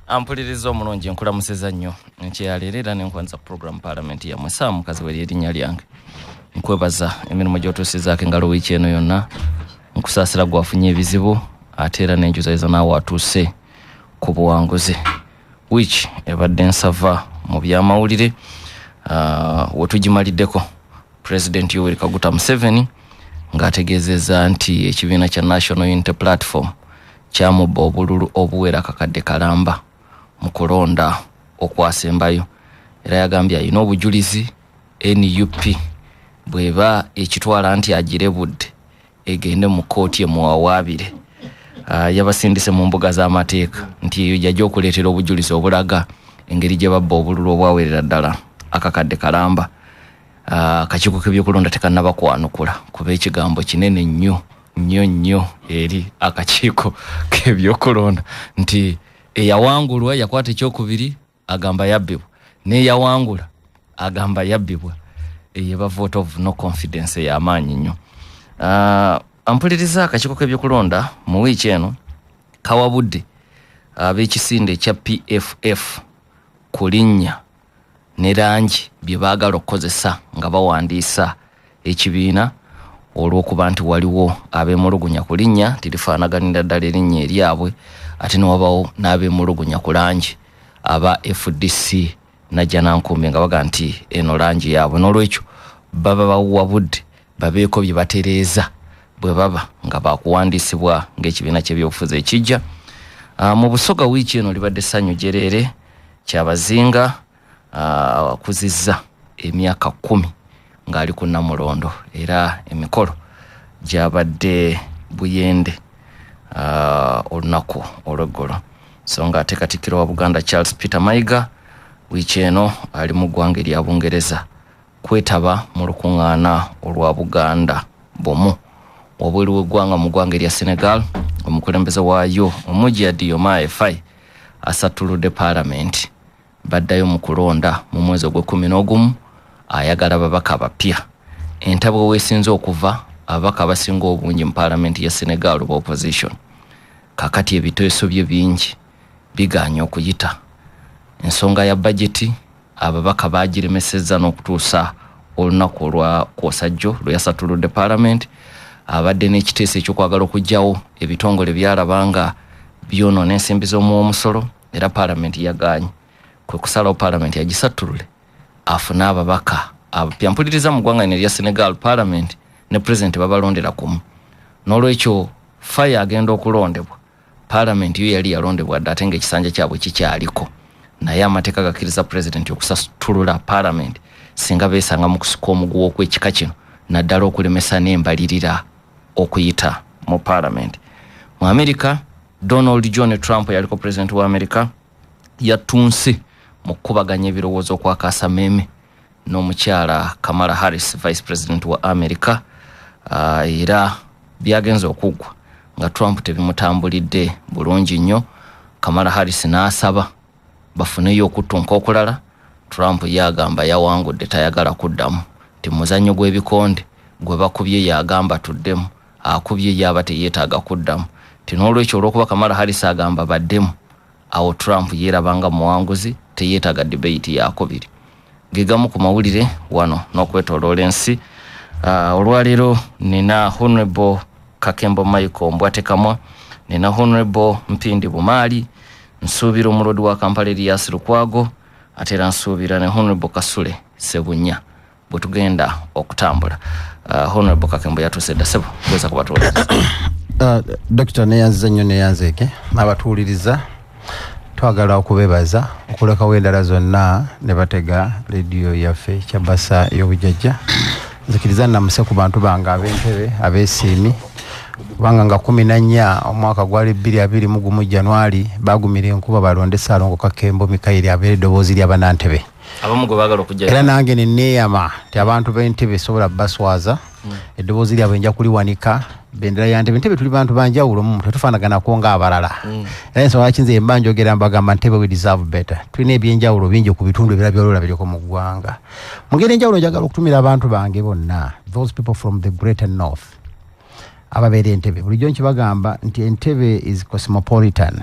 Ampuliriza omulungi, nkulamusiza nnyo nkyeyaleero era nenkwanza program Parliament yammwe. Saa mukazi weri erinnya lyange. Nkwebaza emirimu gy'otuusizaako engalo wiiki eno yonna. Nkusaasira gwafunye ebizibu, ate era nenjuzaiza naawe atuuse ku buwanguzi. Wiiki ebadde nsava mu byamawulire. Wetugimaliddeko President Yoweri Kaguta Museveni ng'ategeezezza nti ekibiina kya National Unity Platform kyamubba obululu obuwera kakadde kalamba mu kulonda okwasembayo, era yagambye alina obujulizi. NUP bw'eba ekitwala nti agirebudde, egende mu kkooti emuwawaabire. Yabasindise mu mbuga z'amateeka nti eyo jajja okuleetera obujulizi obulaga engeri gye babba obululu obwawerera ddala akakadde kalamba. Akakiiko k'ebyokulonda tekannaba kwanukula, kuba ekigambo kinene nnyo nnyo nnyo eri akakiiko k'ebyokulonda nti eyawangulwa yakwata ekyokubiri agamba yabbibwa, n'eyawangula agamba yabbibwa. Eyo eba vote of no confidence ey'amaanyi nnyo. Ampuliriza, akakiiko k'ebyokulonda mu wiiki eno kawabudde ab'ekisinde ekya PFF ku linnya ne langi bye baagala okukozesa nga bawandiisa ekibiina, olw'okuba nti waliwo abeemulugunya ku linnya tirifaanaganira ddala erinnya eryabwe, ate ne wabawo n'abeemulugunya ku langi aba FDC Najjanankumbi nga baga nti eno langi yaabwe. N'olwekyo baba bawabudde babeeko bye batereeza bwe baba nga bakuwandiisibwa ng'ekibiina ky'ebyobufuzi ekijja. Mu Busoga wiiki eno libadde ssanyu jereere. Kyabazinga akuzizza emyaka 10 ng'ali ku Namulondo, era emikolo gyabadde Buyende olunaku olweggulo. So nga ate Katikkiro wa Buganda Charles Peter Mayiga wiiki eno ali mu ggwanga erya Bungereza kwetaba mu lukuŋŋaana olwa Buganda Bumu. Wabweru w'eggwanga, mu ggwanga erya Senegal, omukulembeze waayo omugya Diomaye Faye asattuludde paalamenti. Baddayo mu kulonda mu mwezi ogw'e11. Ayagala babaka bapya. Entabwe weesinze okuva, ababaka abasinga obungi mu paalamenti ya Senegal ba opposition. Kakati ebiteeso bye bingi biganye okuyita. Ensonga ya bajeti ababaka bagiremesezza n'okutuusa olunaku olwa kwosajjo lwe yasatuludde paalamenti. Abadde n'ekiteeso ekyokwagala okuggyawo ebitongole byalaba nga byonoona ensimbi z'omuwa omusolo, era paalamenti yagaanye. Kwe kusalawo paalamenti agisattulule afune ababaka abapya. Mpuliriza, mu ggwanga lino erya Senegal paalamenti ne pulezidenti babalondera kumu. N'olwekyo Faye agenda okulondebwa, paalamenti yo yali yalondebwa dda, ate ngaekisanja kyabwe kikyaliko, naye amateeka gakkiriza pulezidenti okusatulula paalamenti singa beesanga mu kusika omuguwa okw'ekika kino, naddala okulemesa n'embalirira okuyita mu paalamenti. Mu Amerika, Donald John Trump yaliko pulezidenti wa Amerika yatunse mu kukubaganya ebirowoozo okwakaasa meeme n'omukyala Kamala Harris, vice president wa America. Era byagenza okuggwa nga Trump tebimutambulidde bulungi nnyo. Kamala Harris n'asaba bafuneyo okuttunka okulala. Trump ye agamba yawangudde, tayagala kuddamu, ti muzannyo gw'ebikonde gwe bakubye. Yagamba tuddemu, akubye yaba teyeetaaga kuddamu, ti n'olwekyo olw'okuba Kamala Harris agamba baddemu, awo Trump yeerabanga muwanguzi, teyeetaaga debate yakubiri. Gegamu ku mawulire wano n'okwetoloola ensi. Olwaleero nina Honorable Kakembo Michael Mbwatekamwa, nina Honorable Mpindi Bumaali, nsuubira omulodi wa Kampala Erias Lukwago, ate era nsuubira ne Honorable Kasule Sebunya bwe tugenda okutambula. Honorable Kakembo yatuuse dda. Sebo, gweza kubatuwuliriza. Dokita, neyanziza nnyo, neyanzeeke abatuwuliriza. Twagala okubebaza okulekawo endala zonna ne batega rediyo yaffe Kyabasa y'obujjajja. Nzikiriza namuse ku bantu bange ab'Entebe abeesiimi, kubanga nga 14 omwaka gwali 2021 Januari bagumira enkuba balonde Saalongo Kakembo Mikayiri abeera eddoboozi ly'Abanantebe. Abamu gwe baagala okujja. Era nange neneeyama nti abantu b'Entebe sobola baswaza, eddoboozi lyabwe nja kuliwanika, bendera ya Ntebe. Ntebe tuli bantu banjawulo mu, tetufaanaganako ng'abalala. Era ensonga lwaki nze mba njogera mbagamba Ntebe we deserve better. Tulina ebyenjawulo bingi ku bitundu ebirala byoloola biriko mu ggwanga. Mu ngeri enjawulo, njagala okutumira abantu bange bonna, those people from the Greater North ababeera Entebe. Bulijjo nkibagamba nti Entebe is cosmopolitan.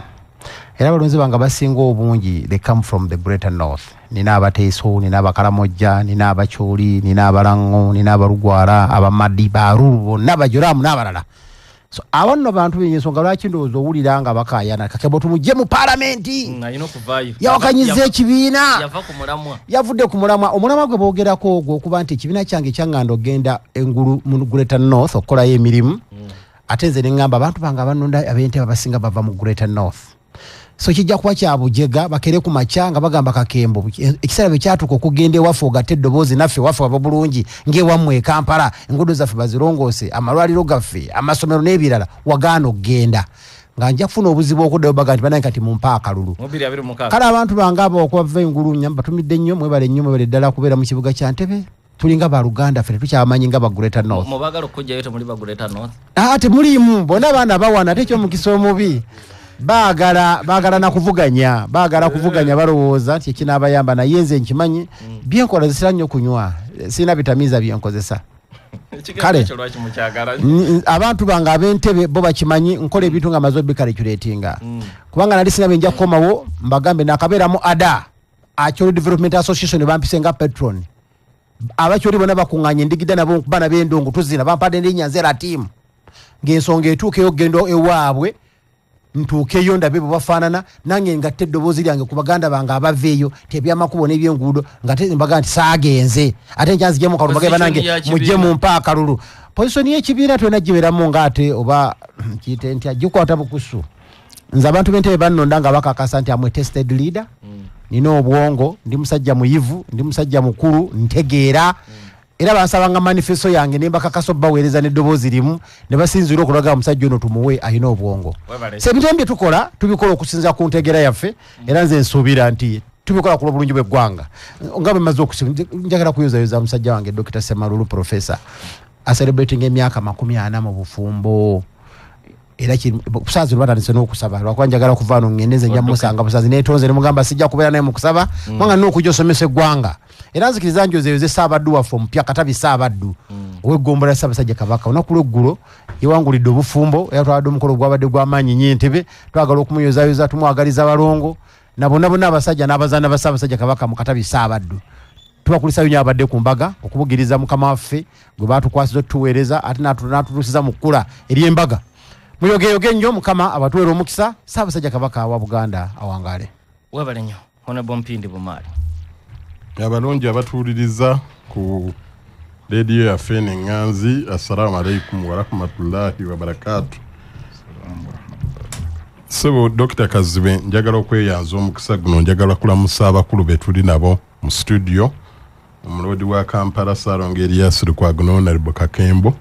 Era abalonzi bange abasinga obungi, they come from the Greater North. Nina Abateeso, nina Abakalamojja, nina Abakyoli, nina Abalango, nina Abalugwala, Abamadi, Baruru, bonna Bajoraamu n'abalala. So abo nno bantu benye, ensonga lwaki ndowooza owulira nga bakayana Kakembo tumugye mu paalamenti. Alina okuvaayo. Yawakanyiza ekibiina. Yava ku mulamwa. Yavudde ku mulamwa. Omulamwa gwe boogerako ogwo okuba nti ekibiina kyange kyaŋŋanda okugenda engulu mu Greater North okukolayo emirimu, ate nze neŋŋamba abantu bange abanonda ab'entebe abasinga bava mu Greater North, so kijja kuba kya bujega bakere ku makya nga bagamba Kakembo ekiseera bwe kyatuuka okugenda ewaffe ogatte eddoboozi naffe ewaffe waba bulungi ng'ewammwe e Kampala, enguudo zaffe bazirongoose, amalwaliro gaffe, amasomero n'ebirala, wagaana okugenda, nga nja kufuna obuzibu okuddayo baga nti banaye kati mumpe akalulu. Mu 2026. Kale abantu bange abo okubava engulu batumidde nnyo, mwebale nnyo, mwebale ddala kubeera mu kibuga kya Ntebe. Tulinga baluganda ffe, tetukyamanyi nga ba Greater North. Mubagala okujjayo temuli ba Greater North. Ah, temuliimu, bonna abaana bawana. Ate ekyomukisa omubi baagala nakuvuganya, baagala kuvuganya, balowooza nti ekinaabayamba. Naye nze nkimanyi byenkola, zisira nnyo kunywa, sirina bitamiiza byenkozesa. Ekigambo Kale. ekyo lwaki mukyagala? Abantu bange ab'entebe bo bakimanyi, nkola ebintu nga maze obicalculatinga, kubanga nali sina byenja kukomawo mbagambe nakabeeramu ada Acholi Development Association bampise nga patron. Abakyoli bonna bakuŋŋanye, ndigida nabo nkuba nabo endongo, tuzina, bampadde n'erinnya nze tiimu ng'ensonga etuukeyo okugenda ewaabwe, ntuukeyo ndabe bwe bafaanana, nange ngatte eddoboozi lyange ku baganda bange abaveeyo ti ebyamakubo n'ebyenguudo, nga te mbaga nti saagenze, ate nkyanzijemu kalulu bagamba Position nange ya mujje kibiina. mumpe akalulu. Position y'ekibiina tulina gibeeramu ngaate oba kiyite ntya, gikwata bukusu. Nze abantu b'entebe bannonda nga bakakasa nti am a tested leader, nina obwongo, ndi musajja muyivu, ndi musajja mukulu, ntegeera. Era bansabanga manifesto yange nembakakasa obbaweereza n'eddoboozi limu ne basinziira okulaga omusajja ono tumuwe alina obwongo. Webale. So ebintu bye tukola tubikola okusinziira ku ntegeera yaffe, era nze nsuubira nti tubikola ku lw'obulungi bw'eggwanga. Nga bwe maze njagala kuyozayoza musajja wange Dr Semalulu, professor, acelebrating emyaka 40 mu bufumbo. Era busazi lwatandise n'okusaba, lwakuba njagala kuva wano ngende nze nja musanga busazi netonze nemugamba sijja kubeera naye mu kusaba, kubanga nina okujja osomesa eggwanga. Era nzikiriza njozeyoze Ssaabaddu waffe omupya, Katabi Ssaabaddu ow'eggombolola Ssaabasajja Kabaka. Olunaku lweggulo yewangulidde obufumbo, era twabadde omukolo gwabadde gw'amaanyi nnyo Entebe. Twagala okumuyozayoza, tumwagaliza balongo na bonna bonna abasajja n'abazaana ba Ssaabasajja Kabaka mu Katabi Ssaabaddu. Tubakulisayo nnyo abadde ku mbaga okubugiriza mukama waffe gwe batukwasiza otutuweereza, ate n'atutuusiza mu kkula ery'embaga. Muyogeyoge nnyo, Mukama abatuweera omukisa. Ssaabasajja Kabaka wa Buganda awangaale. Webale nnyo, Honorable Mpindi Bumaali. Abalungi abatuwuliriza ku leediyo yaffe eno eŋŋanzi, assalamu alaikum warahmatullahi wabarakatu. Sebo Dr Kazibe, njagala okweyanza omukisa guno, njagala kulamusa abakulu be tuli nabo mu studio, omuloodi wa Kampala Ssalongo Erias Lukwago ne Honorable Kakembo,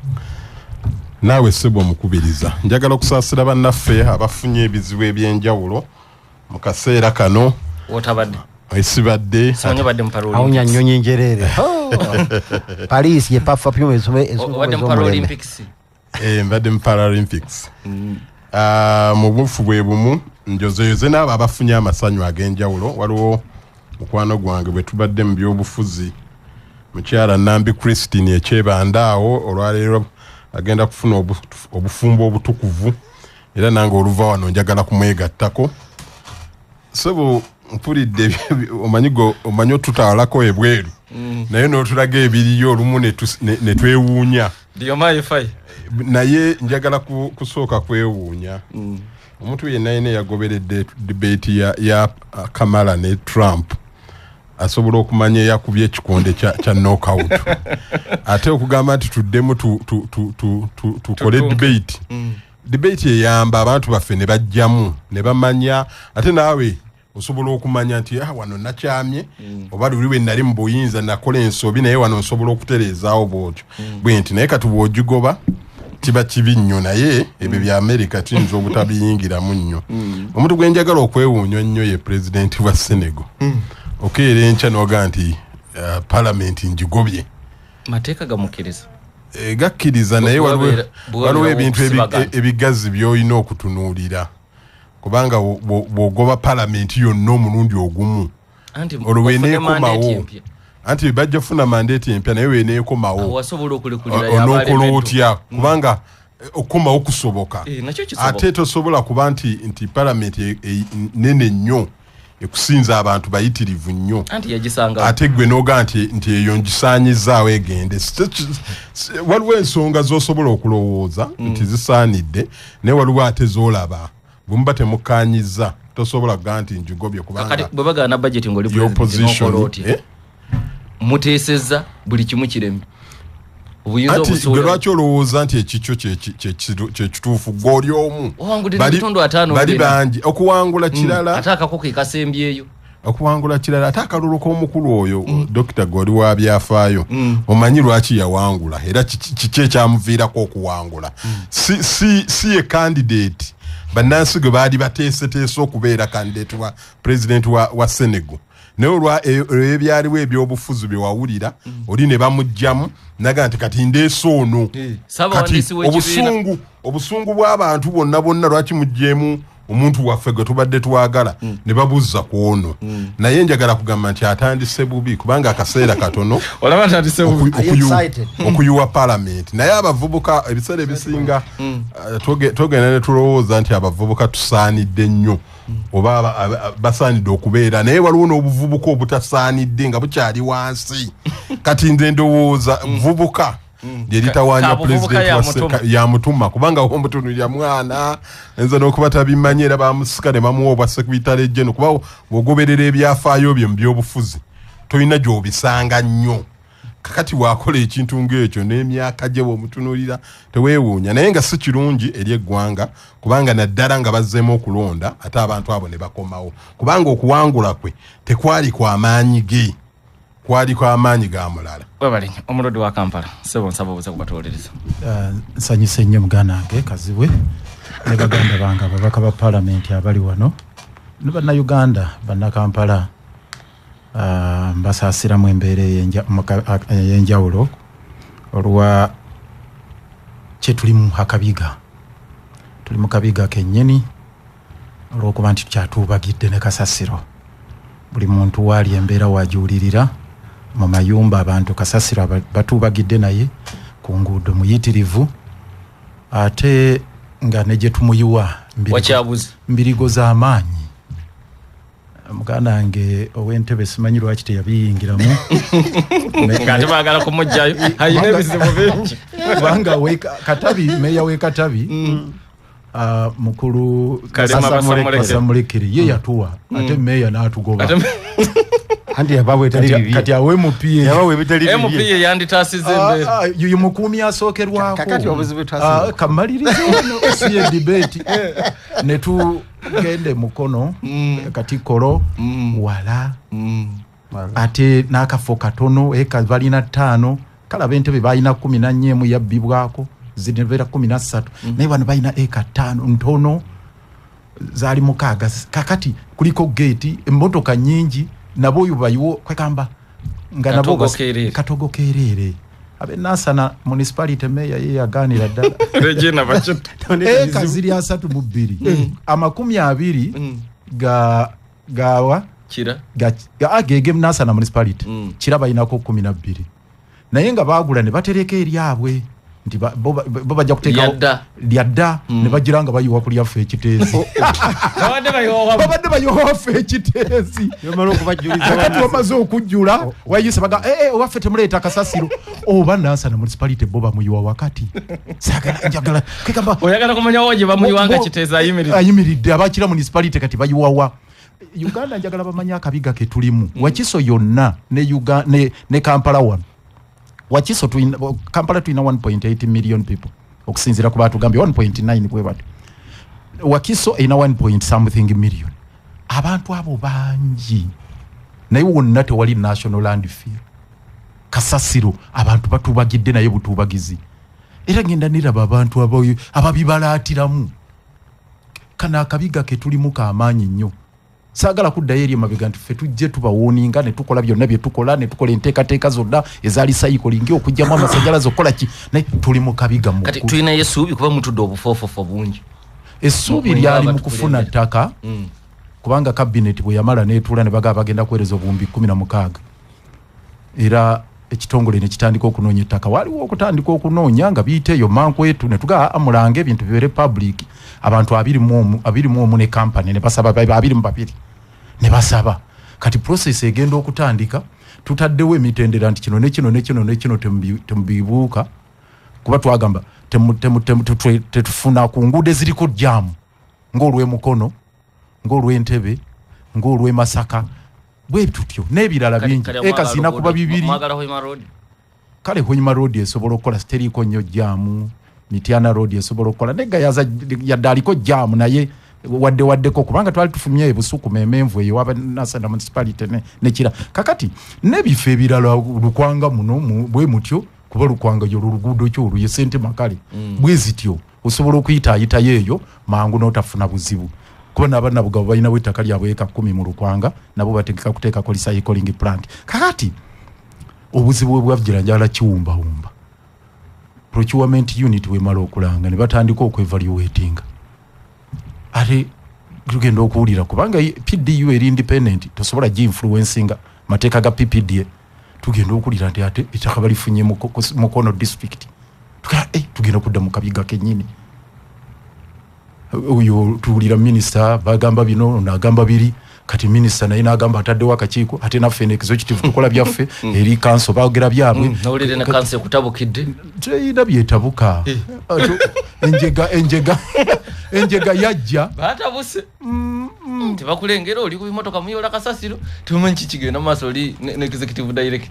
naawe sebo omukubiriza. Njagala okusaasira bannaffe abafunye ebizibu ebyenjawulo mu kaseera kano. Wotabadde. Esibadde. Simanyi obadde mu Awunya Paralympics. nnyonyi njereere. Paris ye perfume Obadde mu ez'omulembe. Paralympics. Mbadde mu Paralympics. Ah, mu bufu bwe bumu njozeyoze n'abo abafunye amasanyu ag'enjawulo. Waliwo mukwano gwange bwe tubadde mu byobufuzi, mukyala Nambi Christine ekyebanda awo, olwaleero agenda kufuna obufumbo obutukuvu, era nange oluva wano njagala kumwegattako. Sebo mpulidde omanyi omanyi otutwalako ebweru, naye n'otulaga ebiriyo olumu ne twewuunya. Diomaye Faye. Naye njagala kusooka kwewuunya omuntu yenna yenna eyagoberedde debate ya Kamala ne Trump asobola okumanya eyakubye ekikonde kya knockout, ate okugamba nti tuddemu tukole Tutunke. debate. Debate eyamba abantu baffe ne bajjamu ne bamanya, ate naawe osobola okumanya nti ah, wano nakyamye, oba luli we nali mu buyinza nakola ensobi, naye wano nsobola okutereezaawo bwotyo bwe nti. Naye kati bw'ogigoba kiba kibi nnyo, naye ebyo bya Amerika tuyinza obutabiyingiramu nnyo. Omuntu gwe njagala okwewuunya nnyo ye pulezidenti wa Senegal. Okeera enkya n'ogaa nti palamenti njigobye. Mateeka gamukkiriza. Gakkiriza, naye Bwe waliwo wabeerawo ebintu okusibagana. ebigazi by'olina okutunuulira, kubanga bw'ogoba palamenti yonna omulundi ogumu, Anti olwo ofune weneekomawo mandate empya. Anti bajja kufuna mandate empya, naye weneekomawo Wasobola okulekulira onookola y'abalemeddwa. otya? Kubanga Okukomawo kusoboka. Eh, nakyo kisoboka. Ate tosobola kuba nti palamenti nene nnyo ekusinza abantu bayitirivu nnyo. Anti yagisanga. Ate gwe noga nti eyo ngisaanyizaawo egende. Waliwo ensonga z'osobola okulowooza nti zisaanidde, naye waliwo ate z'olaba bwe muba temukkaanyizza tosobola kugaa nti njigobye kubanga Kakati bwe bagaana budget ng'oli your president, opposition n'okola otya? Eh? Muteesezza buli kimu kireme, obuyinza Anti gwe obusuula. lwaki olowooza nti ekikyo kyekituufu gw'oli omu? Owangudde n'ebitundu 50 Bali byonna. bangi okuwangula kirala. Ate akako ke kasembyeyo. Okuwangula kirala, ate akalulu k'omukulu oyo dokita gwe oli wa byafaayo omanyi lwaki yawangula era kiki ekyamuviirako okuwangula. Si ye candidate bannansi gwe baali bateeseteese okubeera candidate wa president wa Senegal, naye olw'ebyaliwo ebyobufuzi bye wawulira oli ne bamugjamu naga nti kati ndeese ono. Kati Ssabawandiisi w'ekibiina. obusungu bw'abantu bonna bonna, lwaki muggyemu omuntu waffe gwe tubadde twagala ne babuzza ku ono? Naye njagala kugamba nti atandise bubi kubanga akaseera katono Olaba atandise bubi. Are you excited? Okuyuwa palamenti. Naye abavubuka ebiseera ebisinga togenda ne tulowooza nti abavubuka tusaanidde nnyo oba basaanidde okubeera, naye waliwo n'obuvubuka obutasaanidde nga bukyali wansi. Kati nze ndowooza vubuka lyeritawaanya Kabuvubuka president ya wa mutuma. Ya mutuma, kubanga omutunulira mwana nze n'okuba tabimanyi, era bamusika ne bamuwa obwa secretary general, kuba bw'ogoberera ebyafaayo bye mu byobufuzi tolina gy'obisanga nnyo. Kakati bw'akola ekintu ng'ekyo n'emyaka gye bw'omutunuulira teweewuunya, naye nga si kirungi eri eggwanga, kubanga naddala nga bazzeemu okulonda ate abantu abo ne bakomawo, kubanga okuwangula kwe tekwali kwa maanyi ge, kwali kwa maanyi ga mulala. Webale nnyo, omulodde wa Kampala. Sebo, nsaba obuza kubatuwolereza. Nsanyuse nnyo muganda wange Kazibwe ne baganda bange ababaka ba paalamenti abali wano ne Bannayuganda, Bannakampala. Mbasaasiramu embeera ey'enjawulo olwa kyetulimu akabiga. Tuli mu kabiga kennyini olw'okuba nti tukyatuubagidde ne kasasiro. Buli muntu waali embeera wagiwulirira mu mayumba, abantu kasasiro batuubagidde naye ku nguudo muyitirivu, ate nga ne gye tumuyiwa Wakyabuze. mbirigo z'amaanyi. Muganda wange ow'entebe simanyi lwaki teyabiyingiramu. Ng'ate baagala kumugjayo, ayina ebizibu bingi. Kubanga Katabi, meeya w'e Katabi, mukulu Kalema Basamulekere. Basamulekere ye yatuwa, ate meeya n'atugoba. Anti yabawe ebitali bibi. Kati awe MP Yabawe ebitali bibi. MP ye yanditaasiza embeera. Yuyu mukuumi asookerwako. Kakati obuzibu twasinga. Kamalirize wano, si ye debate ne tugende Mukono, Katikolo wala, ate n'akafo katono, eka balina 5, kale ab'entebe balina 14, emu yabbibwako zinebeera 13, naye bano balina eka 5 ntono, zaali 6. Kakati kuliko geeti, emmotoka nyingi, nabo oyo bayiwo kwekamba nga nabo Katogo keereere. Katogo keereere. Ab'e Nansana municipality meya ye yagaanira ddala. Regina Bakito. Eka ziri 32, 20 ga gawa Kira. Gege Nansana municipality. Kira balinako 12, naye nga baagula ne batereka eryabwe nti bo bajja kuteekawo Lyadda. Lyadda ne bagira nga bayiwa ku lyaffe ekiteezi. Babadde bayiwa. Babadde bayiwa waffe ekiteezi. Yomala okubajjuliza Kakati wano. wamaze okujjula wayise baga owaffe temuleeta kasasiro. Oba Nansana municipality bo bamuyiwa wakati, saagala njagala kegamba. Oyagala kumanya wa gye bamuyiwa nga Kiteezi ayimiridde. Ayimiridde. Abakira municipality kati bayiwawa? Uganda njagala bamanye akabiga ke tulimu. Wakiso yonna ne Kampala wano Wakiso tulina, Kampala tulina 1.8 million people okusinziira ku batugambye 1.9 bwe batyo. Wakiso erina 1 point something million. Abantu abo bangi, naye wonna tewali national landfill. Kasasiro abantu batubagidde naye butubagizi, era ngenda niraba abantu ababibalaatiramu. Kano akabiga ke tulimu kamaanyi nnyo. Saagala kuddayo eri emabega nti ffe tujje tubawooninga ne tukola byonna bye tukola ne tukola enteekateeka zonna eza recycling, okugyamu amasanyalaze, okukola ki, naye tuli mu kabiga Kati mukulu. tulinayo essuubi kuba mutudde obufoofofo bungi. Essuubi Mukwenda lyali mu abatukulembera. kufuna ttaka, kubanga kabineti bwe yamala neetuula ne bagaba bagenda kuweereza obuwumbi 16, era Ekitongole ne kitandika okunoonya ettaka. Waliwo okutandika okunoonya nga biyita eyo mankwetu, ne tugaa amulange ebintu bibeere public. Abantu 21, 21 ne kampani ne basaba, 22 ne basaba. Kati process egenda okutandika, tutaddewo emitendera nti kino ne kino ne kino ne kino temubibuuka, kuba twagamba tetufuna ku nguudo eziriko jaamu ng'olw'emukono, ng'olw'entebe, ng'olw'emasaka, bwe tutyo n'ebirala bingi. Eka zirina kuba 2. Kale Hoima Road esobola okukola, teriiko nnyo jaamu. Mityana Road esobola okukola, ne Gayaza yadde aliko jaamu naye wadde waddeko, kubanga twali tufumye ebusukuma emenvu eyo waba Nansana Municipality nekira. Kakati n'ebifo ebirala Lukwanga muno bwe mutyo, kuba Lukwanga yo luguudo kyolwo ye Sente Makale bwe zityo osobola okuyita ayitayo eyo mangu n'otafuna buzibu, kuba n'Abannabugabo balinawo ettaka lyabwe eka 10 mu Lukwanga, nabo bategeka kuteekako recycling plant. Kakati obuzibu bwe bwavgira njala kiwumbawumba. Procurement unit wemala okulanga ne batandika okwevaluatinga, ate tugenda okuwulira kubanga PDU eri independent, tosobola gi-influencinga mateeka ga PPDA. Tugenda okuwulira nti ate ettaka balifunye Mukono district. Tugenda kudda mu kabiga kennyini. Oyo tuwulira minisita bagamba bino, ono agamba biri. Kati minisita naye n'agamba ataddewo akakiiko, ate naffe ne executive tukola byaffe, eri kanso bagera byabwe. Nawulire ne kanso ekutabukidde. Teyina byetabuka. Enjega yajja. Batabuse. Tebakulengera oli ku bimotoka muyola kasasiro, temumanyi kiki kigenda mu maaso, oli ne executive director.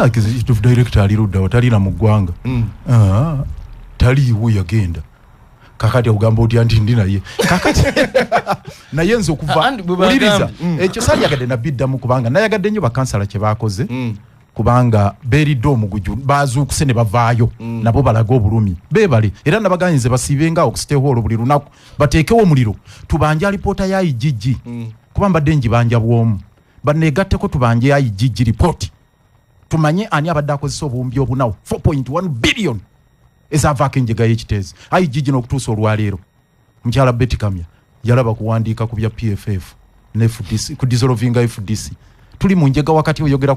Executive director ali ludda wa, talina mu ggwanga. Taliiwo, yagenda. Kakati ogamba otya nti ndi naye kakati naye nze okuva Andi bwe bagambye. Wuliriza, ekyo saalyagadde nabiddamu, kubanga nayagadde nnyo bakansala kye baakoze, kubanga beeridde omuguju, bazuukuse ne bavaayo nabo balage obulumi. Beebale, era nabagambye nze basiibenga ku City Hall buli lunaku, bateekewo omuliro, tubanje alipoota ya IGG, kuba mbadde njibanja bwomu, baneegatteko tubanje IGG ripooti, tumanye ani abadde akozesa obuwumbi obunawo 4.1 billion ezavaako enjega y'ekiteezi. IGG n'okutuusa olwaleero mukyala Betty Kamya yalaba kuwandiika ku bya PFF ne FDC, ku dissolvinga FDC. Tuli mu njega wakati, oyogera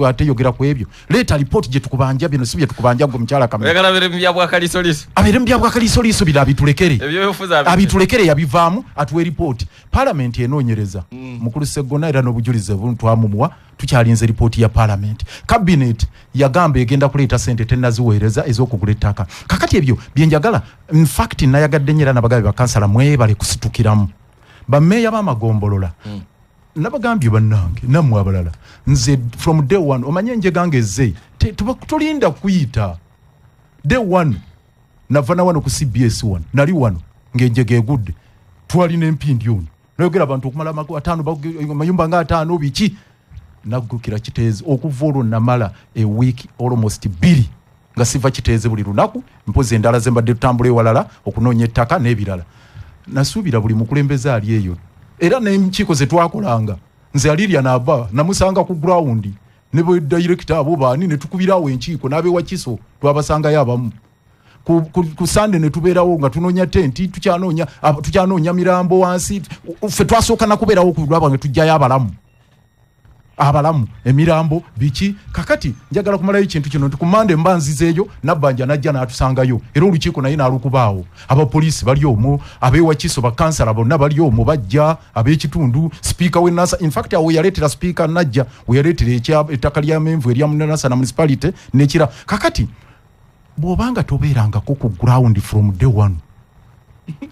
ate yogera ku ebyo. Leeta lipooti gye tukubanja, bino si bye tukubanja gwe mukyala Kamya. Oyagala abeere mu bya bwakalisoliso. Abeere mu bya bwakalisoliso, bino abitulekere. Ebyobufuzi abitulekere. Abitulekere, yabivaamu, atuwe ripooti. Palamenti enoonyereza mukulu Seggona, era n'obujulizi obumu twamumuwa, tukyalinze ripooti ya palamenti. Cabinet yagamba egenda kuleeta sente, tennaziweereza ez'okugula ettaka. Kakati ebyo byenjagala, infact nayagadde nnyo, era nabagambye bakansala mwebale kusitukiramu, bammeeya b'amagombolola. Nabagambye bannange nammwe abalala, nze from day one omanye enjega ngezze, tulinda kuyita day one. Nava na wano ku CBS wano, nali wano ng'enjega egudde, twalina empindi ono nayogera abantu okumala 5, amayumba nga 5 biki, naggukira Kiteezi. Okuva olwo namala a week almost 2 nga siva Kiteezi, buli lunaku mpozi endala ze mbadde tutambula ewalala okunoonya ettaka n'ebirala. Nasuubira buli mukulembeze ali eyo, era n'enkiiko ze twakolanga, nze alirya naava namusanga ku ground ne bwe director abo baani, ne tukubirawo enkiiko n'abewa Kiso twabasangayo abamu ku Sunday ne tubeerawo nga tunoonya tenti, tukyanoonya mirambo wansi. Ffe twasooka nakubeerawo ku lwaba nga tujjayo abalamu, abalamu emirambo biki. Kakati njagala kumalayo ekintu kino nti ku Mande mba nzizeeyo, Nabbanja najja n'atusangayo, era olukiiko naye n'alukubaawo. Abapoliisi bali omwo, abeewakiso, bakansala bonna bali omwo, bajja ab'ekitundu, sipiika w'enasa. Infact awo yaleetera sipiika najja weyaleetera ettaka lya menvu erya Nasana Municipality nekira. Kakati bw'obanga tobeerangako ku ground from day one,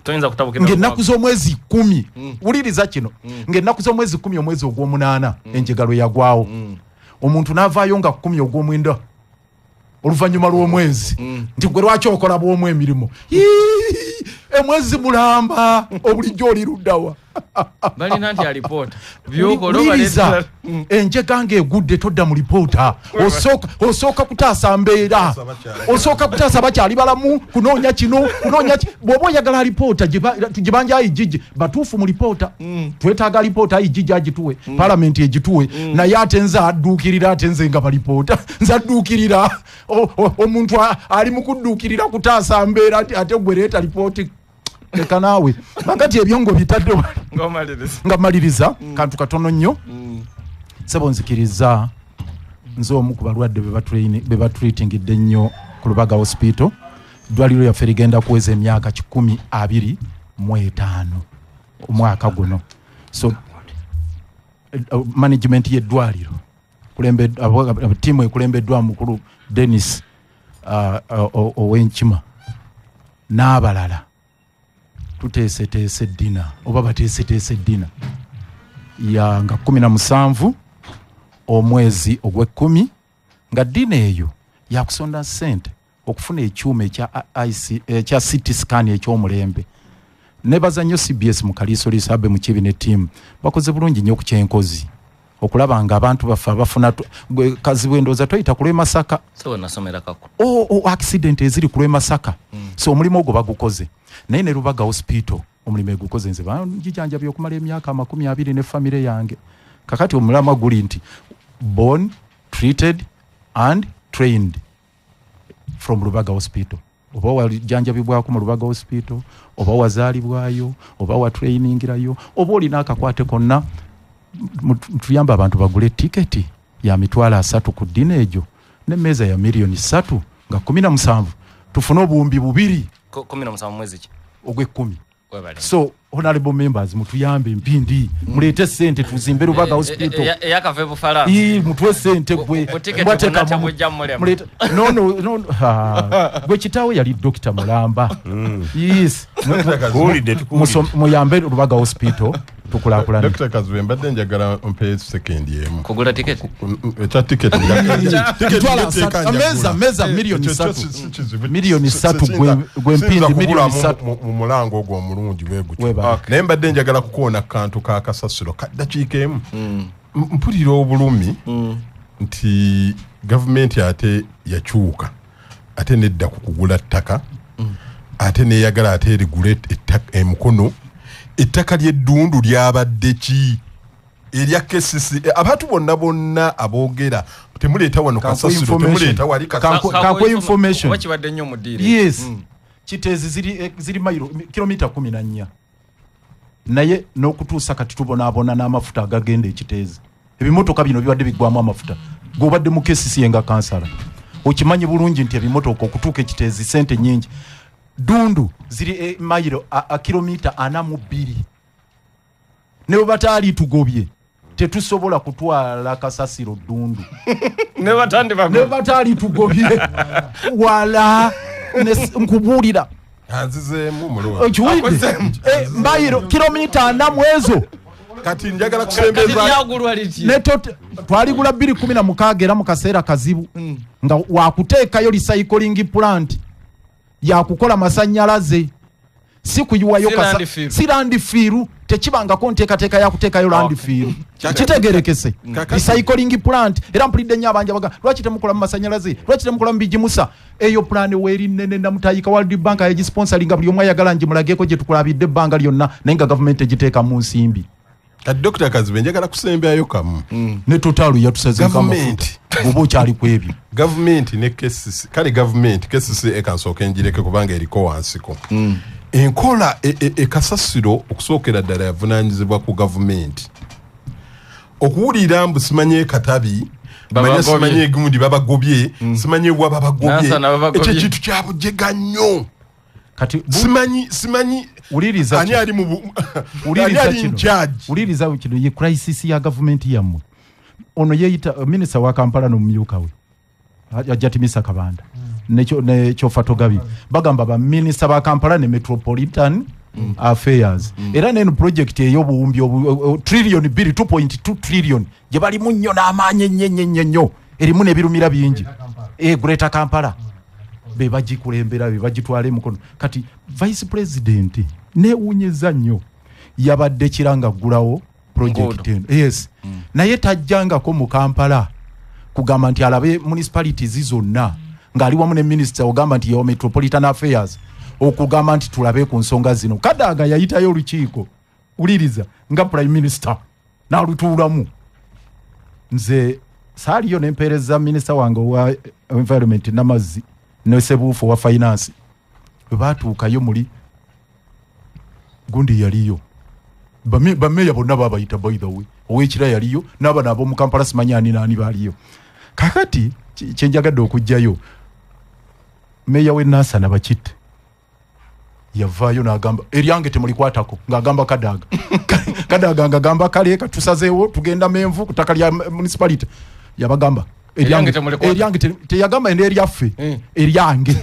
toyinza kutabukira. Ng'ennaku z'omwezi 10, wuliriza kino, ng'ennaku z'omwezi 10 omwezi ogw'omunaana enjega lwe yagwawo, omuntu n'avaayo nga 10 ogw'omwenda oluvannyuma lw'omwezi nti gwe lwaki okola bw'omu emirimu? Ii, emwezi mulamba, obulijjo oli luddawa? Balina nti alipoota byokola. Wuliriza, obaleetera enjega ng'egudde todda mu lipoota, osooka kutaasa mbeera, osooka kutaasa bakyali balamu, kunoonya kino, kunoonya ki. Bw'oba oyagala alipoota gye banja IGG, batuufu mu lipoota, twetaaga alipoota, IGG agituwe, palamenti egituwe, naye ate nze adduukirira, ate nze nga balipoota nze adduukirira. Omuntu ali mu kudduukirira kutaasa mbeera, nti ate gwe leeta lipooti, leka naawe. Kakati ebyo ngo bitadde wali. Ng'omaliriza. Nga maliriza, kantu katono nnyo, sebo, nzikiriza. Nze omu ku balwadde be batreatingidde ennyo ku Lubaga Hospital. Eddwaliro lyaffe ligenda kuweza emyaka 125 omwaka guno. So management y'eddwaliro, ttiimu ekulembeddwa mukulu Dennis Owenkima n'abalala, tuteeseteese dinner, oba bateeseteese dinner ya nga 17 omwezi ogw'ekkumi, nga dinner eyo yakusonda ssente okufuna ekyuma ekya IC, ekya CT scan eky'omulembe. Nebaza nnyo CBS mu Kaliisoliiso Abe Mukibi ne ttiimu, bakoze bulungi nnyo ku kyenkozi okulaba nga abantu baffe abafuna gwe Kazibwe, ndowooza toyita ku lw'e Masaka. So nasomera kako. Oh, accident eziri ku lw'e Masaka. So omulimu ogwo bagukoze, naye ne Lubaga Hospital omulimu egukoze. Nze banjijanjabye okumala emyaka 20 ne famire yange. Kakati omulamwa guli nti born, treated and trained from Lubaga Hospital. Oba wajanjabibwako mu Lubaga Hospital, oba wazaalibwayo, oba watrainingirayo, oba olina akakwate konna, tuyambe abantu bagule tiketi ya 300,000 ku dinner egyo nemmeeza ya miliyoni 3, nga 17 tufune 2000. 17 mwezi ki? Ogw'ekkumi. Webale. So honorable members, mutuyambe empindi, muleete sente tuzimbe Lubaga Hospital. Eyakava ebufalansa. Ii, mutuwe sente gwe. Butiketi Mbwateeka bwonna tebujja mulema. No, no, no, ha. Gwe kitaawe yali Dokita Mulamba. Yes. Kuwulidde, tukuwulidde. Muyambe Lubaga Hospital tukulaakulane. Dr. Kazibwe, mbadde njagala ompe sekendi emu. Kugula tiketi. Ekya tiketi. Mitwalo 30, meza miliyoni 3. Miliyoni 3 gwe mpindi, miliyoni 3. Mu mulango ogwo omulungi bwe gutyo. Webale. Naye mbadde njagala kukoona kantu ka kasasiro ka ddakiika emu. Mpulira obulumi nti gavumenti ate yakyuka, ate nedda ku kugula ttaka, ate neyagala ate erigule emukono. Ettaka ly'eddundu lyabadde ki erya KCC? Abantu bonna bonna aboogera, temuleeta wano Kankuwe kasasiro, information. temuleeta wali kasasiro. Kankuwe information. Oba kibadde nnyo mu ddiiro. Yes. Kiteezi ziri mayiro kilomita 14, naye n'okutuusa kati tubonaabona n'amafuta agagenda ekiteezi. Ebimotoka bino bibadde biggwamu amafuta. Gweobadde mu KCC nga kansala, okimanyi bulungi nti ebimotoka okutuuka ekiteezi sente nyingi. Ddundu ziri mayiro a kilomita 42. Ne bwe bataali tugobye, tetusobola kutwala kasasiro Ddundu. Ne batandi. Ne bataali tugobye wala nkubuulira. Anzizeemu mulungi. Okiwulidde? Mayiro kilomita 40 mu ezo. Kati njagala kusembeza. Lyagulwa liti? Ne twaligula 2016, era mu kaseera kazibu nga wakuteekayo recycling plant yakukola masanyalaze, si kuyiwayo. Si landfill. Si landfill, tekibangako nteekateeka yakuteekayo landfill, kitegerekese. Recycling plant, era mpulidde nnyo abanja baga, lwaki temukola mu masanyalaze, lwaki temukola mu bigimusa? Eyo plan weeri nnene namutayika, World Bank yagisponsoringa, buli omu ayagala ngimulageko gye tukulabidde ebbanga lyonna, naye nga gavumenti egiteeka mu nsimbi. Kati Dr. Kazibwe, njagala kusembyayo kamu. Ne Total yatusazeeko amafuta. Gavumenti. Bw'oba okyali ku ebyo. Gavumenti ne KCC, kale gavumenti KCC ekansooka enjireke kubanga eriko wansiko enkola ekasasiro. Okusookera ddala yavunanyizibwa ku gavumenti. Okuwulira mbu simanye ekatabi manya Babagobye. simanye egundi babagobye, simanye wa babagobye. Nansana babagobye. Ekyo ekintu kyabujega nnyo. Kati Simanyi Wuliriza ani kino. ali mu ani Wuliriza ali kino. in charge. Wuliriza kino, ye crisis ya gavumenti yammwe. Ono yeeyita minisita wa Kampala n'omumyuka we Ajatimisa Kabanda ne Kyofatogabye bagamba baminisita ba Kampala ne Metropolitan Affairs, era neno project ey'obuwumbi trillion 2, 2.2 trillion gye balimu nnyo n'amaanyi ennyo ennyo ennyo ennyo, erimu n'ebirumira bingi. Greater Kampala be bagikulembera, be bagitwala emukono. Kati vice president newunyeza nnyo, yabadde kiranga ggulawo project eno, yes, naye tajjangako mu Kampala kugamba nti alabe municipalities zonna ng'ali wamu ne minisita ogamba nti yewa Metropolitan Affairs, okugamba nti tulabe ku nsonga zino. Kadaga yayitayo olukiiko, wuliriza, nga prime minister n'alutuulamu. Nze saaliyo, nempeereza minisita wange owa environment n'amazzi ne Sebuufu owa finance. Bwe baatuukayo muli gundi yaliyo, bameeya bonna babayita, by the way, owekira yaliyo n'abano ab'omu Kampala, simanyi ani naani baaliyo. Kakati kyenjagadde okugjayo, meeya w'e Nansana Bakitte yavaayo n'agamba eryange temulikwatako, ng'agamba Kadaga. Kadaga ng'agamba kale katusazeewo tugenda Menvu ku ttaka lya municipality. Yabagamba Eryange temulikwata. Eryange teyagamba ende eryaffe, eryange,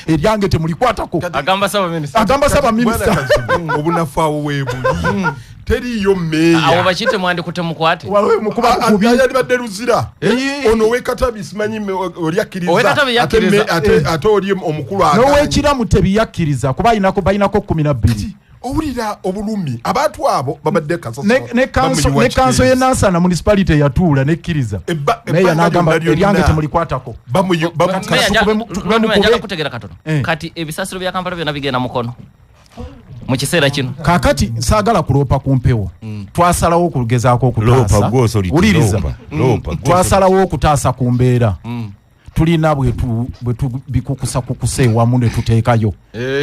eryange temulikwatako. Agamba ssaabaminisita. Agamba ssaabaminisita. Bwana Kazibwe, obunafu awo weebuli, teriiyo meeya. Awo Bakitte mwandikutte mukwate. Wawe mukuba kubi. Yalibadde Luzira. Eh. Ono ow'e Katabi simanyi oli akkiriza. Ow'e Katabi Ate yakkiriza. ate oli omukulu agaanye. N'owekiramu tebiyakkiriza kuba balinako 12. Kati owulira obulumi, abantu abo babadde kasasiro, Ne kanso ye Nansana municipality yatuula nekkiriza. Meeya ebbanga n'agamba lyonna eryange lyonna. temulikwatako. Meeya, tukube Lord Mayor, njagala mukube. kutegeera katono. Eh. Kati ebisasiro bya Kampala byonna bigenda Mukono mu kiseera kino? Kakati saagala kuloopa ku mpewo. Twasalawo okugezaako Loopa okutaasa. gwoso liti Wuliriza. loopa, loopa, gwoso. Twasalawo okutaasa ku mbeera. Tulina bwe tubikukusa kukusa ewamu ne tuteekayo.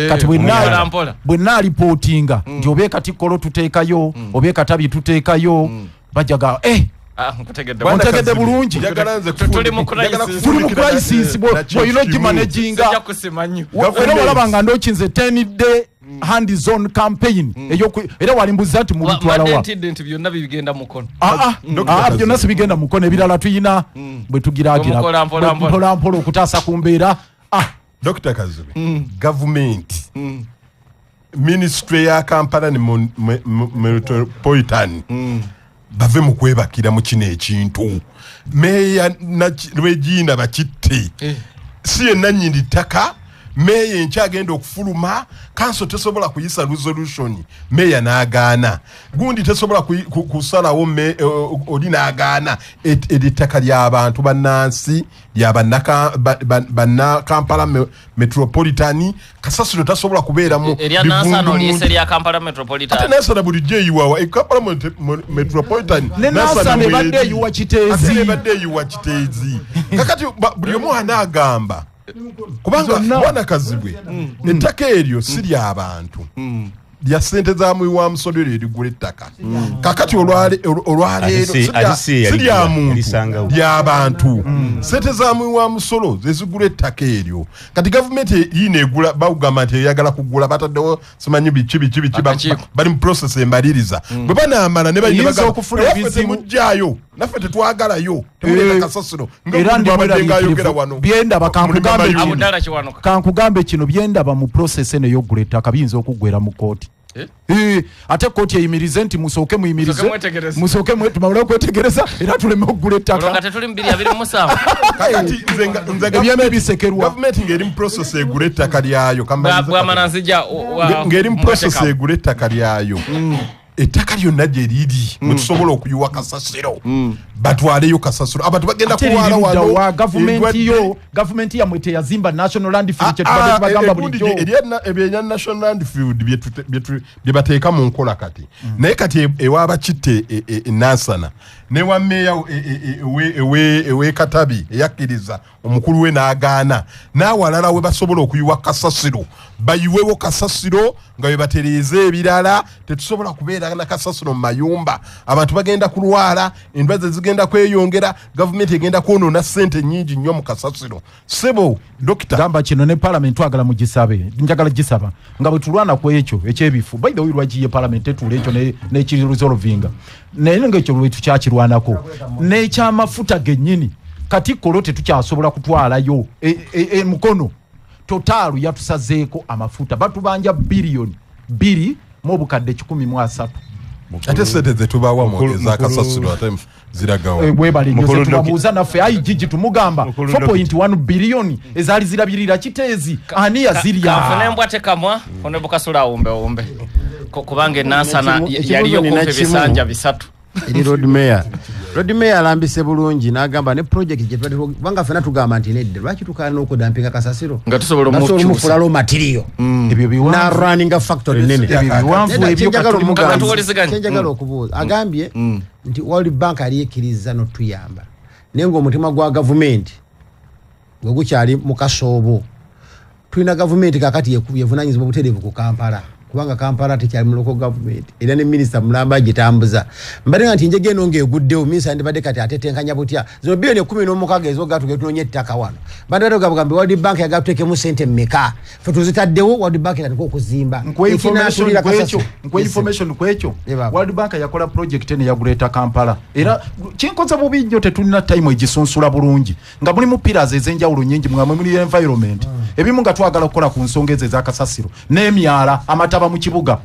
Kati bwe Mpola, mpola. bwe naalipootinga nti oba ekatikolo tuteekayo, oba ekatabi tuteekayo, bajaga eh. Ah, nkutegedde. Bwana Ontegedde Kazibwe, bulungi. njagala nze Tuli mu njagala crisis. Tuli mu kufundikira crisis, na kintu bw'olina kimu. ogimanaginga. Sijja kusima nnyo. Era walaba nga ndokinze 10 day hands on campaign era walimbuza nti mubitwala Mbadde wa? ntidde nti byonna bigenda Mukono. Ah, ah, Dr. ah, Kazibwe. byonna sibigenda Mukono, ebirala tuyina bwe tugiragira. Bwe mukola mpola mpola. Mpola mpola okutaasa ku mbeera. Ah, Dr. Kazibwe, gavumenti, ministry ya Kampala ne Metropolitan bave mu kwebakira mu kino ekintu. Meeya Regina Bakitte si ye nannyini ttaka. Meeya enkya agenda okufuluma, kanso tesobola kuyisa resolution, meeya n'agaana. Gundi tesobola kusalawo, oli n'agaana. Eryo ettaka ly'abantu bannansi, lya bannakampala metropolitan. Kasasiro tasobola kubeeramu Erya Nansana bivundu oliise muntu. erya Kampala Metropolitan. Ate Nansana bulijjo eyiwawa Kampala Metropolitan. Ne Nansana mweri. ebadde eyiwa Kiteezi. Ate nebadde eyiwa Kiteezi. Kakati buli omu anaagamba kubanga Zonna. Bwana Kazibwe, ettaka eryo si ly'abantu, lya sente za muwi wa musolo eryo erigula ettaka. Kakati olwaleero Ate si si lya yaligula, muntu, yalisangawo. ly'abantu. Sente za muwi wa musolo zezigula ettaka eryo. Kati gavumenti yiino egula, bagamba nti eyagala kugula, bataddewo simanyi biki biki biki, Akakiiko. bali mu process embaliriza. Bwe banaamala ne Eyinza okufuna naffe ebizibu. temugjayo, naffe tetwagalayo, temuleeta kasasiro nga Era buli ndi bw'abadde ng'ayogera mweraliikirivu. wano Byendaba, kankugambe Mulimu kino. Abudala Kiwanuka. Kankugambe kino, byendaba mu process eno ey'okugula ettaka biyinza okuggwera mu kooti. Eh? Eh, ate kooti eyimirize nti musooke muyimirize, Musooke mwetegereze. musooke tumale okwetegereza era tuleme okugula Olwo ettaka. nga tetuli mu 2027. Kakati nze Ebyama ebisekerwa. Gavumenti ng'eri mu process egula ettaka lyayo. Bwamana nzija Ng'eri mu process egula ettaka lyayo, ettaka lyonna gye liri mwe tusobola okuyiwa kasasiro, batwaleyo kasasiro. Abantu bagenda Ate kulwala liri ludda wano wa gavumenti? Endwadde. Yo gavumenti yammwe teyazimba national landfill kye Ah, tubadde ah, tubagamba egundi bulijjo. erya national landfill bye bateeka mu nkola kati. Naye kati ewa Bakitte Nansana newa meeya ew'e Katabi eyakkiriza, omukulu we n'agaana, n'awalala we basobola okuyiwa kasasiro bayiwewo kasasiro nga bwe batereeza ebirala. Tetusobola kubeera na kasasiro mu mayumba. Abantu bagenda kulwala, endwadde zigenda kweyongera, gavumenti egenda kwonoona ssente nyingi nnyo mu kasasiro. Sebo dokita, Gamba kino ne parliament twagala mugisabe, njagala gisaba nga bwe tulwana ku ekyo ekyebifu. By the way, lwaki ye parliament etuula ekyo nekiresolvinga? Naye nga ekyo lwe tukyakirwanako n'ekyamafuta gennyini. Kati kolo tetukyasobola kutwalayo Mukono Total yatusazeeko amafuta, batubanja 2.130 biliyoni. Ate sente zetubawa ezakasasiro ate ziragawa? Eh, webale nnyo. Mukulu Ze tubabuuza naffe IGG tumugamba Mukulu 4.1 biliyoni ezaali zirabirira Kiteezi, ani yazirya? Kanfune embwa tekamwa, honorable Kasula awumbewumbe, kubanga enansana Ekibuuzo yaliyo nina kumpi kimu. ebisanja bisatu. Eri Lord Mayor. Lord Mayor alambise bulungi n'agamba ne project gye tubadde, kubanga ffenna tugamba nti nedda, lwaki tukaana okudampinga kasasiro Nga tusobola nga tusobola omukyusa. omufuula raw material Ebyo biwanvu. na running factory nene. Ebyo biwanvu. Nedda, Ebyo kyenjagala katuli mu omugamba- Katuwuliziganye. kyenjagala okubuuza, agambye nti World Bank yali ekkiriza n'otuyamba, naye ng'omutima gwa gavumenti gwe gukyali mu kasoobo. Tulina gavumenti kakati yevunanyizibwa obutereevu ku Kampala. Kubanga Kampala tekyali mu local government, era ne minisita mulamba gitambuza. Mbadde nga nti njega eno ng'eguddewo, minisita ndibadde kati atetenkanya butya zino 16 biliyoni ezoga tuge tunonye ettaka wano. Badde badde gabugambe World Bank yagala tuteekemu sente mmeka, ffe tuzitaddewo, World Bank etandika okuzimba. Nkuwa information Ekinaatulira kwekyo, kasasiro. nkuwa information kwekyo. Ye baba. World Bank yakola project eno eya Kampala, era kinkoze bubi nnyo, tetulina time egisunsula bulungi, nga mulimu pillars ez'enjawulo nyingi, mwamwe muli environment, ebimu nga twagala okukola ku nsonga ezo ezakasasiro n'emyala, amataba mu kibuga.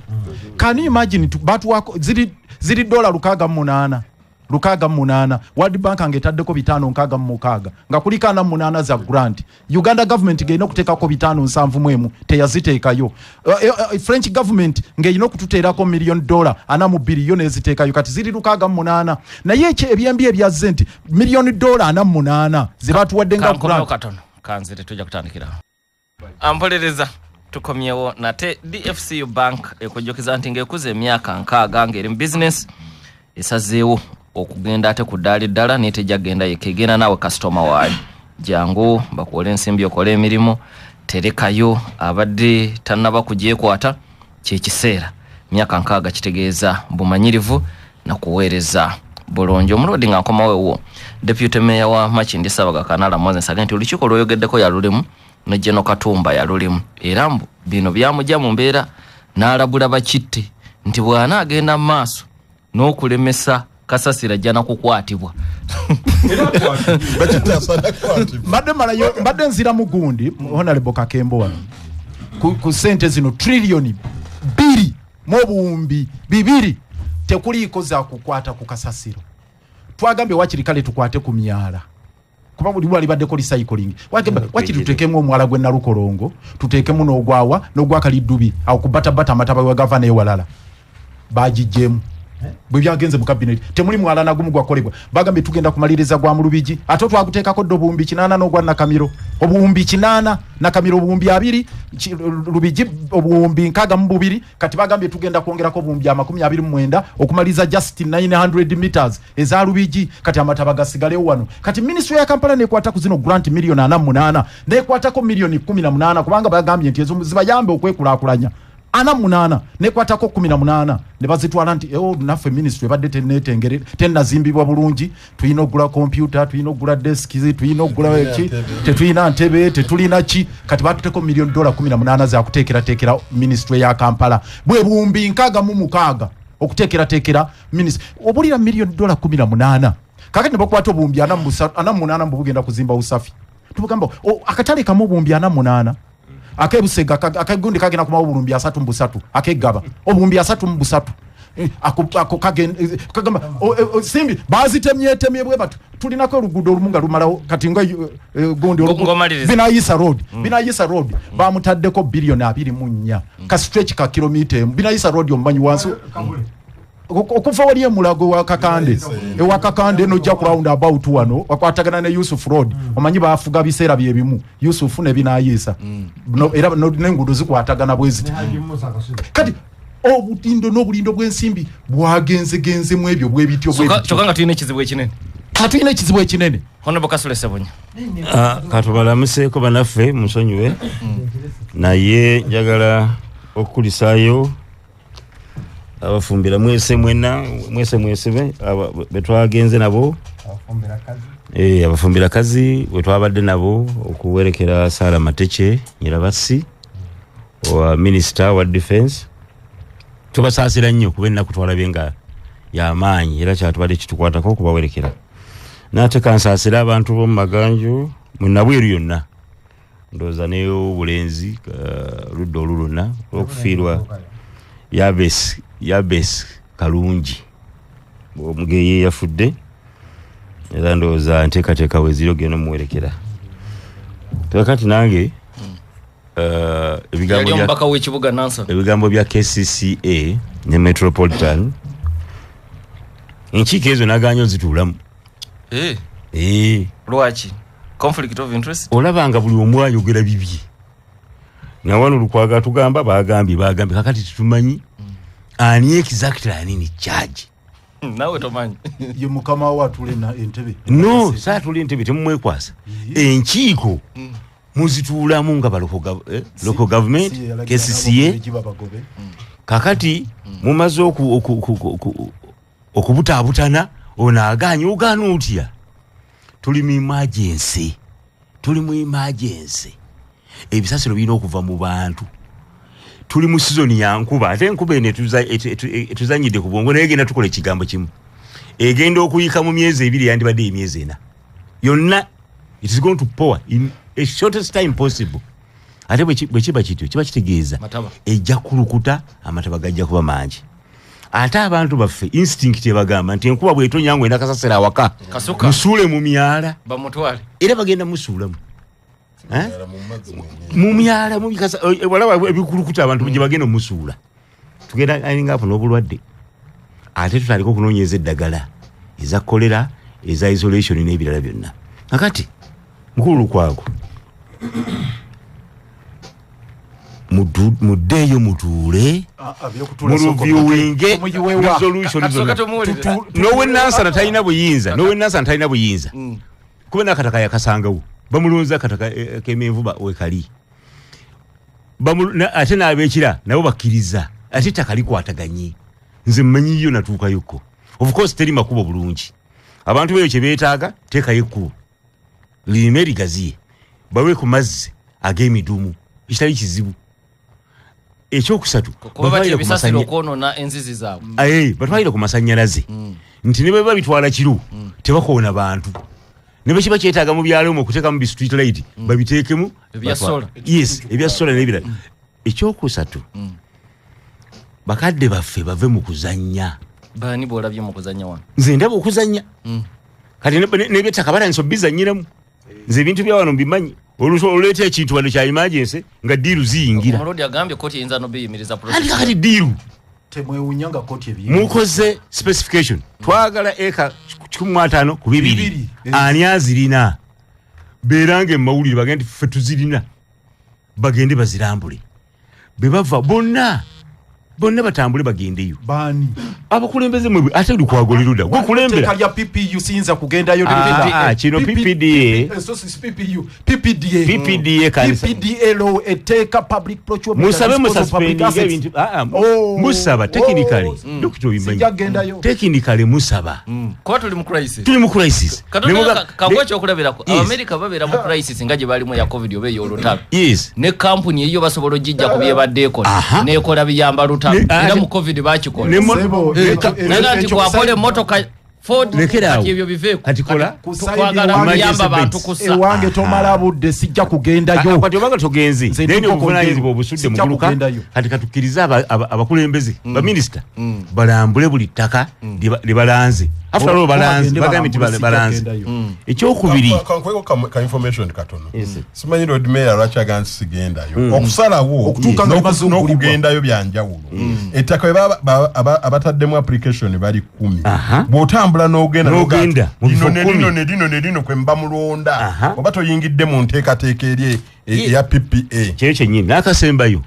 Can you imagine, batuwako ziri dola 68, 68, World Bank nga etaddeko 566, nga kuliko 48 za grant. Uganda government ng'erina okuteekako 571, teyaziteekayo. French government ng'erina okututeerako $42 million, yo neziteekayo. Kati ziri 68, naye ekyo ebyembi ebyazze nti $48 million ze batuwadde nga Kankomyewo grant. Katono kanzire, tujja kutandikira ampolereza. Tukomyewo nate. DFCU Bank ekujjukiza nti ng'ekuza emyaka 60 ng'eri mu bizinesi, esazeewo okugenda ate ku ddaala eddala, naye tejja kugenda yekka, egenda naawe kasitoma waayo. Jangu bakuwole ensimbi okole emirimu, terekayo. Abadde tannaba kugyekwata, kyekiseera. Myaka 60 kitegeeza bumanyirivu nakuweereza bulungi. Omulodi nga nkomawo ewuwo, deputy mayor wa Makindye Ssaabagabo Moses agambye nti olukiiko lwoyogeddeko yalulimu, ne General Katumba yalulimu, era mbu bino byamugya mu mbeera n'alabula bakitte nti bw'anaagenda mu maaso n'okulemesa kasasiro ajja nakukwatibwa. Bakitte asaana kukwatibwa. Mbadde malayo, mbadde nziramu gundi Honorable Kakembo wano ku sente zino 2.2 trillion tekuliiko za kukwata ku kasasiro. Twagambye wakiri kale tukwate ku myala, kuba buli lwalibaddeko recycling. Wakiri tuteekemu omwala gw'e Nalukolongo, tuteekemu n'ogwawa n'ogwakaliddubi awo ku batabata amataba wegava n'ewalala. Bagijjemu bwe byagenze mu cabinet, temuli mwala nagumu gwakolebwa. Bagambye tugenda kumaliriza gwa Mulubigi, ate twaguteekako dde 800,000, n'ogwa Nakamiro 800,000, Nakamiro 20,000, Lubigi 62,000. Kati bagambye tugenda kwongerako 29,000 okumaliriza just 900 meters eza Lubigi. Kati amataba gasigalewo wano. Kati ministry ya Kampala nekwata ku zino grant 48 miliyoni, nekwatako 18 miliyoni, kubanga bagambye nti ezo zibayambe okwekulaakulanya. 48 nekwatako 18, ne bazitwala nti, "Oh, naffe ministry ebadde tenetengere, tenazimbibwa bulungi, tulina okugula kompyuta, tulina okugula desks, tulina okugula ki, tetulina ntebe, tetulina ki." Kati batuteko $18 miliyoni zakuteekerateekera ministry ya Kampala, bwe 6,066 okuteekerateekera ministry. Obulira $18 miliyoni. Kakati ne bakwata 48,000 mbu bugenda kuzimba usafi. Tubugamba akatale kamu 48,000, akebusega akagundi kagenda kumawo 33,000, akegaba 33,000. Ako kagamba simbi bazitemyetemye bwe batu. Tulinako oluguudo olumu nga lumalawo kati nga gundi Ng'omaliriza. Binayisa Road, Binayisa Road bamutaddeko 24 biliyoni, ka stretch ka kilomita 1. Binayisa Road omumanyi wansi okuva wali emulago wa Kakande, ewa Kakande nojja ku round about wano wakwatagana ne Yusuf Road. Omanyi bafuga biseera byebimu Yusuf ne Binayisa. No, era n'enguudo zikwatagana bwe ziti. Kati obutindo n'obulindo bw'ensimbi bwagenzegenzemu ebyo bwebityo bwebityo. Kyokka nga tulina ekizibu ekinene. Katulina ekizibu ekinene. Honorable Kasule Sebunya. Ah, katubalamuseeko banaffe, musonyiwe, naye njagala okukulisaayo abafumbira mwese mwena, mwese mwesebe betwagenze nabo, abafumbira kazi bwe twabadde nabo okuwerekera Sara Mateke Nyirabasi wa minisita wa defense. Tubasaasira nnyo kuba ennaku twalabye nga yamaanyi, era kyatubadde kitukwatako okubawerekera. Nate kansaasira abantu b'omu Maganjo mu Nabweru yonna, ndowooza n'obulenzi ludda olwo lwonna, olw'okufiirwa Yabes Kalungi omugeye yafudde, era ndowooza nteekateeka weziri ogenda omuwerekera. Kakati nange ebigambo Yali omubaka w'ekibuga Nansana. Ebigambo bya KCCA ne Metropolitan, enkiiko ezo naganya ozituulamu. Lwaki? Conflict of interest? Olaba nga buli omu ayogera bibye, nga wano Lukwaga tugamba bagambye. Kakati tetumanyi ani exactly ani in charge. Nawe tomanyi. Ye mukama we atule na entebe. No, saatula entebe, temumwekwasa enkiiko. Muzituulamu nga ba local government, KCCA. Kakati mumaze okubutaabutana, ono agaanye, ogaana otya? Tuli mu emergency, tuli mu emergency. Ebisasiro birina okuva mu bantu. Tuli mu sizoni ya nkuba, ate enkuba eno etuzanyidde ku bwongo, naye genda tukola ekigambo kimu, egenda okuyika mu myezi 2, yandibadde emyezi 4 yonna. It is going to pour in a shortest time possible. Ate bwe kiba kityo, kiba kitegeeza Mataba. ejja kulukuta, amataba gajja kuba mangi. Ate abantu baffe instinct ebagamba nti enkuba bwetonya ngo enakasasira awaka, Kasuka. musuule mu myala, bamutwale. Era bagenda musuulamu. Eh? Mu myala, mu bikasa, walaba ebikulukuta, abantu gye bagenda omusuula. Tugenda ending up n'obulwadde, ate tutandika okunoonyeza eddagala eza kolera, eza isolation n'ebirala byonna. Kakati mukulu Lukwago, muddeeyo mutuule, mureviewinge resolution Kasooka zonna. tumuwulirize. N'owenansana talina buyinza, n'owenansana talina buyinza, kuba n'akataka yakasangawo, bamulonze akataka kemenvuba wekali. Ate n'abekira nabo bakkiriza, ate ettaka likwataganye. Nze mmanyiyo, natuukayokko. Of course teri makubo bulungi. Abantu beyo kye beetaaga, teekayo ekkubo lirime, ligaziye, bawe ku mazzi ag'emidumu, ekitali kizibu. Ekyokusatu, Kuba batya batwalire ku ebisasiro okwonoona enzizi zaabwe. Batwalire ku masanyalaze, nti ne bwe babitwala kiro tebakoona bantu. Ne bwe kiba kyetaaga mu byalo omwo okuteekamu bi street light, babiteekemu. Ebya solar. Yes, ebya solar n'ebirala. Ekyokusatu, bakadde baffe bave mu kuzannya. Baani bwolabye mu kuzannya wano? Nze ndaba okuzannya kati n'ebyettaka batandise obizannyiramu. Nze ebintu bya wano mbimanyi. Oleeta ekintu wano kya emergency nga deal ziyingira. Omulundi agambye kooti eyinza nobiyimiriza. Anti kakati deal Temwewunya nga kooti ebiyi Mukoze specification, twagala eka 150 ku 200. 200, Ani azirina? Beeranga emawulire, bagende nti ffe tuzirina, bagende bazirambule. Bwe bava bonna bonna batambule bagendeyo. Baani? Abakulembeze mwe, ate Lukwago liruda gwekulembera. Etteeka lya PPU, siyinza kugendayo. Kino PPDA. So si PPU, PPDA. PPDA kanisa. PPDA law, etteeka, public procurement Musabe and disposal of public mususpendinga assets. ebintu. Oh, Musaba technically, oh, Dokita, obimanyi. Sijja kugendayo. Technically musaba. Kuba tuli mu crisis. Tuli mu crisis. Katonda, kakuwa ekyokulabirako. Yes. Abamerika babeera mu crisis nga gye balimu eya COVID oba ey'olutalo, Yes. ne kampuni eyo basobola ogijja ku byebadde ekola, nekola biyamba lutalo. Era mu COVID bakikola. Sebo, Naye nti ekyo kwakola emmotoka Ford, Lekera awo. kati ebyo biveeko. Kati kola. Ku side Twagala ewange- kuyamba bantu kussa. Ewange tomala budde, sijja kugendayo. Kati obanga togenze, Nze naye ndi obuvunanyizibwa obusudde Sijja muguluka. kugendayo. Kati katukkirize abakulembeze, baminisita balambule buli ttaka lye balanze. After all balanze, Bagende bagambye nti balambule, sijja balanze. kugendayo. Ekyokubiri, Kankweko ka information katono. Yes. Simanyi Lord Mayor lwaki agamba nti sigendayo. Okusalawo Okutuuka nga bazungulibwa. n'okugendayo byanjawulo. Ettaka bwe abataddemu application bali 10, bw'otambula n'ogenda N'ogenda mu bifo lino ne 10. Lino ne lino ne lino kwe mba mulonda, oba toyingidde mu nteekateeka eri eya PPA. Kyeyo kyennyini n'akasembayo.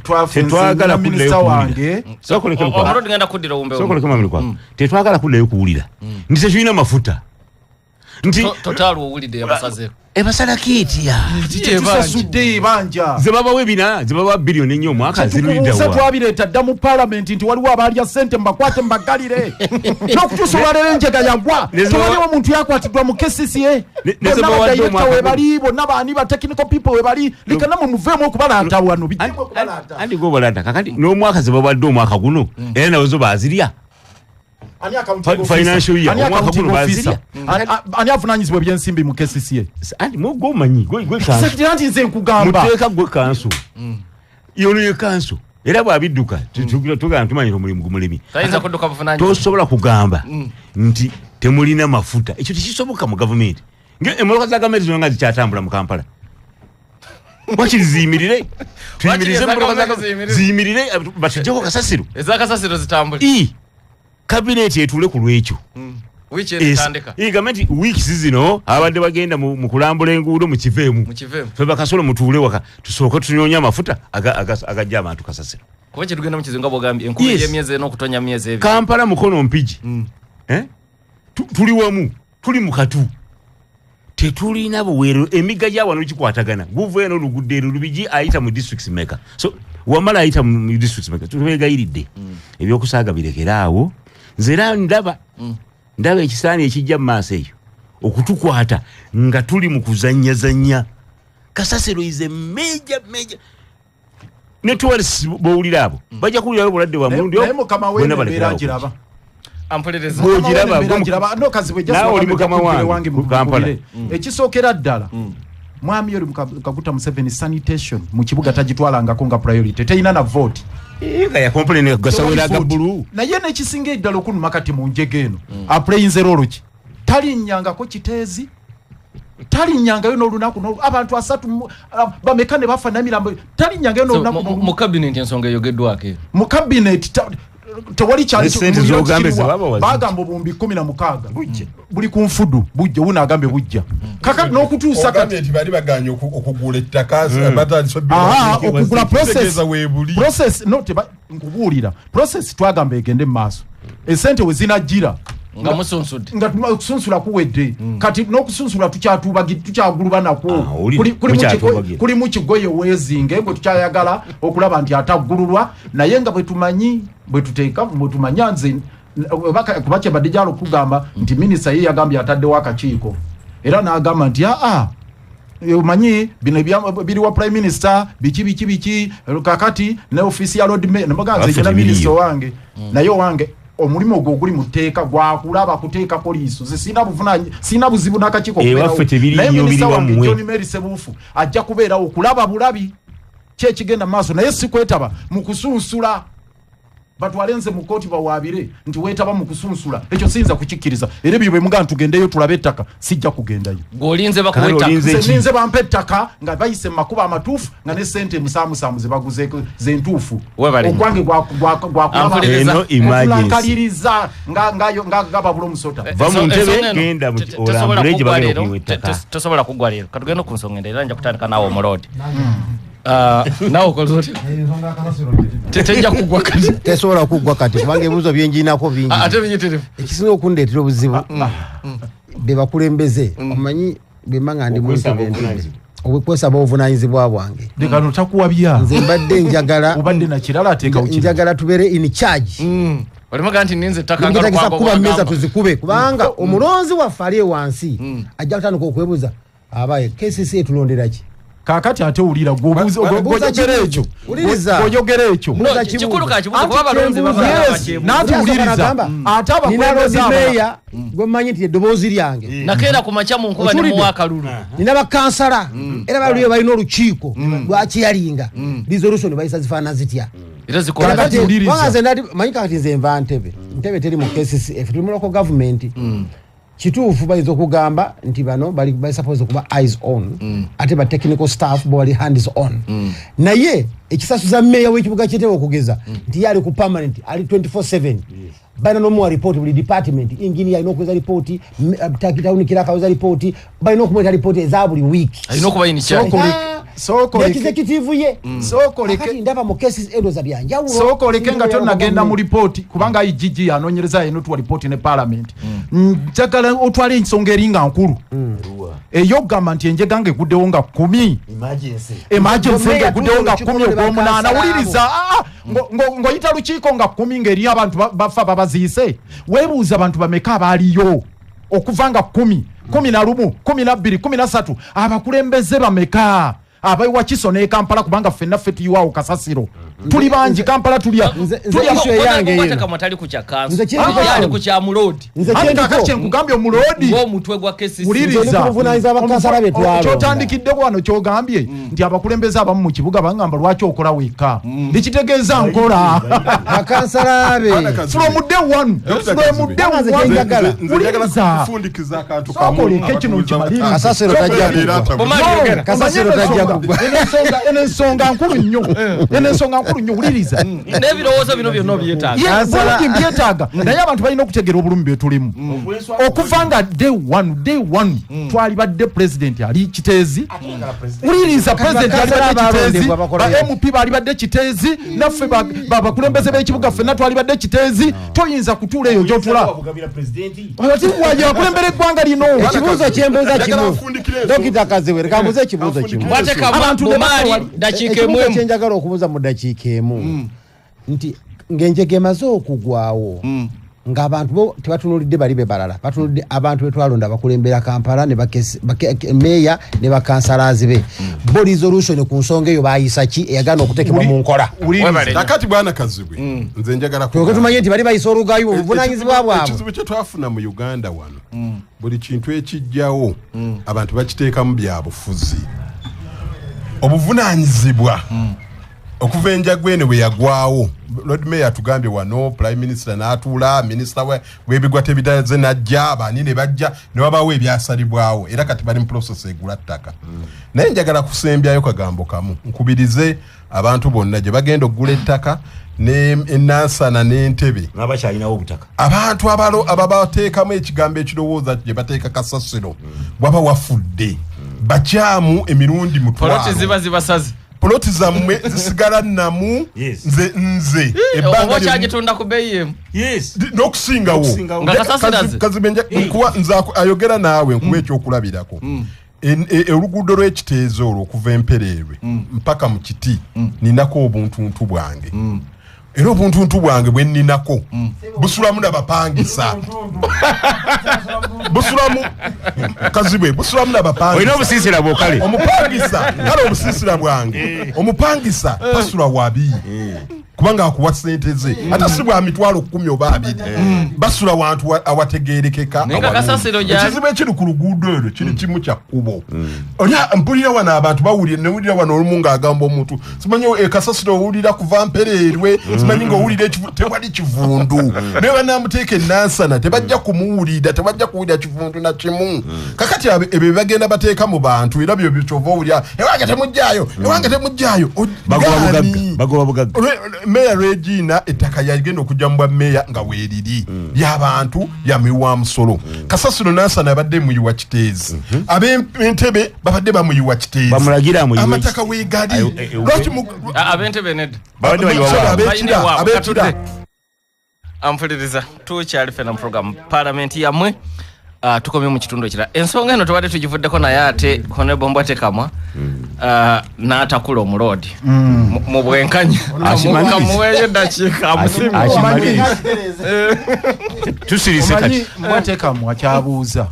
Twafense Tetwagala kuddayo minisita kuwulira. wange. Sooka oleke Lukwago. Omulundi ngenda kuddira owumbe. Sooka oleke Mwami Lukwago. Tetwagala kuddayo kuwulira nti tetulina mafuta, nti Total owulidde yabasazeeko. Ebasalako etya? Tusasudde ebanja. Ze babawa ebina, ze babawa biliyoni ennyo omwaka, Tukubuuza, ziruliddawa? twabireeta dda mu palamenti nti waliwo abaalya ssente, mubakwate mubagalire. N'okutuusa olwaleero enjega yagwa. Tewaliwo muntu yakwatiddwa mu KCCA. Ne ze Bonna bawadde badirekita omwaka webali, bonna baani, ba technical people webali. Leka namwe muveemu okubalaata wano, bijjemu okubalaata. Anti gobalaata kakati n'omwaka ze bawadde omwaka guno, era nazo zo bazirya. Ani accounting officer? Financial year, Ani omwaka accounting guno officer? bazirya. Ani avunanyizibwa ebyensimbi mu KCCA? Anti gwomanyi gwe kanso. Sekitira nti nze nkugamba. Muteeka gwe kanso, yono ye kanso, era bwabidduka tugamba tumanyira omulimu gumulimi. Tayinza kudduka buvunaanyizibwa. Tosobola kugamba nti temulina mafuta, ekyo tekisoboka mu gavumenti. Emmotoka za gavumenti zonna nga zikyatambula mu Kampala, wakiri ziyimirire, tuyimirize Wakiri eza emmotoka za gavumenti ziyimirire. Ziyimirire, batuggyeko kasasiro. Ezakasasiro zitambule. Kabineeti etuule ku lwekyo. Wiiki eno etandika. Gavumenti wiikisi zino abadde bagenda mu kulambula enguudo, mukiveemu. Mukiveemu. Fe bakasolo mutuule waka, tusooke tunyoonye amafuta agajja abantu kasasiro. Kuba kyetugenda mu kizibu nga bwogambye, enkuba ey'emyezi ena okutonya myezi 2. Kampala, Mukono, Mpigi. Eh? Tuli wamu, tuli mu katu. Tetulina buweerero. Emigga gya wano gikwatagana, guva eno lugudde ero Lubigi ayita mu districts meka, so Wamala ayita mu districts meka. Tubegayiridde, ebyokusaaga birekere awo. Nze era ndaba ekisaani ekijja mu maaso eyo okutukwata nga tuli mu kuzannyazannya. Kasasiro is a major, major networks. Bowulira abo bajja kuwulirayo obulwadde bwa mulundi. Naye mukama we Bonna embeera balekerawo. giraba. Ampuliriza. Bw'ogiraba, Mukama we embeera no Kazibwe, just Naawe oli wagambe mukama jakubire wange wange ku Kampala. mukubire. Ekisookera ddala, mwami Yoweri Kaguta Museveni, sanitation mu kibuga tagitwalangako nga priority, terina na vote. Eh, nga yakomplain gasawera aga Tewali vote. bbulu. Naye nekisinga eddala okunuma kati mu njega eno, aplayinze role ki? Talinnyangako Kiteezi, talinnyangayo n'olunaku abantu asatu bameka ne bafa namirambo, talinnyangayo So, n'olunaku mu n'olumu. Mu cabinet ensonga eyogeddwako eyo? Mu cabinet tewali kyali. Ne sente z'ogambe zebabawa Bagamba obuwumbi 16 buli ku nfudu bujja, wuno agambye bujja kakati n'okutuusa kati. Ogambye nti bali baganye okugula ettaka, batandise Aha, okugula process Kitegeeza weebuli. Process no teba, nkubuulira process twagamba egende mu maaso, esente we zinajjira. Nga musunsudde. Nga okusunsula kuwedde kati, n'okusunsula tukyaguluba nakwo. Ah, mukyatuubagira. Kulimu kigoye weezinge gwe tukyayagala okulaba nti ataggululwa, naye nga bwe tumanyi bwe tuteeka bwe tumanya nze kuba kyebadde gyala okugamba nti minisita ye yagambye ataddewo akakiiko, era n'agamba nti aa, omanyi bino biri wa prime minister, biki biki biki, kakati ne ofiisi ya lord mayor nembaga nze Waffe nyina tebiriiyo. minisita owange, naye owange omulimu ogwo oguli mu tteeka gwakulaba kuteekako liiso. Nze sirina buvunanyi, sirina buzibu n'akakiiko Ewaffe okubeerawo. tebiriiyo, Naye minisita biri wange wammwe. John Mary Sebuufu ajja kubeerawo okulaba bulabi ki ekigenda mu maaso, naye si kwetaba mu kusunsula. Batwale nze mu kooti bawaabire nti weetaba mu kusunsula, ekyo siyinza kukikkiriza. Era ebyo bwe mugamba tugendeyo tulabe ettaka, sijja kugendayo. Gweolinze bakuwa Kale ettaka. olinze Nze ki? ninze bampa ettaka nga bayise mu makubo amatuufu, nga ne sente emusaamusaamu ze baguzeeko zentuufu. Webale. Ogwange Ampuliriza. Eno emergency. gwakulankaliriza nga babula omusota. Va mu ntebe, Ensonga eno genda tesobola olambule gye kuggwa bagenda leero. okuyiwa ettaka. Tesobola kuggwa leero. Katugende ku nsonga endala, era nja kutandika naawe omuloodi. Ah, naawe okoze otya? Tejja kuggwa kati. Tesobola kuggwa kati kubanga ebibuuzo byenjinako bingi. Ah, ate biyitirivu. Ekisinga okundeetera obuzibu be bakulembeze, omanyi bwemba nga ndi mu Okwesaba ntebe ntudde, obuvunanyizibwa. okwesaba obuvunanyizibwa bwange. Lekano takuwabya. Nze mbadde njagala Obadde nakirala ateekawo kino. Njagala tubeere in charge. Olimuga nti ninze ettaka nga Ngetagisa Lukwago kuba mmeeza bw'agamba. tuzikube, kubanga omulonzi waffe ali ewansi ajja kutandika okwebuuza, abaye KCC etulondera ki? Kakati ate owulira Buuza gweoyogera kibuuzo. ekyo. Wuliriza. Gweoyogera ekyo. No, Buuza kikulu kibuuzo. kakibuuzo Anti kuba abalonzi kyenbuuza- babalaba Yes, bakyebuuza. n'ati wuliriza. Agamba, Ate nina abakulembeze Lord abalala. Mayor gwe mmanyi nti eddoboozi lyange. Nakeera ku makya mu nkuba ne Okiwulidde? muwa akalulu. Nina bakansala era baliyo balina olukiiko lwakiyalinga resolution bayisa zifaana zitya? Era zikola. Kakati Kakati, wuliriza. kubanga nze manyi kakati nze nva Ntebe, Ntebe teri mu KCCF, tuli mu local government. Kituufu bayinza okugamba nti bano bali supposed okuba eyes on, ate ba technical staff bo bali hands on, naye ekisasuza meeya w'ekibuga ky'Entebe okugeza nti ye ali ku permanent, ali 24/7, balina nomuwa report buli department. Engineer alina okuweza report, town clerk aweza report, balina okumuweta report eza buli week. Alina okuba in charge. Executive ye. Sooka Kakati ndaba mu cases endoza byanjawulo. Sooka oleke nga tonnagenda mu lipooti, kubanga IGG anoonyereza yena otuwa lipooti ne parliament. Njagala otwale ensonga eri nga nkulu ey'okugamba nti enjega nga eguddewo nga 10, emergency Meya nga eguddewo nga tuula 10 olukiiko ogw'omunaana. ne bakansala. Wuliriza, ng'oyita lukiiko nga 10 ng'eri abantu bafa babaziise, weebuuza abantu bameka abaaliyo okuva nga 10, 11, 12, 13, abakulembeze bameka abawakiso ne Kampala? Kubanga ffenna ffe tuyiwaawo kasasiro, tuli bangi Kampala tulya Nze tulya. issue eyange Kuba eno. tekamwe tali ku kya kanso. Nze kyendiko. Ye ali ku kya muloodi. Nze Anti kyendiko. kakati kyenkugambye omuloodi Ng'omutwe gwa KCC. Nze ndi wuliriza. ku buvunaanyizibwa bakansala be twalonda. Kyotandikidde wano kyogambye nti abakulembeze abamu mu kibuga baŋŋamba lwaki okola wekka, ndikitegeeza nkola Bakansala be from day one, Dr. from day Nze one. kyenjagala. Nze njagala Wuliriza. kufundikiza akantu Sooka kamu. oleke kino nkimalirize. Kasasiro tajja kugwa. Bomali yogera. Kasasiro tajja kugwa. Eno ensonga nkulu nnyo, eno ensonga. Makulu nnyo, wuliriza. N'ebirowoozo bino byonna obyetaaga. Ye, Kansala- bulungi mbyetaaga, naye abantu balina okutegeera obulumi bwe tulimu okuva nga day one, day one twalibadde president ali Kiteezi. Wuliriza, president bakansala alibadde Kiteezi, abalondebwa bakola ba MP balibadde Kiteezi, naffe bakulembeze b'ekibuga ffenna twalibadde Kiteezi. Toyinza kutuula eyo gyotula ati waje akulembera eggwanga lino. Ekibuuzo kyembuuza Njagala kimu, nfundikire ensonga. Dokita Kazibwe, leka mbuuze ekibuuzo kimu. Bwateka Abantu ne bumaali bafa wali. dakiika Ekibuuzo emu. kyenjagala okubuuza mu ddakiika emu nti ng'enjega emaze okugwawo, ng'abantu bo tebatunulidde bali be balala, batunulidde abantu betwalonda abakulembera Kampala ne meeya ne bakansalazi be, bo resolution ku nsonga eyo bayisa ki eyagaana okuteekebwa mu nkola? Webale nnyo. Kakati bwana Kazibwe, nze njagala Tuloke tumanye nti bali bayisa olugayu obuvunanyizibwa bwabwe. Ekizibu kye twafuna mu Uganda wano, buli kintu ekijjawo abantu bakiteekamu byabufuzi. Obuvunanyizibwa okuva enjagu eno bwe yagwawo, Lord Mayor atugambye wano, Prime Minister n'atuula, minisita w'ebigwa tebitaze n'ajja, baani ne bajja ne wabaawo ebyasalibwawo, era kati bali mu process egula ttaka. Naye njagala kusembyayo kagambo kamu, nkubirize abantu bonna gye bagenda okugula ettaka enansana n'Entebe N'abakyalinawo obutaka. Abantu abalo ababateekamu ekigambo ekirowooza gye bateeka kasasiro waba wafudde bakyamu emirundi Poloti ziba 5,000. zibasaze. Poloti zammwe zisigala nnamu. Yes. Nze Oba ebbanga okyagitunda ku bbeeyi emu. Yes. N'okusingawo. N'okusingawo. Nga kasasiro aze. Kazibe, nkuwa nze ayogera naawe, nkuwa ekyokulabirako. Oluguudo lw'Ekiteezi olwo okuva Empereerwe mpaka mu kiti, ninako obuntuntu bwange, era obuntuntu bwange bwe nninako busulamu nabapangisa, busulamu Kazibwe, busulamu Olina nabapangisa. obusiisira bwokale. Omupangisa, kale obusiisira bwange, omupangisa tasula wabi kubanga akuwa sente ze, ate si bwa 10,000 oba 20. Basula wantu awategerekeka, Naye nga awalungi. kasasiro gyali. Ekizibu ekiri ku luguudo erwo kiri kimu kya kkubo. Oli mpulira wano abantu bawulira, newulira wano olumu ng'agamba omuntu, simanyi kasasiro owulira kuva Mpereerwe, simanyi ng'owulira tewali kivundu. Naye banamuteeka enansana tebajja kumuwulira, tebajja kuwulira kivundu na kimu. Kakati ebyo bagenda bateeka mu bantu, era byo kyova owulira ewange temugjayo, ewange temugjayo. Bagoba bugagga. Gaani? Bagoba bugagga. Meeya Regina ettaka yagenda okujja mu bwa meeya nga weeriri lyabantu, lyamuyiwa musolo. Kasasiro Nansana abadde muyiwa Kiteezi, ab'Entebe babadde bamuyiwa Kiteezi. Bamulagira amuyiwe. Amataka weegali. Lwaki Ah, ab'Entebe nedda. Babadde bayiwa Sorry, waabwe. Balina ab'Ekira, ewaabwe, ab'Ekira. katudde. Ampuliriza, tukyali fena mu program Palamenti yammwe. Ah, tukomye mu kitundu ekirala. Ensonga eno tubadde tugivuddeko, naye ate Honorable Mbwatekamwa n'atakula omuloodi mu bwenkanya. Akimalirize. Kamuweeyo eddakiika amusiime. Akimalirize. Tusirise Omanyi, kati. Mbwatekamwa kyabuuza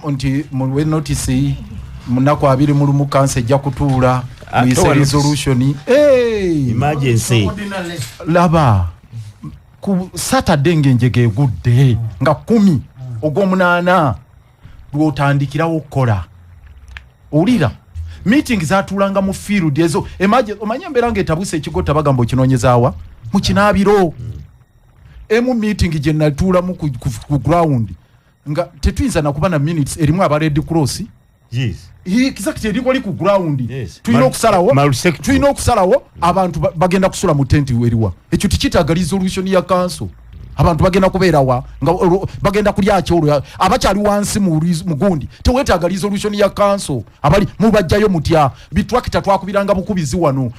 nti muwe notisi mu nnaku 21 kansa ejja kutuula Ah, muyise towa notice. resolution. Hey! Emergency. Laba, ku Saturday ng'enjega egudde nga 10 ogw'omunaana lwotandikirawo okukola. Owulira meeting zatuulanga mu field ezo. Omanye embeera ng'etabuse ekigotta, bagamba okinoonyezaawa mu kinaabiro. Emu meeting gye natuulamu ku ground nga tetuyinza nakuba na minutes, erimu aba Red Cross. Exactly, eri wali ku ground. Tulina okusalawo, Multisectoral. tulina okusalawo abantu bagenda kusula mu tenti eriwa. Ekyo tikitaaga resolution ya council. Abantu bagenda kubeerawa nga bagenda kulya ki olwo abakyali wansi mu gundi? Teweetaaga resolution ya council. Abali mubajjayo mutya? Bitrakita twakubiranga bukubizi wano.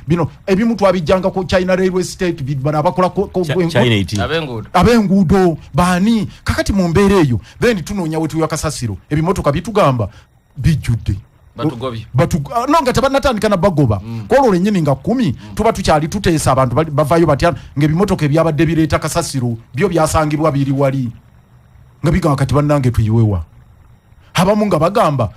Bino ebimu twabijjanga ku China Railway State, bano abakola China 18. Ab'enguudo. Ab'enguudo baani? Kakati mu mbeera eyo then tunoonya wetuya kasasiro, ebimotoka bitugamba bijjudde. Batugobye. Ah, no, nga tebanatandika na bagoba kwolwo lwennyini nga 10 tuba tukyali tuteesa abantu bavaayo batya, ng'ebimotoka ebyabadde bireeta kasasiro byo byasangibwa biri wali nga bigamba kati bannange tuyiwewa. Abamu nga bagamba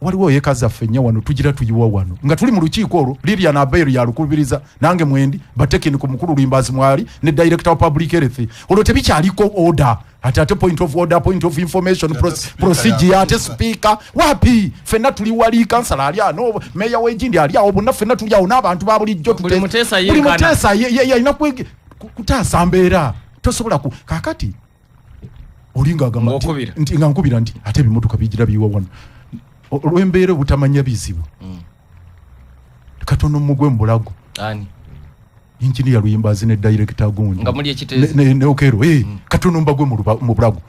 waliwo eka zaffe nnya wano tugira tuyiwa wano. Nga tuli mu lukiiko olwo, Lilian Aberu yalukubiriza, nange mwendi, batekiniko mukulu Lwimbazi mwali ne director wa public health. Olwo tebikyaliko order, ate point of order, point of information, Speaker procedure, ate yabuuza. speaker wapi? Fenna tuli wali, kansala ali ano, meya w'egindi ali awo, bonna ffenna tuli awo n'abantu ba bulijjo. Buli muteesa Buli yenkana. muteesa yalina kutaasa mbeera. Tosobola ku kakati oli ng'agamba Ng'okubira. nti nga nkubira nti ate ebimotoka bigira biyiwa wano olw'embeera obutamanya bizibu. Katono mugwe mubulago. Ani? Engineer Luyimbazi ne director gundi. Nga muli ekiteezi. Ne Okero, katono mbagwe mu bulago.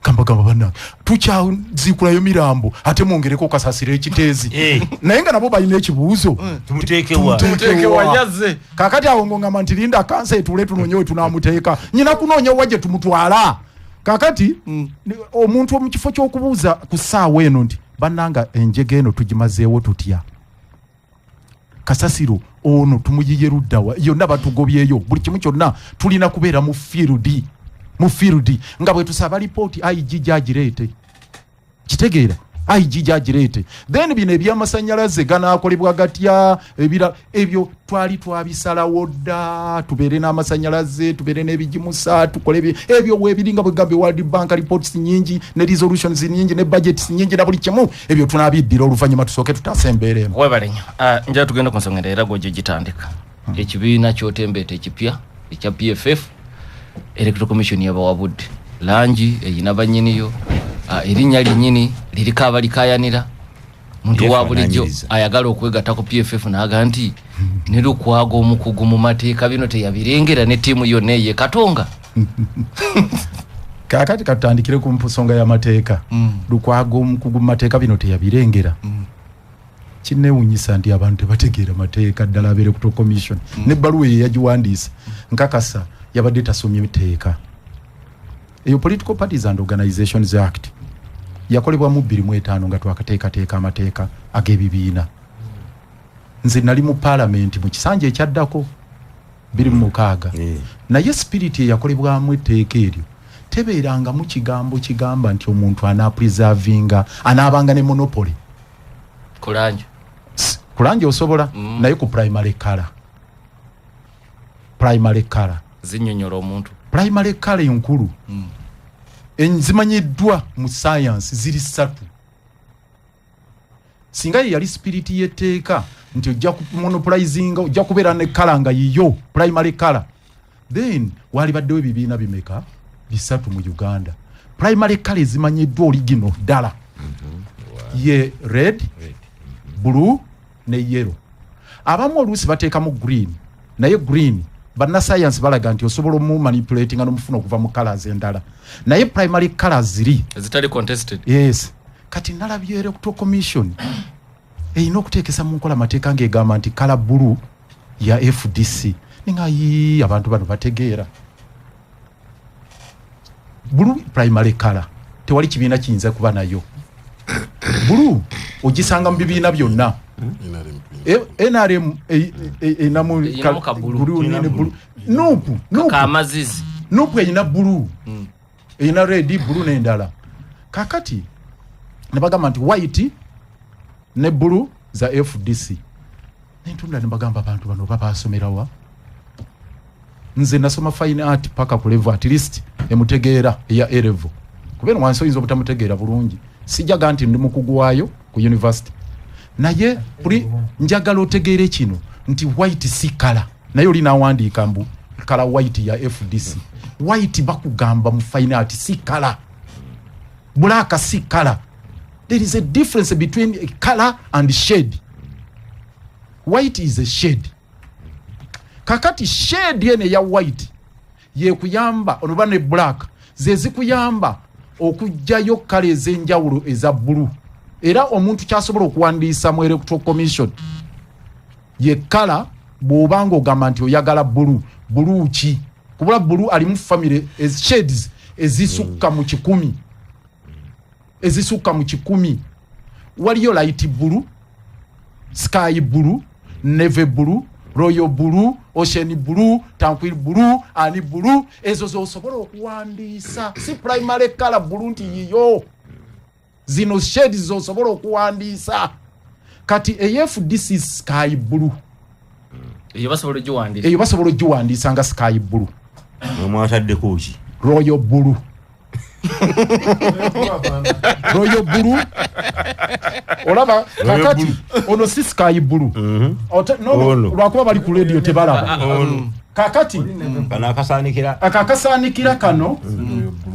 Kambagamba bannange, tukyaziikulayo mirambo ate mwongereko kasasiro ekiteezi. Naye nga nabo balina ekibuuzo. Tumuteekewa. Tumuteekewa, yazze. Kakati awo ngongamba nti linda kansa etuule tunoonye we tunaamuteeka. Nyina kunoonya wa gye tumutwala. Kakati omuntu mu kifo ky'okubuuza ku ssaawa eno nti bannanga enjega eno tugimazeewo tutya, kasasiro ono tumuyiye luddawa, yonna batugobyeyo, buli kimu kyonna tulina kubeera mu field, mu field nga bwe tusaba lipooti IG gyagireete. Kitegeera IG gyagireete. Then bino ebyamasannyalaze ganaakolebwa gatya, ebira ebyo twali twabisalawo dda, tubeere n'amasannyalaze, tubeere n'ebigimusa, tukole ebyo weebiri nga bwe gambye World Bank reports nyingi ne resolutions nyingi ne budgets nyingi na buli kimu, ebyo tunaabiddira oluvannyuma, tusooke tutaase embeera emu. Webale nnyo. Njala tugenda ku nsonga endala era gwojjo gitandika. Ekibiina kyotembeeta ekipya ekya PFF, Electoral Commission yabawabudde langi eyina bannyiniyo, erinnya lyennyini liriko abalikayanira. Muntu wa bulijjo Yeefaanaanyiriza. ayagala okwegatta ku PFF n'aga nti ne Lukwago omukugu mu mateeka bino teyabirengera ne ttiimu yonna eyo Katonga. Kaakati katutandikire ku nsonga y'amateeka. Lukwago omukugu mu mateeka bino teyabirengera. Kinneewuunyisa nti abantu tebategeera mateeka ddala. Abeere ku commission n'ebbaluwa eyo yagiwandiisa, nkakasa yabadde tasomye tteeka. Eyo Political Parties and Organizations Act yakolebwa mu 2005 nga twakateekateeka amateeka ag'ebibiina. Nze nali mu paalamenti mu kisanja ekyaddako 2006. Naye spirit eyakolebwamu etteeka eryo tebeerangamu kigambo kigamba nti omuntu anaapreservinga, anaabanga ne monopoly. Kulanja. Kulanja osobola, naye ku primary color, primary color zinnyonnyola omuntu. Primary color enkulu zimanyiddwa mu science ziri ssatu. Singa ye yali spirit y'etteeka nti ojja monopolizinga, ojja kubeera ne color nga yiyo primary color, then walibaddewo ebibiina bimeka? Bisatu mu Uganda. Primary color ezimanyiddwa original ddala ye red, blue ne yellow. Abamu oluusi bateekamu green, naye green bannasayansi balaga nti osobola omumanipulatinga n'omufuna okuva mu colors endala, naye primary colors ziri ezitali contested. Yes. Kati nalabye Electoral Commission erina okuteekesa mu nkola amateeka ng'egamba nti color blue ya FDC. Ninga yi abantu bano bategeera. Blue primary color tewali kibiina kiyinza kuba nayo. Blue ogisanga mu bibiina byonna. NRM erinamu Erinamu ka blue. blue, Erina ne blue. blue. NUP, NUP. Kamazizi. NUP erina blue, erina red, blue n'endala. Kakati ne bagamba nti white ne blue za FDC. Nentunda ne bagamba abantu bano oba basomerawa. Nze nasoma fine art paka ku level at least emutegeera eya A level, kubeera wansi oyinza obutamutegeera bulungi. Sijaga nti ndi mukugu waayo ku university, naye buli njagala otegeere kino nti white si color. Naye oli nawandiika mbu color white ya FDC. White bakugamba mu fine art si color, black si color. There is a difference between a color and shade. White is a shade. Kakati shade eno eya white yekuyamba onoba ne black ze zikuyamba okugjayo color ez'enjawulo eza blue. Era omuntu kyasobola okuwandiisa mu Electoral Commission ye color bw'obanga ogamba nti oyagala blue, blue ki? Kubula blue alimu family shades ezisukka mu 100, ezisukka mu 100. Waliyo light blue, sky blue, navy blue, royal blue, ocean blue, tranquil blue, ani blue. Ezo zosobola okuwandiisa, si primary color blue nti yiyo. Zino shades zosobola okuwandiisa. Kati eya FDC sky blue. Eyo basobola ogiwandiisa. Eyo basobola ogiwandiisa nga sky blue. Mwataddeko ki? Royal blue, royal blue. Olaba kakati ono si sky blue. No, Ono. lwakuba bali ku radio tebalaba. Kakati kano akasaanikira. Akakasaanikira kano,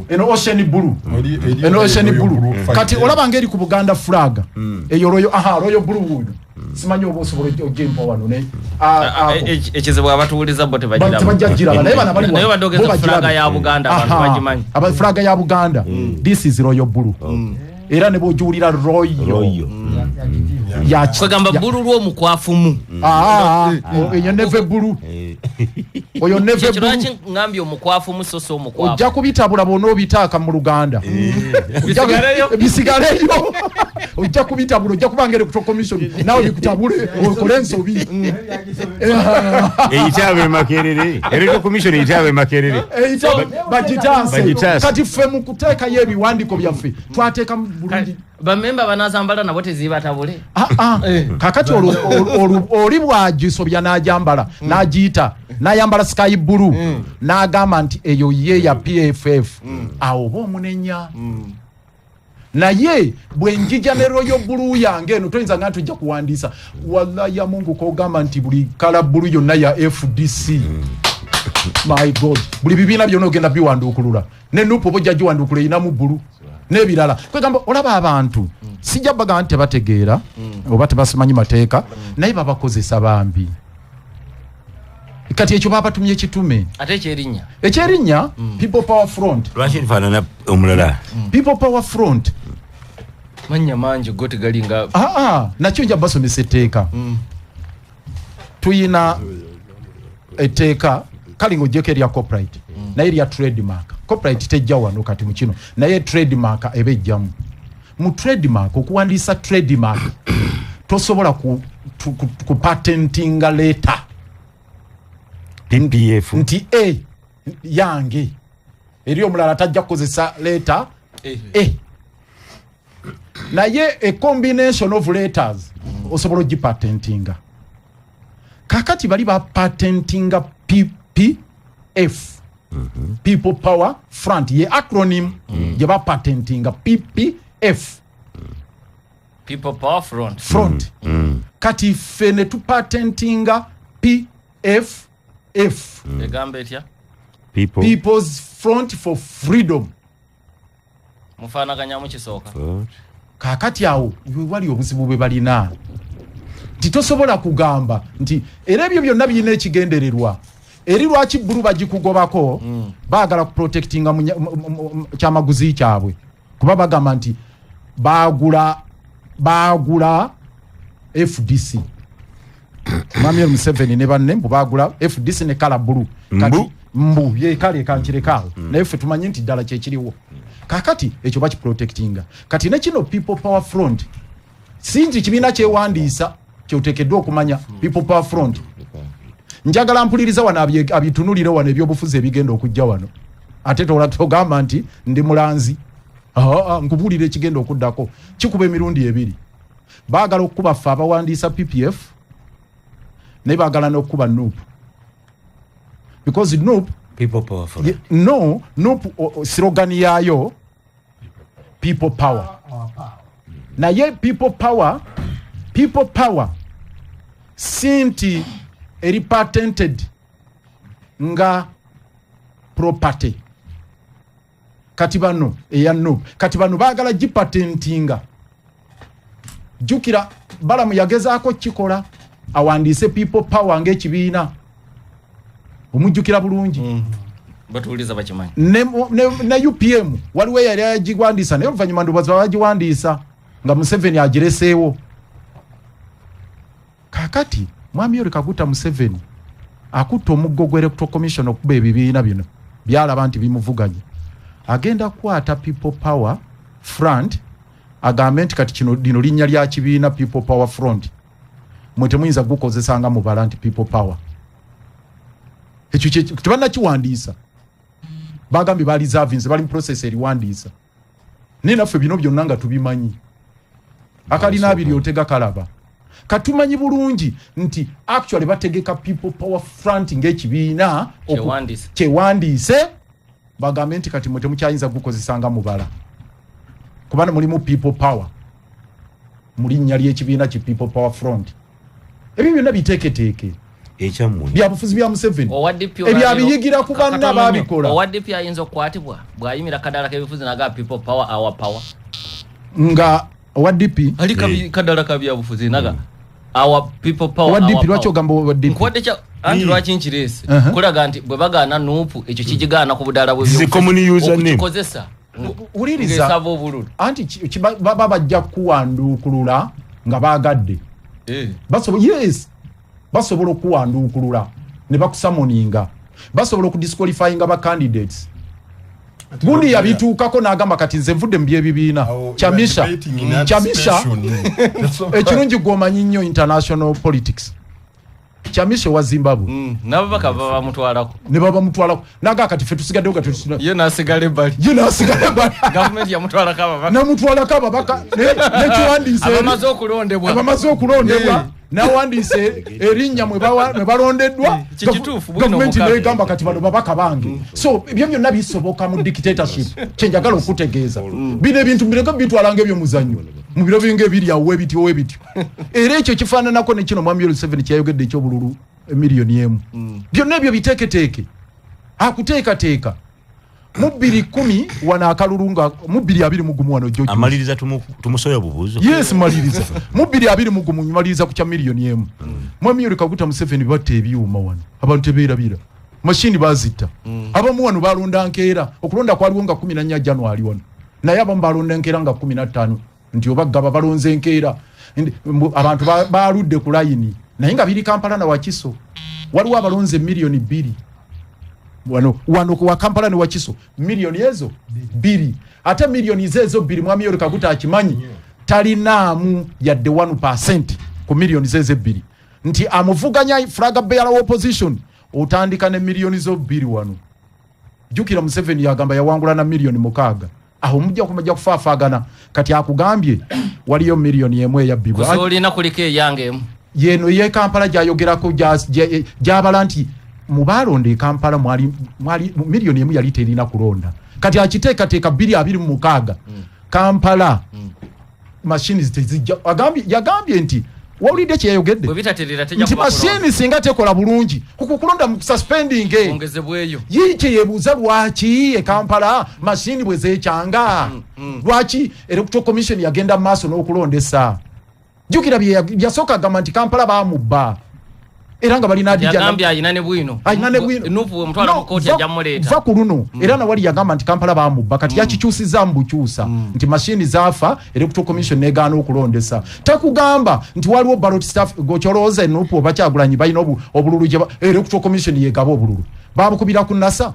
eno ocean blue, eno ocean blue. Kati olaba ngeri ku Buganda flag eyo royal, aha, royal blue wuuyo. Simanyi oba osobola ojempa wano ne ekizibu abatuwuliza bo tebajja giraba, naye bana bali naye badde ogeza fulaga ya Buganda, abantu bagimanyi. Aba fulaga ya Buganda, this is royal blue. Era ne bw'ogiwulira royal kwegamba bbulu lw'omukwafumu. Eyo neve bbulu, oyo neve bbulu. Lwaki ngambye omukwafumu so si omukwafu? Ojja kubitabula bw'ona obitaaka mu Luganda, bisigaleyo. Ojja kubitabula, ojja kubanga electoral commission nawe bikutabule okole ensobi. Eyite ab'e Makerere, electoral commission eyite ab'e Makerere bagitaase. Kati ffe mu kuteekayo ebiwandiiko byaffe twateekamu bulungi. Bamemba banazambala nabo tezibatabule. Kakati oli bwagisobya n'ajambala n'agiyita n'ayambala sky blue n'agamba nti eyo ye ya PFF, awo oba omunenya. Naye bwe njija ne royal blue yange eno, toyinza nga ntujja kuwandiisa. Wallahi ya Mungu, kogamba nti buli kala blue yonna ya FDC, my God, buli bibiina byonna ogenda biwanduukulula, ne NUP oba ojja giwanduukula erinamu blue n'ebirala. Kwegamba olaba abantu, sijja bagamba nti tebategeera oba tebasimanyi mateeka, naye babakozesa bambi. Kati ekyo babatumye kitume. Ate ekyerinnya? Ekyerinnya People Power Front. Lwaki nfaanana omulala? People Power Front. Mannya mangi go tegalinga. Nakyo nja basomesa etteeka. Tuyina etteeka kale ng'ogyeko erya copyright, naye erya trademark. Copyright tejja wano kati mu kino, naye trademark eba ejjamu. Mu trademark, okuwandiisa trademark, tosobola ku patentinga letter PPF nti a yange, eri omulala tajja kukozesa letter A, naye a combination of letters osobola ogipatentinga. Kakati bali bapatentinga PPF, People Power Front, ye acronym gye bapatentinga, PPF. People Power Front. Front. Kati ffe ne tupatentinga PFF. Egamba etya? People People's Front for Freedom. Mufaanaganyamu kisooka. Kakati awo wali obuzibu bwe balina nti tosobola kugamba nti, era ebyo byonna birina ekigendererwa eri lwaki blue bagikugobako. Baagala kuprotectinga kyamaguzi kyabwe, kuba bagamba nti bagula FDC. Mwami Museveni ne banne mbu bagula FDC ne colour blue. Mbu? Mbu ye kale kankirekaawo, naye ffe tumanyi nti ddala kyekiriwo. Kakati ekyo bakiprotectinga. Kati ne kino People Power Front, si nti kibiina kyewandiisa, kyoteekeddwa okumanya. People Power Front, njagala mpuliriza wano abitunulire wano ebyobufuzi ebigenda okujja wano. Ate togamba nti ndi mulanzi. Nkubuulira ekigenda okuddako. Kikuba emirundi ebiri. Baagala okukuba ffe abawandiisa PPF, naye baagala n'okukuba NUP, because NUP People Power Front. No, NUP slogan yaayo people power, naye people power, people power si nti eri patented nga property. Kati bano eya NUP, kati bano baagala gipatentinga. Jjukira Balamu yagezaako kikola, awandiise people power ng'ekibiina, omujjukira bulungi. Batuwuliza bakimanyi. Ne UPM waliwo eyali agiwandiisa, naye oluvannyuma ndowooza bagiwandiisa nga Museveni agireseewo. Kakati mwami Yoweri Kaguta Museveni akutta omuggo gwa Electoral Commission okuba ebibiina bino byalaba nti bimuvuganya. Agenda kukwata People Power Front, agambe nti kati kino lino linnya lya kibiina, People Power Front, mwe temuyinza gukozesa nga mubala nti people power. Ekyo tebannakiwandiisa, bagambye balizavinze, bali mu process eriwandiisa. Naye naffe bino byonna nga tubimanyi, akalina abiri otega kalaba. Katumanyi bulungi nti actually bategeka People Power Front ng'ekibiina Kyewandiise. Kyewandiise, bagambe nti kati mwe temukyayinza gukozesa nga mubala, kubanga mulimu people power mu linnya ly'ekibiina ki People Power Front. Ebyo byonna biteeketeeke Ekyammwe. Byabufuzi bya Museveni. Owa DP Ebyo abiyigira ku banna. Katono nnyo. Babikola. Owa DP ayinza okukwatibwa bw'ayimira kadaala k'ebifuzi naga people power, our power? Nga owa DP? Ali kadala ka byabufuzi naga Our people power, Owa our DP, power. lwaki ogamba owa DP? Nkuwadde kya anti lwaki nkireese kulaga nti bwe bagaana nuupu ekyo kigigaana ku budaala This is a common username. okukikozesa Wuliriza. ng'esaba obululu. Anti baba bajja kuwanduukulula nga baagadde. Yes, basobola okuwanduukulula ne bakusamoninga, basobola okudisqualifyinga ba candidates. Gundi yabituukako n'agamba kati nze nvudde mu byebibiina. Chamisa, Chamisa, ekirungi gwomanyi nnyo international politics. Chamisa wa Zimbabwe. N'ababaka baba bamutwalako. Ne baba mutwalako naga kati ffe tusigaddewo nga tetusina- Ye n'asigala ebbali. Ye n'asigala ebbali. Gavumenti yamutwalako ababaka. Namutwalako ababaka nekiwandiise Abamaze okulondebwa. Abamaze okulondebwa. Nawandiise erinnya mwe balondeddwa. Kituufu, bwino Gavumenti omukago. negamba kati bano babaka bange. So ebyo byonna bisoboka mu dictatorship. Kyenjagala okutegeeza, bino ebintu bireke bitwala ng'ebyomuzannyo mu biro binga ebiri awo ebityo ebityo. Era ekyo kifaananako ne kino mwami Museveni kyeyayogedde ekyobululu emiliyoni 1. Byonna ebyo biteeketeeke, akuteekateeka mu bbiri kumi wano akalulu nga mu bbiri abiri mu gumu wano George. Amaliriza tumusoya obubuuzo. Yes, maliriza mu bbiri abiri mu gumu, maliriza ku kya miliyoni 1. Mwami Yoweri Kaguta Museveni batta ebyuma wano, abantu tebeerabira mashini bazitta. Abamu wano balonda nkeera, okulonda kwaliwo nga 14 January wano, naye abamu balonda nkeera nga 15, nti oba gaba balonze nkeera. Abantu baludde ku layini, naye nga biri Kampala na Wakiso. Waliwo abalonze miliyoni 2 wano wa Kampala ne Wakiso, miliyoni ezo 2. Ate miliyoni zeezo 2, mwami Yoweri Kaguta akimanyi talinaamu yadde 1% ku miliyoni zeezo 2, nti amuvuganya flag bearer wa opposition otandika ne miliyoni zo 2 wano. Jjukira Museveni yagamba yawangula na miliyoni 6, awo mujja kumajja kufaafaagana. Kati akugambye waliyo miliyoni 1 eyabbibwa. Kusoolina kuliko eyange emu. Yeno ye Kampala gyayogerako, gyabala nti mu baalonda e Kampala mwali miliyoni 1 yali terina kulonda. Kati akiteekateeka bbiri abiri mu mukaaga Kampala machines tezijja. Yagambye nti wawulidde kye yayogedde? Bwe bitaterera tejja Nti kuba kulonda. mashini singa tekola bulungi ku kulonda mu suspending. Ongezebweyo. Ye kye yeebuuza lwaki e Kampala mashini bwe zeekyanga, lwaki Electoral Commission yagenda mu maaso n'okulondesa. Jjukira bye yasooka agamba nti Kampala baamubba, era nga balina Adija na- Yagambye ayina ne bwino. Ayina ne bwino. Nupu bwe mutwala No, mu kkooti ajja muleeta. va ku luno. Era nawali yagamba nti Kampala baamubba, kati yakikyusizza mu bukyusa nti mashini zaafa, Electoral Commission negaana okulondesa. Takugamba nti waliwo ballot staff gokyolowooza Enupu oba Kyagulanyi balina obululu gye Electoral Commission yegaba obululu. Babukubira ku NASA,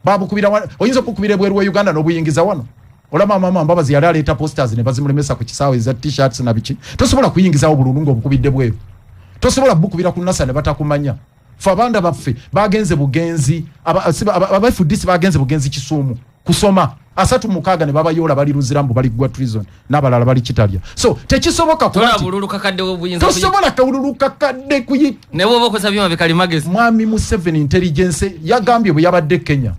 babukubira oyinza okukubira ebweru wa Uganda n'obuyingiza wano. Olaba mama Mbabazi yali aleeta posters ne bazimulemesa ku kisaawe eza t-shirts na biki. Tosobola kuyingizawo obululu ng'obukubidde bweru, tosobola bukubira ku NASA ne batakumanya. Fe abanda baffe bagenze bugenzi, aba FDC bagenze bugenzi Kisumu kusoma 36 ne babayoola, bali Luzira mbu bali gwa treason, n'abalala bali Kitalya. So tekisoboka kuba Tola nti bululu kakadde obuyinza kuyi- Tosobola kalulu kakadde kuyi- Ne bw'oba okozesa byuma bikalimagezi. Mwami Museveni intelligence yagambye bwe yabadde Kenya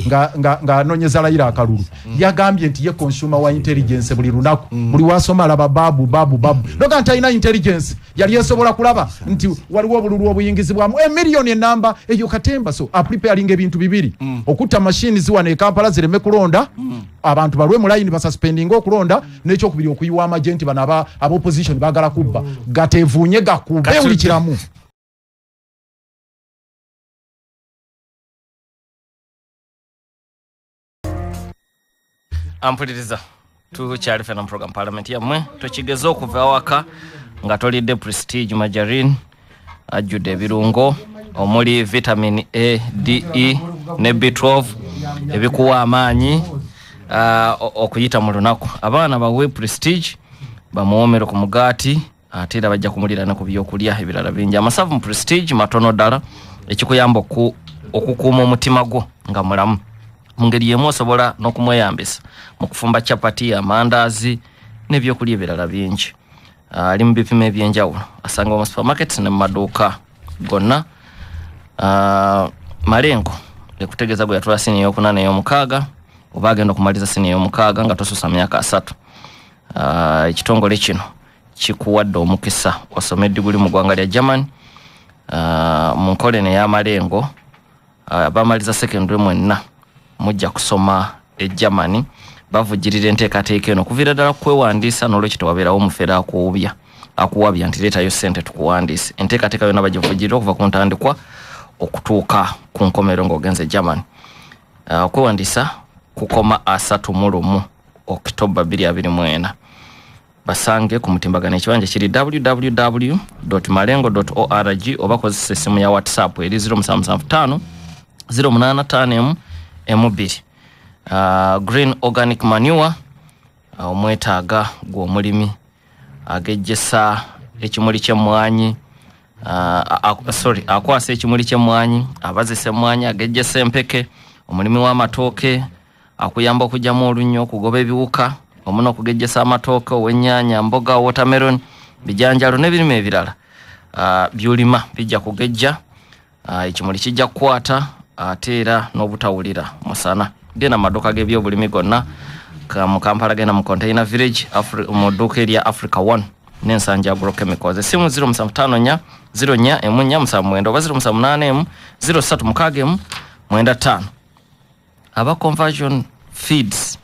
nga anoonyeza Raila akalulu, yagambye nti ye consumer wa intelligence buli lunaku, buli wasoma alaba babu babu babu noga nti alina intelligence yali esobola kulaba nti waliwo obululu obuyingizibwamu emiliyoni enamba eyo katemba. So apreparinga ebintu bibiri: okutta mashini ziwano e Kampala zireme kulonda, abantu balwe mu layini basuspendinga okulonda, n'ekyokubiri okuyiwa amagye nti bano aba opposition baagala kubba, gatevuunye gakube buli kiramu. Ampuliriza, tukyali fena mu program Parliament yammwe. Tokigeze okuva awaka nga tolidde Prestige margarine ajjudde ebirungo omuli vitamin A, D, E ne B12 ebikuwa amaanyi okuyita mu lunaku. Abaana bawe Prestige bamuwoomere ku mugaati, ate era bajja kumulira ne ku byokulya ebirala bingi. Amasavu mu Prestige matono ddala, ekikuyamba okukuuma omutima gwo nga mulamu. Mu ngeri y'emu osobola n'okumweyambisa mu kufumba chapati, amandaazi n'ebyokulya ebirala bingi. Ali mu bipimo ebyenjawulo, asangibwa mu supermarket ne mu maduuka gonna. Malengo ekutegeeza gwe yatula siniya eyokuna n'eyomukaaga oba agenda okumaliza siniya eyomukaaga nga tosusa myaka 30. Ekitongole kino kikuwadde omukisa osome eddiguli mu ggwanga lya Germany. Mu nkola eno ey'amalengo, bamaliza secondary mwenna mujja kusoma e Germany. Bavujjirira enteekateeka eno okuviira ddala kwewandiisa, n'olwekyo tewabeerawo mufere akuwubya. Akuwabya nti leetayo ssente tukuwandiise. Enteekateeka yonna bagivujjirira okuva ku ntandikwa okutuuka ku nkomero ng'ogenze Germany. Okwewandiisa kukoma 31 Okitoba 2024. Basange ku mutimbagano, ekibanja kiri www malengo org, oba kozesa essimu ya WhatsApp eri 0775 085 m2. Green organic manure, omwetaaga gw'omulimi agejjesa ekimuli ky'emmwanyi, sorry, akwasa ekimuli ky'emmwanyi, abazisa emmwanyi, agejjesa empeke, omulimi w'amatooke akuyamba okugyamu olunnyo, okugoba ebiwuka wamu n'okugejjesa amatooke, ow'ennyaanya, mboga, watermelon, bijanjalo n'ebirime ebirala byolima bijja kugejja, ekimuli kijja kukwata ate era n'obutawulira musana. Genda mu maduuka g'ebyobulimi gonna mu Kampala, genda mu Container Village, mu dduuka erya Africa One n'Ensanja Agrochemicals. Essimu 0754 04 14 79 oba 0781 03 61 95. Aba Conversion Feeds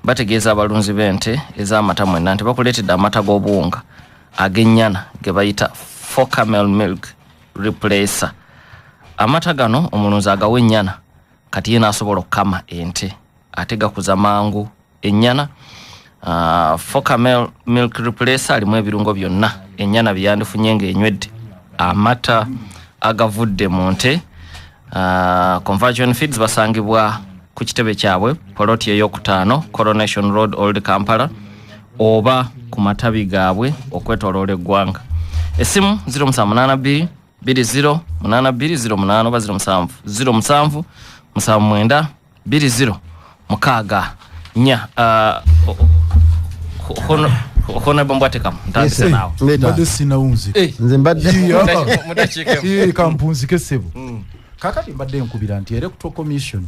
bategeeza abalunzi b'ente ez'amata mwenna nti bakuleetedde amata g'obuwunga ag'ennyana ge bayita Focamel Milk Replacer. Amata gano omulunzi agawa ennyana, kati ye n'asobola okukama ente, ate gakuza mangu ennyana. Focamel Milk Replacer alimu ebirungo byonna ennyana byeyandifunye ng'enywedde amata agavudde mu nte. Conversion Feeds basangibwa ku kitebe kyabwe, poloti eyokutaano, Coronation Road, Old Kampala, oba ku matabi gaabwe okwetoloola eggwanga. Essimu 0782 20 8208 oba 07 07 79 20 64. Honorable Mbwatekamu, ntandise naawe. Leeta. Mbadde sinawunzika. Nze mbadde Mudakiika. Kampunzike ssebo. Kakati mbadde nkubira nti Electoral Commission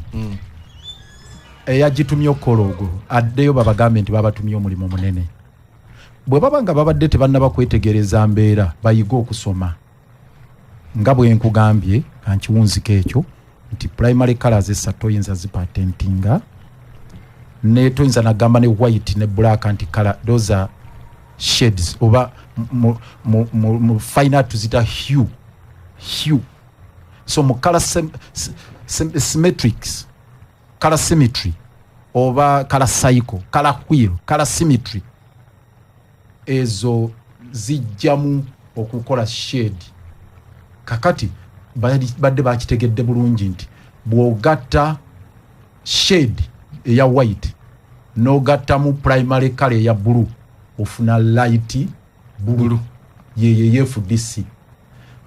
eyagitumye okukola ogwo addeyo babagambe nti babatumye omulimu munene. Bwe baba nga babadde tebannaba kwetegereza mbeera, bayige okusoma. Nga bwe nkugambye, kankiwunzika ekyo nti primary colors esatu toyinza zipatentinga, ne toyinza nagamba ne white ne black nti color. Those are shades, oba mu fine art tuzita hue. Hue, so mu color symmetrics, color symmetry oba color cycle, color wheel, color symmetry, ezo zijjamu okukola shade. Kakati badde bakitegedde bulungi nti bw'ogatta shade eya white n'ogattamu primary color eya blue, ofuna light blue, yeyo FDC.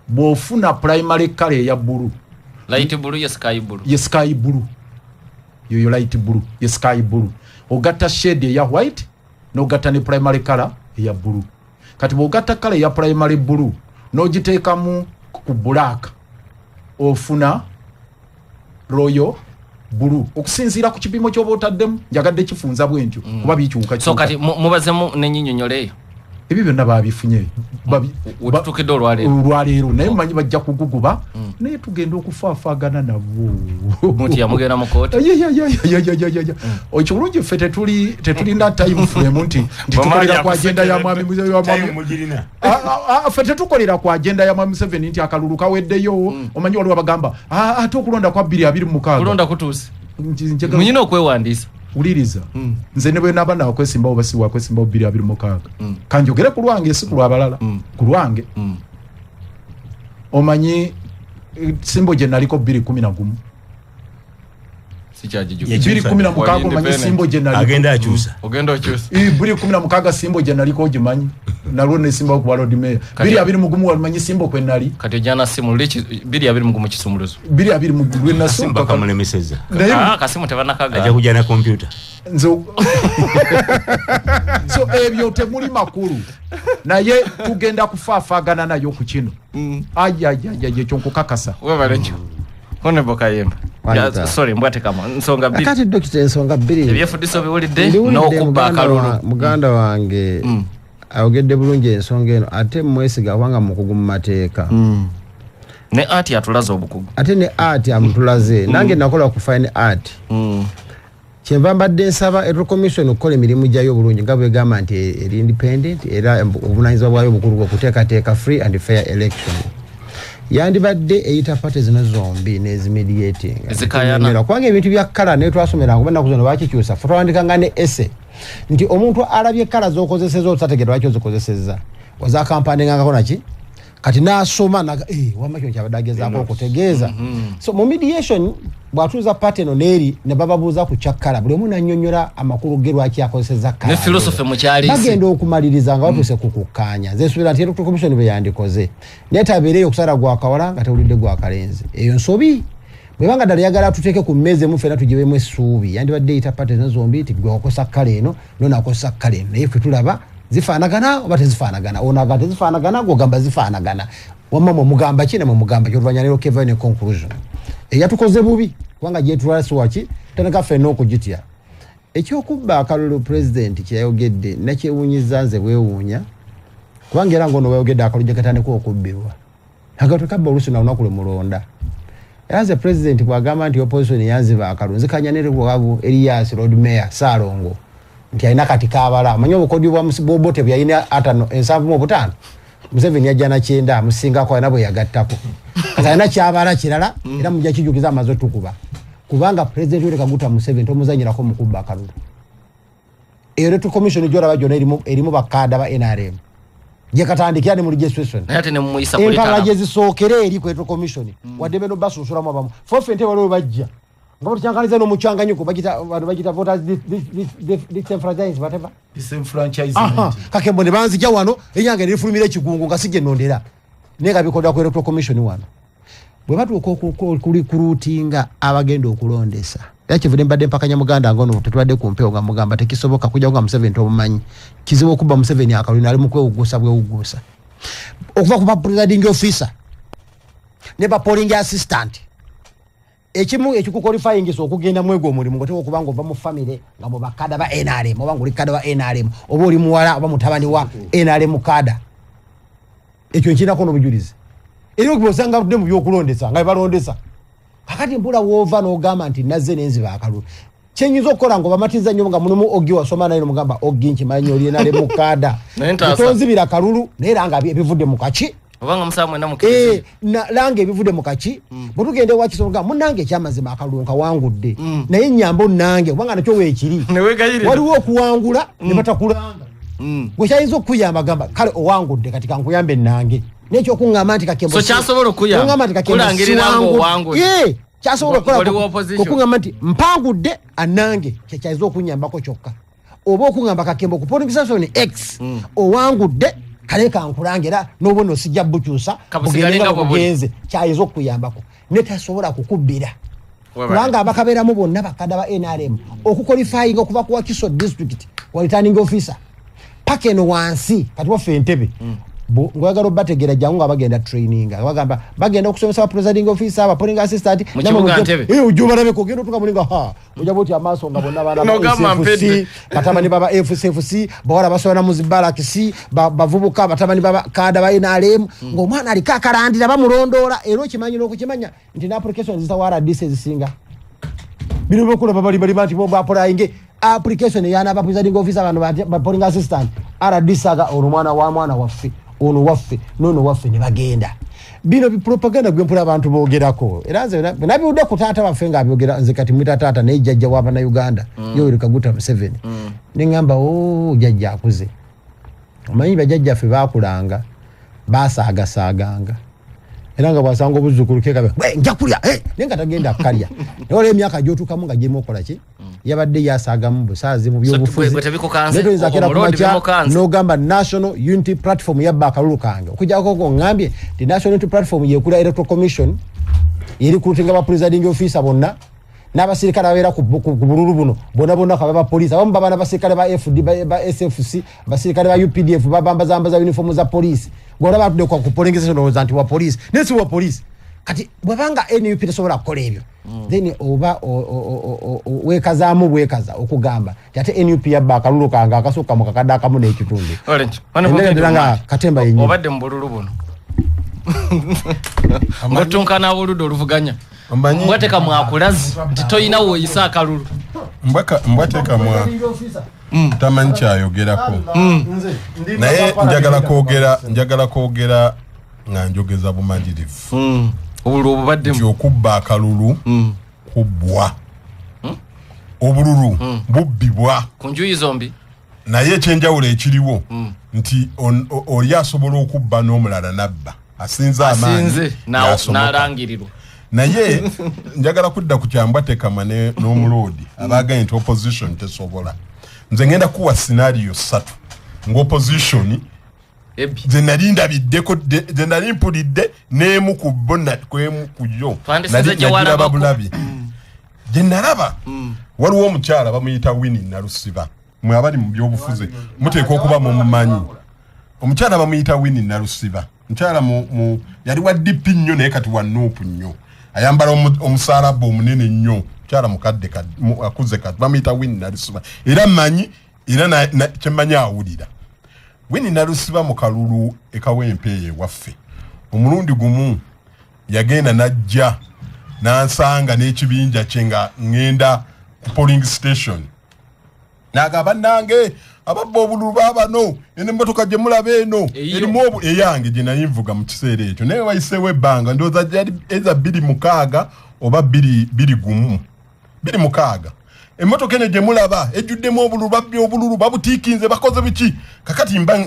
Bw'ofuna primary color eya blue, Light blue ye sky blue. Ye sky blue, yoyo light blue ye sky blue. Ogatta shade eya white n'ogatta ne primary color eya blue. Kati bw'ogatta color eya primary blue n'ogiteekamu ku black, ofuna royal blue, okusinziira ku kipimo ky'oba otaddemu. Njagadde kifunza bwe ntyo kuba bikyuka. So kati mubazemu nenyinyonyola eyo. Ebyo byonna babifunye. Wetutuukidde olwaleero. Olwaleero, naye mumanyi bajja kuguguba, naye tugenda okufaafaagana nabo. Muti yamugenda mu kooti. Ekyo bulungi, ffe tetulina time frame nti tukolera ku agenda ya mwami Time mugirina. Ah, ah, ffe tetukolera ku agenda ya mwami Museveni nti akalulu kaweddeyo. Omanyi waliwo abagamba, "Ah, ate okulonda kwa 2026." Kulonda kutuuse. Njagala Munyina okwewandiisa. Wuliriza, nze ne bwe naba nakwesimbawo oba si wakwesimbawo 2026, kanjogere ku lwange, si ku lwabalala, ku lwange. Omanyi symbol gye naliko 2011? Sikyagijukira. 2016, omanyi Independent. symbol gye naliko? Agenda akyusa. Ogenda okyusa. 2016 symbol gye naliko ogimanyi? Nalwo nesimbawo ku Lord Mayor. 2021 wamanyi symbol kwe nali? Kati ojana simu luli 2021 kisumuluzo. 2021 Simba lwenasooka. kamulemeseza. Naye Ah, kasimu tebanakaga. Ajja kujja na kompyuta. Nze so ebyo temuli makulu, naye tugenda kufaafaagana nayo ku kino. Ayayaya, ekyo nkukakasa. Webale nnyo, Honorable Kayemba. Wayita. Ya, sorry, Mbwatekamu, nsonga bbiri. Kati dokita, ensonga bbiri. Ebyefudiso biwulidde Ndiwulidde. n'okubba akalulu. Muganda wange ayogedde bulungi ensonga eno, ate mwesiga kubanga mukugu mu mateeka. Ne art atulaze obukugu. Ate ne art amutulaze. Nange nakola ku fine art. Kyenva mbadde nsaba Electoral Commission okukola emirimu gyayo obulungi nga bwegamba nti eri independent, era obuvunanyizibwa bwayo obukulu bwe okuteekateeka free and fair election. Yandibadde eyita party zino zombi nezimediating. Ezikaayana. Kubanga ebintu bya colour naye twasomeranga, kuba ennaku zino bakikyusa, fe twawandikanga ne essay nti omuntu alabye colour z'okozeseza otategeera lwaki ozikozesezza, ozakampandingangako naki, kati nasoma naga wamma kino kyabadde agezaako okutegeeza. So mu mediation bw'atuuza party eno n'eri ne bababuuza ku kya colour, buli omu nannyonnyola amakulu ge lwaki akozesezza colour. Ne philosophy mukyaliisi. Bagenda okumaliriza nga batuuse ku kukkaanya. Nze nsuubira nti Electoral Commission bwe yandikoze, naye tabeereyo okusala gwa kawala nga tewulidde gwa kalenzi, eyo nsobi. Bwebanga ddala yagala tuteeke ku mmeeza emu ffenna tugibemu essuubi, yandibadde eyita party zino zombi nti gwe wakosa colour eno, nono akosa colour eno, naye ffe tulaba zifaanagana oba tezifaanagana. Ono agamba tezifaanagana, gwogamba zifaanagana, wamma mwe mugamba ki, namwe mugamba ki, oluvannyuma ne okevayo ne conclusion eyatukoze bubi, kubanga gyetulala si waki tutandika ffenna okugitya. Ekyokubba akalulu pulezidenti kyeyayogedde nakyewunyiza nze bwewuunya, kubanga era ngaono wayogedde akalulu gye katandika okubbibwa, akalulu tekabba oluusi na lunaku lwe mulonda. Era nze pulezidenti bw'agamba nti opposition yanziba akalulu, nzikanya ne Rwabu Elias Lord Mayor Saalongo nti alina kati kabala, amanyi obukodyo bwa bw'Obote bwe yalina 50 75, Museveni yajja na 90, amusingako, alina bwe yagattako, kati alina kyabala kirala, era mujja kijjukiza amaze otukuba. Kubanga pulezidenti Yoweri Kaguta Museveni tomuzanyirako mu kubba akalulu. Eyo Electoral Commission gyolaba gyonna erimu bakaada ba NRM gyekatandikira ne mu registration, naye ate ne mumuyisa empalala kuletala gye zisookera eri ku Electoral Commission, wadde beno basunsulamu abamu fofe ente waliwo bajja nga batukyankaniza n'omukyanganyiko, bagita bano bagita voters disenfranchise, whatever. Disenfranchisement. Aha, Kakembo ne banzija wano enyange nerifulumira ekigungu nga si gye nnondera, naye nga bikolera ku Electoral Commission wano. Bwe batuuka okurecruitinga abagenda okulondesa, era kivudde mbadde mpakanya muganda nga ono, tetubadde ku mpewo, nga mugamba tekisoboka kujjako nga Museveni tomumanyi. Kizibu okubba Museveni akalulu, ali mu kwewugguusa bwewugguusa, okuva ku ba presiding officer ne ba polling assistant. Ekimu ekikuqualifyingisa okugenda mwegwo omulimu nga oteekwa okuba nga ova mu famire nga mu bakada ba NRM, oba nga oli kada wa NRM, oba oli muwala oba mutabani wa NRM kada. Ekyo nkirinako n'obujulizi, era osanga tudde mu byokulondesa nga bebalondesa. Kakati mpula woova n'ogamba nti nazze nenziba akalulu, kyenyinza okukola nga obamatiza nnyo nga mulimu ogi wasoma naye nomugamba ogi nkimanyi oli NRM kada, Naye ntaasa. tonzibira kalulu, naye era nga ebivudde mu kaki obanga musaaba mwena mukkiriza. Langa ebivudde mu kaki. Bwe tugenda ewakisoga munange, ekyamazima akalulu nkawangudde, naye nyamba onnange kubanga nakyo weekiri. Newegayirira. Waliwo okuwangula ne batakulanga. Gwe kyayinza okukuyamba gamba kale owangudde, kati kankuyambe ennange, nekyokuŋŋamba nti Kakembo So kyasobola okukuyamba? Kuŋŋamba nti Kakembo Kulangirira siwangudde. ng'owangudde. Ye, kyasobola okukola Oli wa opposition. okuŋŋamba nti mpangudde annange, kyekyayinza okunyambako kyokka, oba okuŋŋamba Kakembo ku polling station X owangudde, kale kankulange era n'obona osijja bukyusa, Kabusigale bugende nga nga bwe buli. bugenze, kyayinza okukuyambako ne tasobola kukubbira. Webale. Kubanga abakabeeramu bonna bakada ba NRM, okuqualifyinga okuva ku Wakiso district wa returning officer paka eno wansi kati waffe Entebe, ng'oyagala obategeera jangu nga bagenda training, bagamba bagenda okusomesa ba presiding officer, ba polling assistant. Mu kibuga Entebbe. Ojja obalabeko, ogenda otuuka muli nga ha ojja bwoti amaaso nga bonna baana ba N'ogamba SFC, mpedde. batabani baba FSFC, bawala basomera mu zibalakisi, bavubuka batabani baba kada ba NRM, ng'omwana aliko akalandira bamulondoola, era okimanyi n'okukimanya nti ne application zisa wa RDC ezisinga bino bokulaba bali bali nti bo baapplyinge application eyana ba presiding officer bano ba polling assistant, RDC aga ono mwana wa mwana waffe, ono waffe nono waffe, ne bagenda. Bino bipropaganda gwe mpula abantu boogerako, era nze nabiwudde ku taata waffe ng'abyogera. Nze kati mwita taata, naye jjajja w'abannayuganda Yoweri Kaguta Museveni, neŋŋamba o jjajja akuze. Omanyi bajjajjaffe baakulanga basaagasaaganga, era nga bwasanga obuzzukulu kekabe, "We, nja kulya eh," naye nga tagenda kukalya. Naye olwo emyaka gyotuukamu nga gyemu okola ki, yabadde yasaagamu busaazi mu So, byobufuzi. gwe tebikukanze? Naye toyinza kera Omulundi kumakya bimukanze. n'ogamba National Unity Platform yabba akalulu kange, okujjako ko ŋŋambye nti National Unity Platform yekula Electoral Commission, yerecruitinga ba presiding officer bonna n'abasirikale ababeera ku bululu buno bonna bonna, kaba bapoliisi, abamu baba n'abasirikale ba FD, ba SFC, abasirikale ba UPDF babambazambaza uniform za poliisi. Gwolaba atudde ku polling station olowooza nti wa poliisi, naye si wa poliisi. Kati bwebanga NUP tesobola kukola ebyo, then oba weekazaamu bwekaza okugamba nti ate NUP yabba akalulu kange akasukka mu kakadde akamu n'ekitundu. Orange. Endala ddala nga katemba yennyini. Obadde mu bululu buno ng'otunkana ab'oludda oluvuganya. Omanyi- Mbwateka mwakulazi nti toyina woyisa akalulu. Mbwatekamwa tamanyi kyayogerako, naye njagala kwogera, njagala kwogera nga njogeza bumanyirivu Obululu nti obubaddemu. okubba akalulu kubbwa, obululu bubbibwa ku njuyi zombi. Naye ekyenjawulo ekiriwo nti oli asobola okubba n'omulala nabba asinze amaanyi asinze y'asomoka. n'alangirirwa. Naye njagala kudda ku kyambwatekamwa n'omuloodi abagaye nti opposition tesobola. Nze ngenda kuwa scenario ssatu ng'opposition Ebbi. ze nali ndabiddeko, ze nali mpulidde n'emu ku bo kwemu ku yo Twandisinze Nali gye nagiraba walabako. bulabi gye nalaba. Waliwo omukyala bamuyita Winnie Nalusiba. Mwe abali mu byobufuzi muteekwa okuba mumumanyi. Omukyala bamuyita Winnie Nalusiba, mukyala yali wa DP nnyo, naye kati wa NUP nnyo. Ayambala omusalaba omunene nnyo. Mukyala mukadde akuze kati, bamuyita Winnie Nalusiba. Era mmanyi, era kyemmanyi awulira. Winnie Nalusiba mu kalulu ekawempe eyo ewaffe, omulundi gumu yagenda najja nansanga n'ekibinja kye nga ŋŋenda ku polling station, nagamba, "Nange ababba obululu baabano, eno emmotoka gye mulaba eno Eyiyo. erimu obu eyange gye nali nvuga mu kiseera ekyo." Naye wayiseewo ebbanga, ndowooza gyali eza 2006 oba 2021, 2006. "Emmotoka eno gye mulaba ejjuddemu obululu, babbye obululu, babutiikinze, bakoze biki." Kakati mba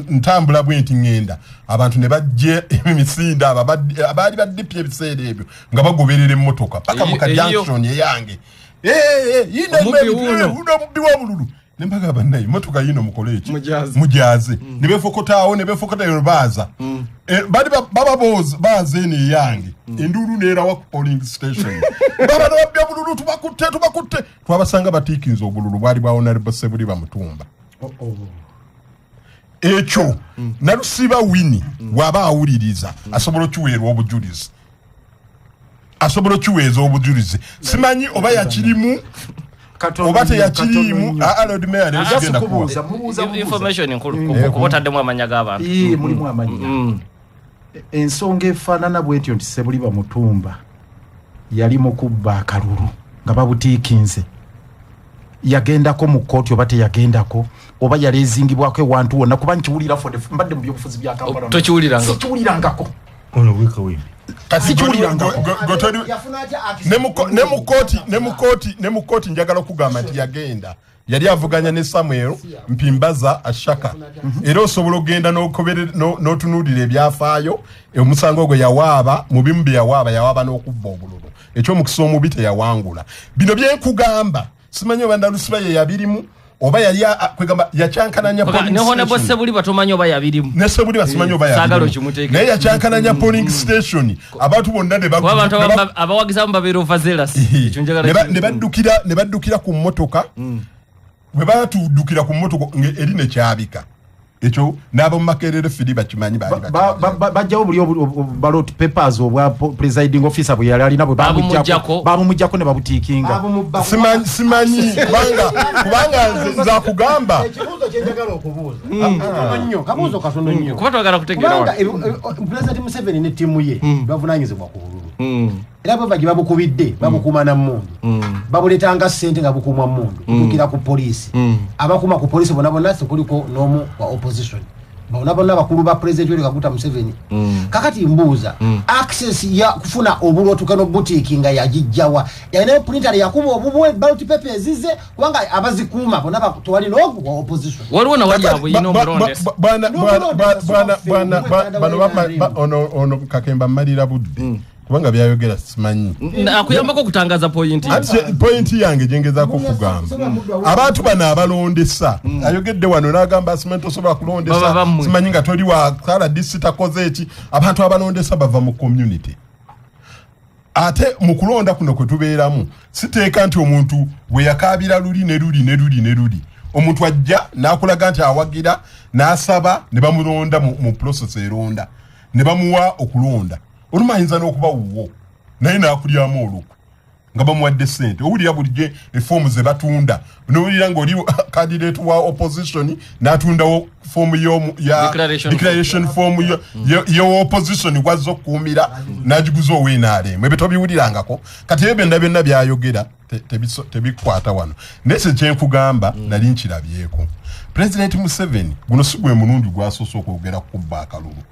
ntambula bwe nti ŋŋenda, abantu ne bajja emisinde, abo abaali badipya ebiseera ebyo nga bagoberera emmotoka paka mu Eyiyo. ka junction eyange. "Eh, eh, yino Omubbi wuuno. wuno omubbi w'obululu." Ne mbagamba, "Naye emmotoka yino mukole eki?" Mujaze. Mujaze. Ne befokotaawo, ne befokota baaza. Bali baba baaza eno eyange, enduulu neerawa ku polling station, "Baba nababbi obululu, tubakutte, tubakutte." Twabasanga batiikinze obululu bwali bwa Honorable Sebuliba Mutumba. Ekyo Nalusiba Winnie bw'aba awuliriza asobola okiweerwa obujulizi, asobola okiweeza obujulizi. Simanyi oba yakirimu oba teyakiriimu. Aa, Lord Mayor, leero sigenda kuwa. Kubuuza, mubuuza, mubuuza. Information nkulu kuba otaddemu amanya g'abantu. Ii, mulimu amannya. Ensonga efaanana bwetyo nti Sebuliba Mutumba yali mu kubba akalulu nga babutiikinze, yagendako mu kooti oba teyagendako, oba yaleezingibwako ewantu wonna? Kuba nkiwulira for mbadde mu byobufuzi bya Kampala. Tokiwulirangako? Sikiwulirangako. Ono wekawembe. Kati Sikiwulirangako. Yafuna atya access? Ne mu kooti njagala okugamba nti yagenda, yali avuganya ne Samuel Mpimbaza Ashaka. Era osobola okugenda n'otunuulira ebyafaayo. Omusango ogwo yawaaba, mu bimu bye yawaaba, yawaaba n'okubba obululu. Ekyomukisa omubi teyawangula. Bino byenkugamba simanyi oba Nalusiba ye yabirimu oba yali kwegamba yakyankananya polling Ne Honorable station. Sebuliba tomanyi oba yabirimu. Ne Sebuliba simanyi oba Saagala yabirimu. okimuteeke. Naye yakyankananya polling station, abantu bonna ne Kuba abantu abawagizi abamu babeera overzealous. Ekyo njagala Ne baddukira ku mmotoka. Bwe batuddukira ku mmotoka eri nekyabika ekyo, n'ab'omu Makerere firi bakimanyi, baali Bajjawo buli ballot papers obwa presiding officer bwe yali alina bwe Babumuggyako. babumuggyako ne babutiikinga. Babumubba. Simanyi kubanga nze nze akugamba. Ekibuuzo kyenjagala okubuuza katono nnyo, kabuuzo katono nnyo. Kuba twagala kutegeera Kubanga wano. Pulezidenti Museveni ne ttiimu ye bavunanyizibwa ku bululu, era bava gye babukubidde babukuuma na mmundu, babuleetanga ssente nga bukuumwa mmundu kutuukira ku poliisi. Abakuuma ku poliisi bonna bonna sikuliko n'omu wa opposition, bonna bonna bakulu ba Pulezidenti Yoweri Kaguta Museveni. Kakati mbuuza, access ya kufuna obululu otuuka n'obutiiki nga yagijjawa? Yalina printer yakuba obubwe ballot paper ezize? Kubanga abazikuuma bonna tewali n'ogu wa opposition. Waliwo nawali abuyina omulondesa. Bano ono Kakemba mmalira budde kubanga byayogera simanyi. Akuyambako okutangaza point. Ati point yange gyengezaako okugamba, abantu bano abalondesa, ayogedde wano n'agamba simanyi tosobola Baba kulondesa bammwe. Simanyi nga toli wa RDC takoze eki. Abantu abalondesa bava mu community. Ate mu kulonda kuno kwe tubeeramu, siteeka nti omuntu bwe yakaabira luli ne luli ne luli ne luli, omuntu ajja n'akulaga nti awagira n'asaba ne bamulonda mu process eronda ne bamuwa okulonda. Olumu ayinza n'okuba wuwo naye n'akulyamu olukwe. Nga bamuwadde sente, owulira bulijjo efoomu ze batunda, nowulira ngaoli candidate wa opposition n'atundawo foomu ya Declaration. Declaration form y'opposition gwazza okukuumira, n'agiguza ow'NRM. Ebyo tobiwulirangako. Kati ebyo byonna byonna byayogera tebikwata wano. Naye kye kyenkugamba, nali nkirabyeko President Museveni, guno si gwe mulundi gwasoose okwogera kukubba akalulu.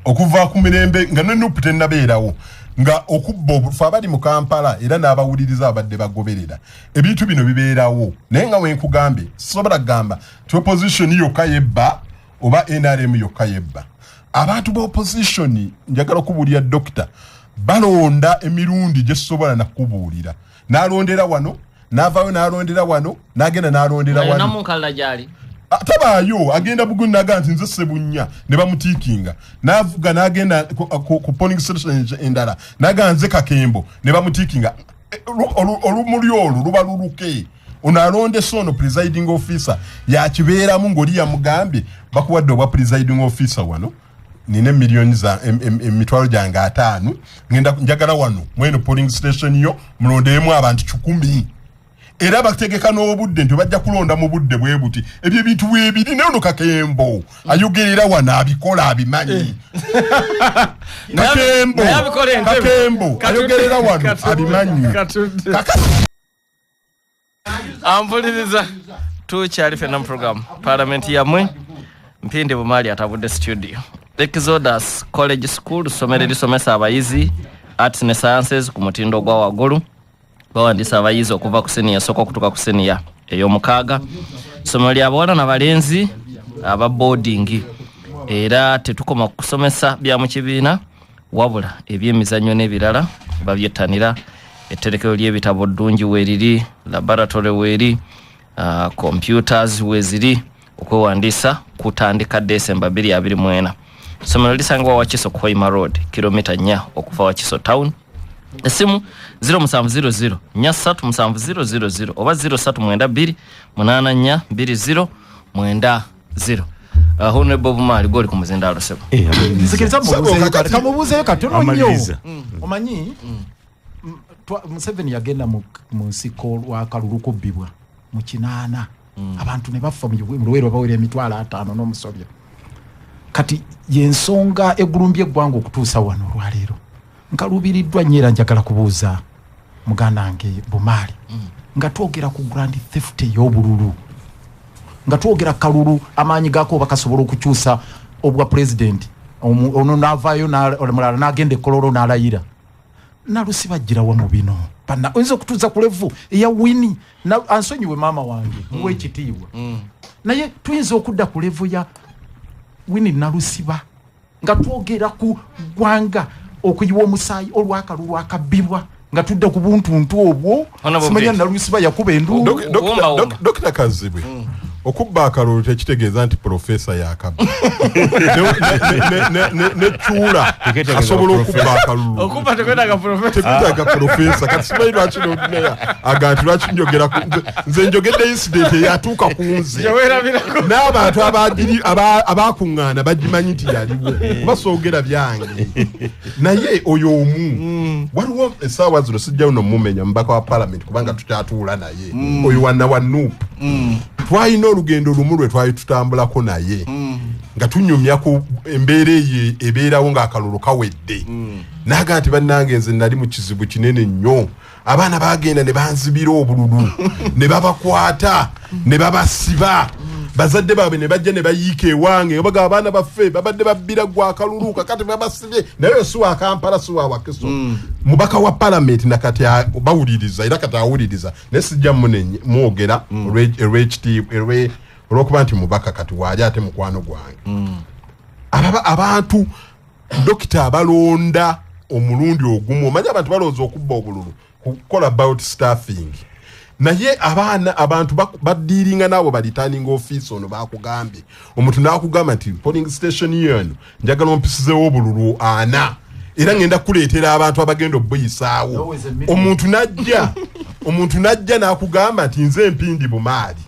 Okuva ku mirembe nga ne NUP tennabeerawo, nga okubba fe abali mu Kampala era n'abawuliriza abadde bagoberera ebintu bino bibeerawo. Naye nga wenkugambye, sisobola kugamba ti opposition yokka yebba oba NRM yokka yebba. Abantu ba opposition, njagala okubuulira dokita, balonda emirundi gyesobola nakubuulira. N'alondera wano, n'avaayo n'alondera wano, n'agenda n'alondera wano. Namunkalala gyali. Ah, tabaayo, agenda buguni naga nti nze Sebunya, ne bamutiikinga, n'avuga n'agenda ku polling station endala, naga nze Kakembo, ne bamutiikinga. Eh, olumuli olwo luba luluke. Ono alondesa, ono presiding officer yakibeeramu, ng'oli yamugambye bakuwadde obwa presiding officer wano, nina emiliyoni za emitwalo gyange 50, ngenda njagala wano mweno polling station yo mulondeyemu abantu 100. Era bategeka n'obudde nti bajja kulonda mu budde bwe buti. Ebyo ebintu bwebiri. Naye ono Kakembo ayogerera wano abikola, abimanyi. Kakembo, Naye abikola entebe. Kakembo ayogerera wano abimanyi. Kakati Ampuliriza, tukyali fenna mu program Parliament Yammwe. Mpindi Bumaali atabudde studio. Exodus College School, ssomero erisomesa abayizi arts ne sciences ku mutindo ogwa waggulu. Bawandiisa abayizi okuva ku siniya esooka okutuuka ku siniya ey'omukaaga. Ssomero lya bawala nabalenzi aba boarding, era tetukoma ku kusomesa bya mu kibiina, wabula ebyemizannyo n'ebirala babyettanira. Etterekero ly'ebitabo ddungi weeriri, laboratory weeri, computers weeziri. Okwewandiisa kutandika Desemba 2024. Essomero lisangibwa Wakiso ku Hoima Road, kilomita 4 okuva Wakiso Town. Essimu 0700 437000 oba 0392 8420 90. Honorable Bumaali, gwoli ku muzindaalo, sebo. Nzikiriza mubuuzeeyo kati, kamubuuzeeyo katono nnyo. Amaliriza. Omanyi Museveni yagenda mu nsiko lwakalulu kubbibwa mu 80, abantu ne bafa mu Luweero, bawera 50,000 n'omusobyo. Kati yensonga egulumbye eggwanga okutuusa wano olwaleero. Nkalubiriddwa nnyo, era njagala kubuuza muganda wange Bumaali, nga twogera ku grand theft ey'obululu, nga twogera kalulu amaanyi gaako oba kasobola okukyusa obwa pulezidenti, ono n'avaayo omulala n'agenda ekololo n'alayira. Nalusi bajjirawa mu bino? Bana oyinza okutuuza ku level eya Winnie ansonyiwe maama wange, muwe ekitiibwa, naye tuyinza okudda ku level ya Winnie Nalusiba nga twogera ku ggwanga okuyiwa omusaayi olwakalulu akabbibwa, nga tudda ku buntuntu obwo? Honorable Simanya Bit. Nalusiba yakuba enduulu. Womba, womba. Dokita Kazibwe, okubba akalulu tekitegeeza nti profesa yakabba. Nekyula Teketegeeza asobola profesa. okubba akalulu. Okuba tekwetaaga profesa. Tekutaaga profesa. Kati simanyi lwaki noneya aga nti lwaki njogera nze njogedde incident eyatuuka ku nze Tewerabirako. n'abantu abakuŋŋaana bagimanyi nti yaliwo, kuba soogera byange. Naye oyo omu waliwo essaawa zino sijjawo nomumenya mubaka wa parliament, kubanga tukyatuula naye. Oyo wanna wa NUP, twalina olugendo lumu lwe twali tutambulako naye nga tunyumya ku embeera eyo ebeerawo ng'akalulu kawedde. Naga nti bannange, nze nali mu kizibu kinene nnyo, abaana bagenda ne banzibira obululu ne babakwata ne babasiba, bazadde baabwe ne bajja ne bayiika ewange nga bagamba abaana baffe babadde babbira gwa akalulu, kakati babasibye. Naye oyo si wa Kampala, si wa Wakiso, mubaka wa palamenti. Nakati bawuliriza, era kati awuliriza, naye sijja mwogera olw'ekitiibwa, olw'okuba nti mubaka kati waali ate mukwano gwange. Abantu dokita abalonda omulundi ogumu, omanyi abantu balowooza okubba obululu kukola about stuffing, naye abaana abantu badiiringa naabo ba returning officer. Ono bakugambye, omuntu nakugamba nti polling station yeno njagala ompisizewo obululu 40, era ngenda kuleetera abantu abagenda obuyisaawo. Always a meeting. Omuntu najja, omuntu najja nakugamba nti nze Mpindi Bumaali.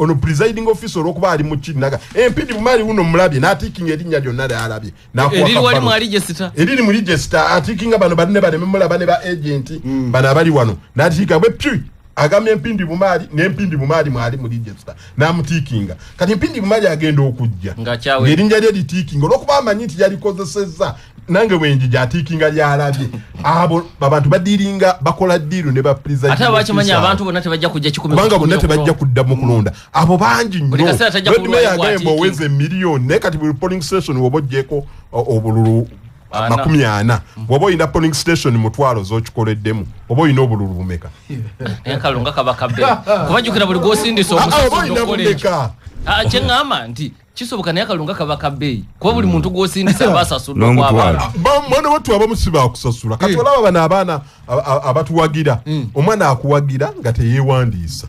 Ono presiding officer olwokuba ali mukinaga empindi bumali uno mulabye n'atiikinga erinnya lyonna lyalabye. Eriri wali mu register. Eriri mu register, atiikinga bano banne baleme mulaba ne ba agent bano abali wano, n'atiika bwe pyu agambye empindi bumaali n'empindi bumaali mwali mu register n'amutiikinga. Kati empindi bumaali agenda okujja Ng'akyawe. ng'erinnya lye litiikinga olwokuba amanyi nti yalikozesezza, nange bwenjija atiikinga lyalabye. Abo abantu badiiringa, bakola ddiiru ne ba presiding Ate abakimanyi officer. abantu bonna tebajja kujja 1,000 Kubanga bonna 10,000 tebajja kudda mu kulonda, abo bangi nnyo. Buli kaseera tajja Lord kulwayo Mayor agambye bw'atiikinga. oweze miliyoni, naye kati buli polling station woba oggyeko obululu Ana. 40, bw'oba olina polling station 500 z'okikoleddemu, oba olina obululu bumeka? Naye kalunga kaba kabbe kubajjukira buli gwosindisa Ah, ah, oba omusasudde olina okukola ekyo. bumeka? Ah, kyeŋŋamba nti kisoboka, naye akalunga kaba kabbeeyi kuba buli muntu gwosindisa aba asasudde N'omutwalo. okwabala. Mwana wattu abamu si bakusasula. Kati olaba bano abaana abatuwagira, omwana akuwagira nga teyeewandiisa,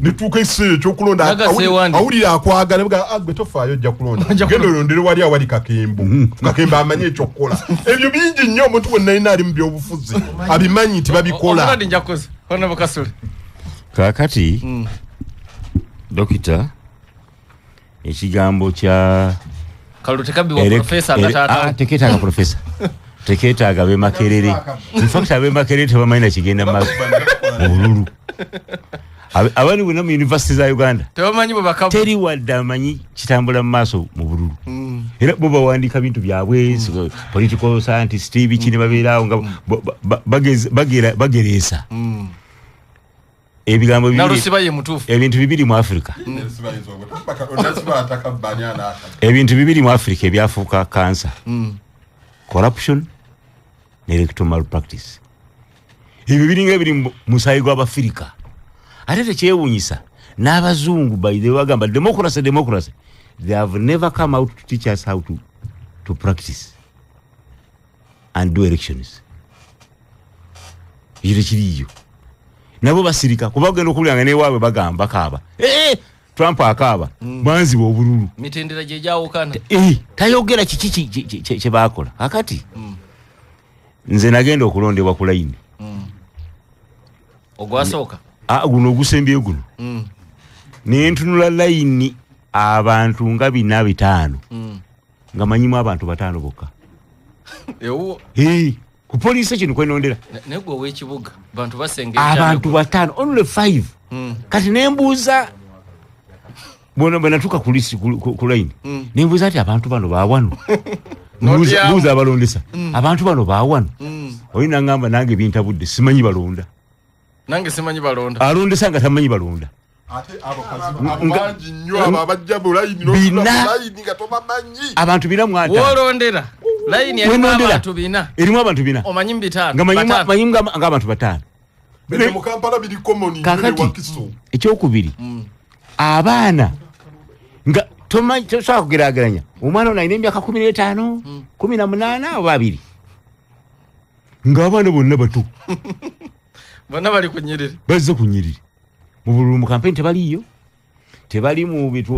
netuuka ekiseera ekyokulonda Naga seewandiisa. awulira akwagala, ah, gwe tofaayo, ojja kulonda, genda olondere wali awali Kakembo. Kakembo amanyi ekyokukola. Ebyo bingi nnyo, omuntu wenna alina ali mu byobufuzi abimanyi nti babikola. Omuladi njakoze honorable Kasule. Kaakati dokita, ekigambo kya Kalulu tekabibwa profesa nga taata. Ah, tekeetaaga profesa, tekeetaaga ab'emakerere. Infact ab'emakerere tebamanyi nakigenda mu maaso mu bululu. Abali bonna mu university za Uganda Tebamanyi bwe bakabba. teri wadde amanyi kitambula mu maaso mu bululu. Era bo bawandiika bintu byabwe, so, political scientist biki, ne babeeraawo nga bagereesa ebigambo bibiri. Nalusiba ye mutuufu. Ebintu bibiri mu Africa, ebintu bibiri mu Africa ebyafuuka kansa: corruption ne electoral malpractice. Ebyo biringa ebiri mu musaayi gw'Abafirika. Ate tekyewuunyisa n'abazungu, by the way, bagamba democracy, democracy, they have never come out to teach us how to practice and do elections. Ekyo tekiriiyo, nabo basirika kuba ogenda okuwulira nga newaabwe bagamba bakaaba. Eh, Trump akaaba banziba obululu. Mitendera gye gyawukana. Eh, tayogera kiki kye bakola. Kakati nze nagenda okulondebwa ku layini. Ogwasooka? Ah, guno ogusembyeyo guno. Nentunula layini, abantu nga 400, nga manyimu abantu bataano bokka. Ewuwo? Eh, ku police station kwenondera. Naye gwe ow'ekibuga bantu basenga. Abantu bataano, only five. Kati nembuuza bwona bwe natuuka ku lisi ku layini, nembuuza nti abantu bano bawano? Notyamu. Mbuuza abalondesa, abantu bano bawano? Oli nangamba, nange bintabudde, simanyi balonda. Nange simanyi balonda. Alondesa nga tamanyi balonda. Ate abo kazibu, abo bangi nnyo, abo abajja bulayini Bina. n'otuula nga tobamanyi. Abantu 450. Wolondera layini erimu Wenondera. abantu 400. Erimu abantu 400. Omanyi mu bitaano Nga bataano. manyimu ng'abantu bataano. Bino mu Kampala biri common nnyo ne Kakati Wakiso. ekyokubiri, abaana nga tomanyi, tosobola kugeraageranya omwana ono alina emyaka 15, 18 oba 20, ng'abaana bonna bato. Bonna bali ku nyiriri. Bazze ku nyiriri mu bululu. Mu kampeni tebaliiyo, tebali mu bitu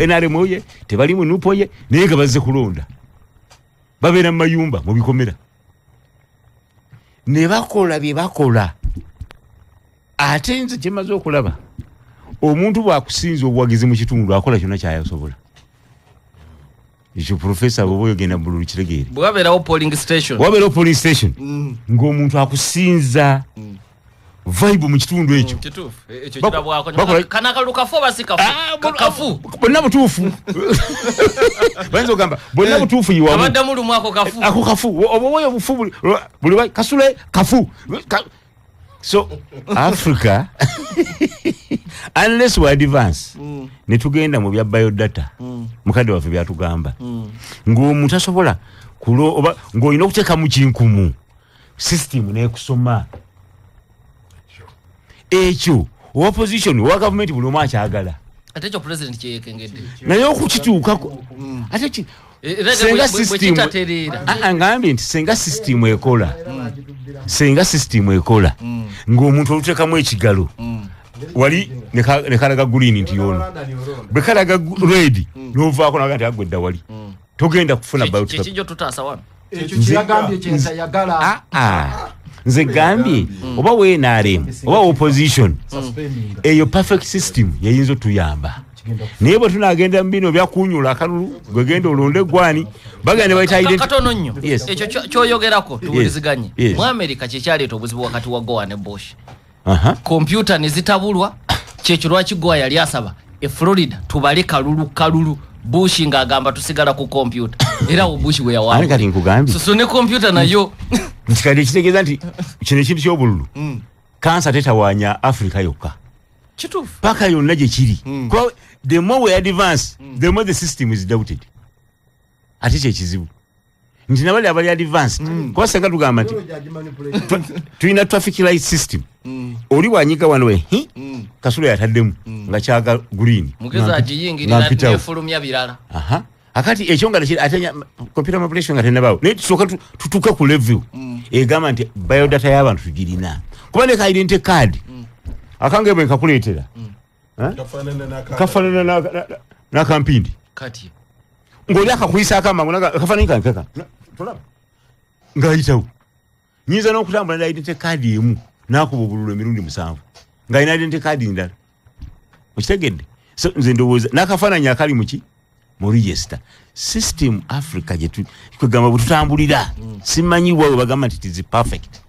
NRM ye, tebali mu NUP ye, naye nga bazze kulonda. Babeera mu mayumba, mu bikomera, ne bakola bye bakola. Ate nze kyemaze okulaba, omuntu bw'akusinza obuwagizi mu kitundu, akola kyonna kyayasobola. Ekyo profesa bwoba oyogenda bululu kitegeere. Bwe wabeerawo polling station. Wabeerawo polling station ng'omuntu akusinza vibe mu kitundu ekyo. Kituufu. Ekyo kirabwako. Kana akalulu kafu oba si kafu? Ah, Kafu. Bonna butuufu, bayinza okugamba bonna butuufu yiwamu. Abaddamu lumu, ako kafu. Ako kafu, oba oyo bufu buli kasule kafu. So Africa, unless we advance ne tugenda mu bya biodata, mukadde waffe byatugamba ng'omuntu asobola kulo oba ng'olina okuteeka mu kinkumu system nekusoma ekyo, owa opposition, owa gavumenti, buli omu akyagala. Ate ekyo president kyeyekengedde. Naye okukituukako ate Era senga bwe system kitatereera. Ah, ah, ngambye nti senga system ekola, senga system ekola ng'omuntu oluteekamu ekigalo wali nekalaga green nti yono, bwe kalaga red novaako naga nti agwedda wali togenda kufuna ballot paper. Kikijjo tutaasa wano. Ekyo kyeyagambye kyentayagala. Ah, ah. Nze gambye oba wa NRM oba opposition, Suspending. eyo perfect system yeyinza otuyamba. Naye bwe tunagenda mu bino byakunyula akalulu, gwegenda olonde gwani bagenda ne bayita Katono nnyo. Yes. Ekyo kyoyogerako tuwuliziganye. Yes. Mu America kyekyaleeta obuzibu wakati wa Gore ne Bush. Kompyuta ne zitabulwa. Kyekyo lwaki Gore yali asaba e Florida tubale kalulu kalulu, Bush ng'agamba tusigala ku kompyuta, era awo Bush we Ani yawangula. kati nkugambye So ne kompyuta nayo nti kati ekitegeeza nti kino ekintu ky'obululu kansa tetawaanya Africa yokka. Kituufu. Paka yonna gye kiri. Kuba the more we advance, the more the system is doubted. Ate kyekizibu nti nabali abali advanced, kuba senga tugamba nti tulina traffic light system, oli bwanyiga wano we hi, kasula yataddemu nga kyaga green. Mugezi agiyingirira Nga mpitawo. nefulumya birala. Aha. Akati ekyo nga ate computer manipulation nga tenabaawo, naye tusooka tutuuke ku level egamba nti biodata y'abantu tugirina, kuba ne ka identity card akange bwe nkakuleetera kafaanana n'akampindi. Kati Ng'oli akakuyisaako amangu akafaananyi kange kaka tolaba ng'ayitawo. Nyinza n'okutambula ne identity card emu n'akuba obululu emirundi 7 ng'alina identity card ndala, okitegedde? So nze ndowooza n'akafaananyi akali muki mu register system Africa gye kwegamba bwe tutambulira, simanyi bwawe bagamba nti it is perfect.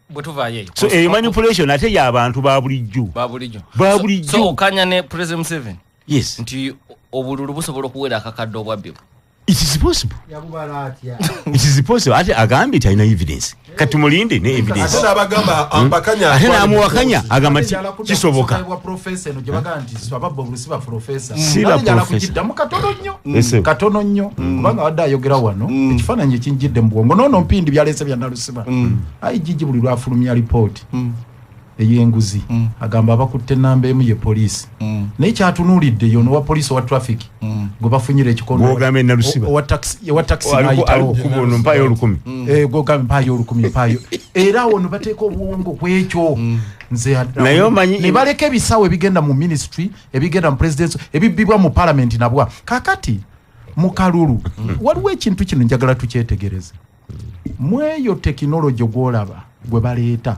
Bwe tuvaayo eyo So eyo manipulation ate y'abantu ba bulijjo. Ba bulijjo. Ba bulijjo. So okanya ne President Museveni Yes. nti obululu busobola okuwera akakadde obwabbibwa? It is possible. Yabubala atya? It is possible. Ate agambye nti alina evidence, kati mulinde ne evidence. Ate n'abagamba ampakanya. Ate n'amuwakanya agamba nti kisoboka. Bwa professor eno gye bagamba nti ababba obululu si ba professor. Si ba Nate njala professor. kugiddamu katono nnyo. Yes, sir. Katono nnyo, kubanga wadde ayogera wano ekifaananyi ekinjidde mu bwongo noono mpindi byaleese bya Nalusiba. IGG buli lwafulumya lipooti ey'enguzi agamba abakutte ennamba emu ye poliisi, naye kyatunuulidde yono owa poliisi owa traffic gwe bafunyira ekikono Gw'ogamba e Nalusiba. Owa taxi n'ayitawo. Alikukuba ono mpayo 1000. Eh, gw'ogamba mpaayo 1000, mpaayo, era awo no bateeka obwongo kwekyo. Nze Naye omanyi- ne baleka ebisawo ebigenda mu ministry, ebigenda mu presidency, ebibbibwa mu parliament nabwa. Kakati mu kalulu waliwo ekintu kino njagala tukyetegereze. Mweyo tekinologi gw'olaba gwe baleeta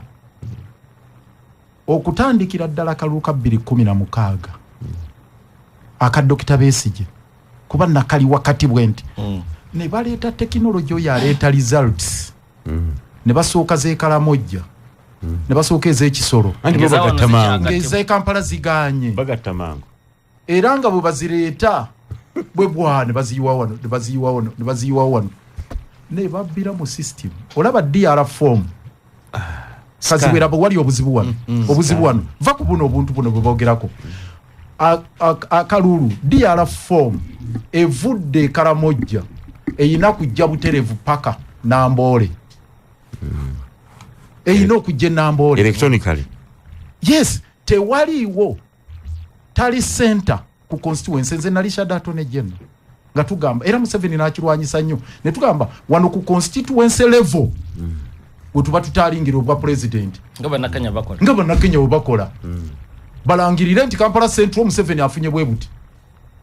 okutandikira ddala kalulu ka 2016 aka Dokita Besigye, kuba nakali wakati bwe nti ne baleeta tekinologi oyo aleeta results, ne basooka z'ekalamojja, ne basooka ez'ekisolo. Anti bo Ngeza wano bagatta mangu. zikyagattibwa. Ng'ez'ekampala ziganye. Bagatta mangu. Era nga bwe bazireeta bwe bwa ne baziyiwa wano, ne baziyiwa wano, ne baziyiwa wano, ne babbira mu system. Olaba DR form kaziwera bwe wali obuzibu wano, obuzibu wano va ku buno obuntu buno bwe boogerako. Akalulu DR form evudde ekalamojja eyina kujja buterevu paka Namboole, eyina okujja enamboole. Electronically. Yes, tewaliiwo tally center ku constituency. Nze nali shadow attorney general nga tugamba, era Museveni n'akirwanyisa nnyo, ne tugamba wano ku constituency level we tuba tutalingira obwa president. Nga bannakenya bakola. Nga bannakenya bwe bakola, balangirire nti Kampala Central Museveni afunye bwe buti,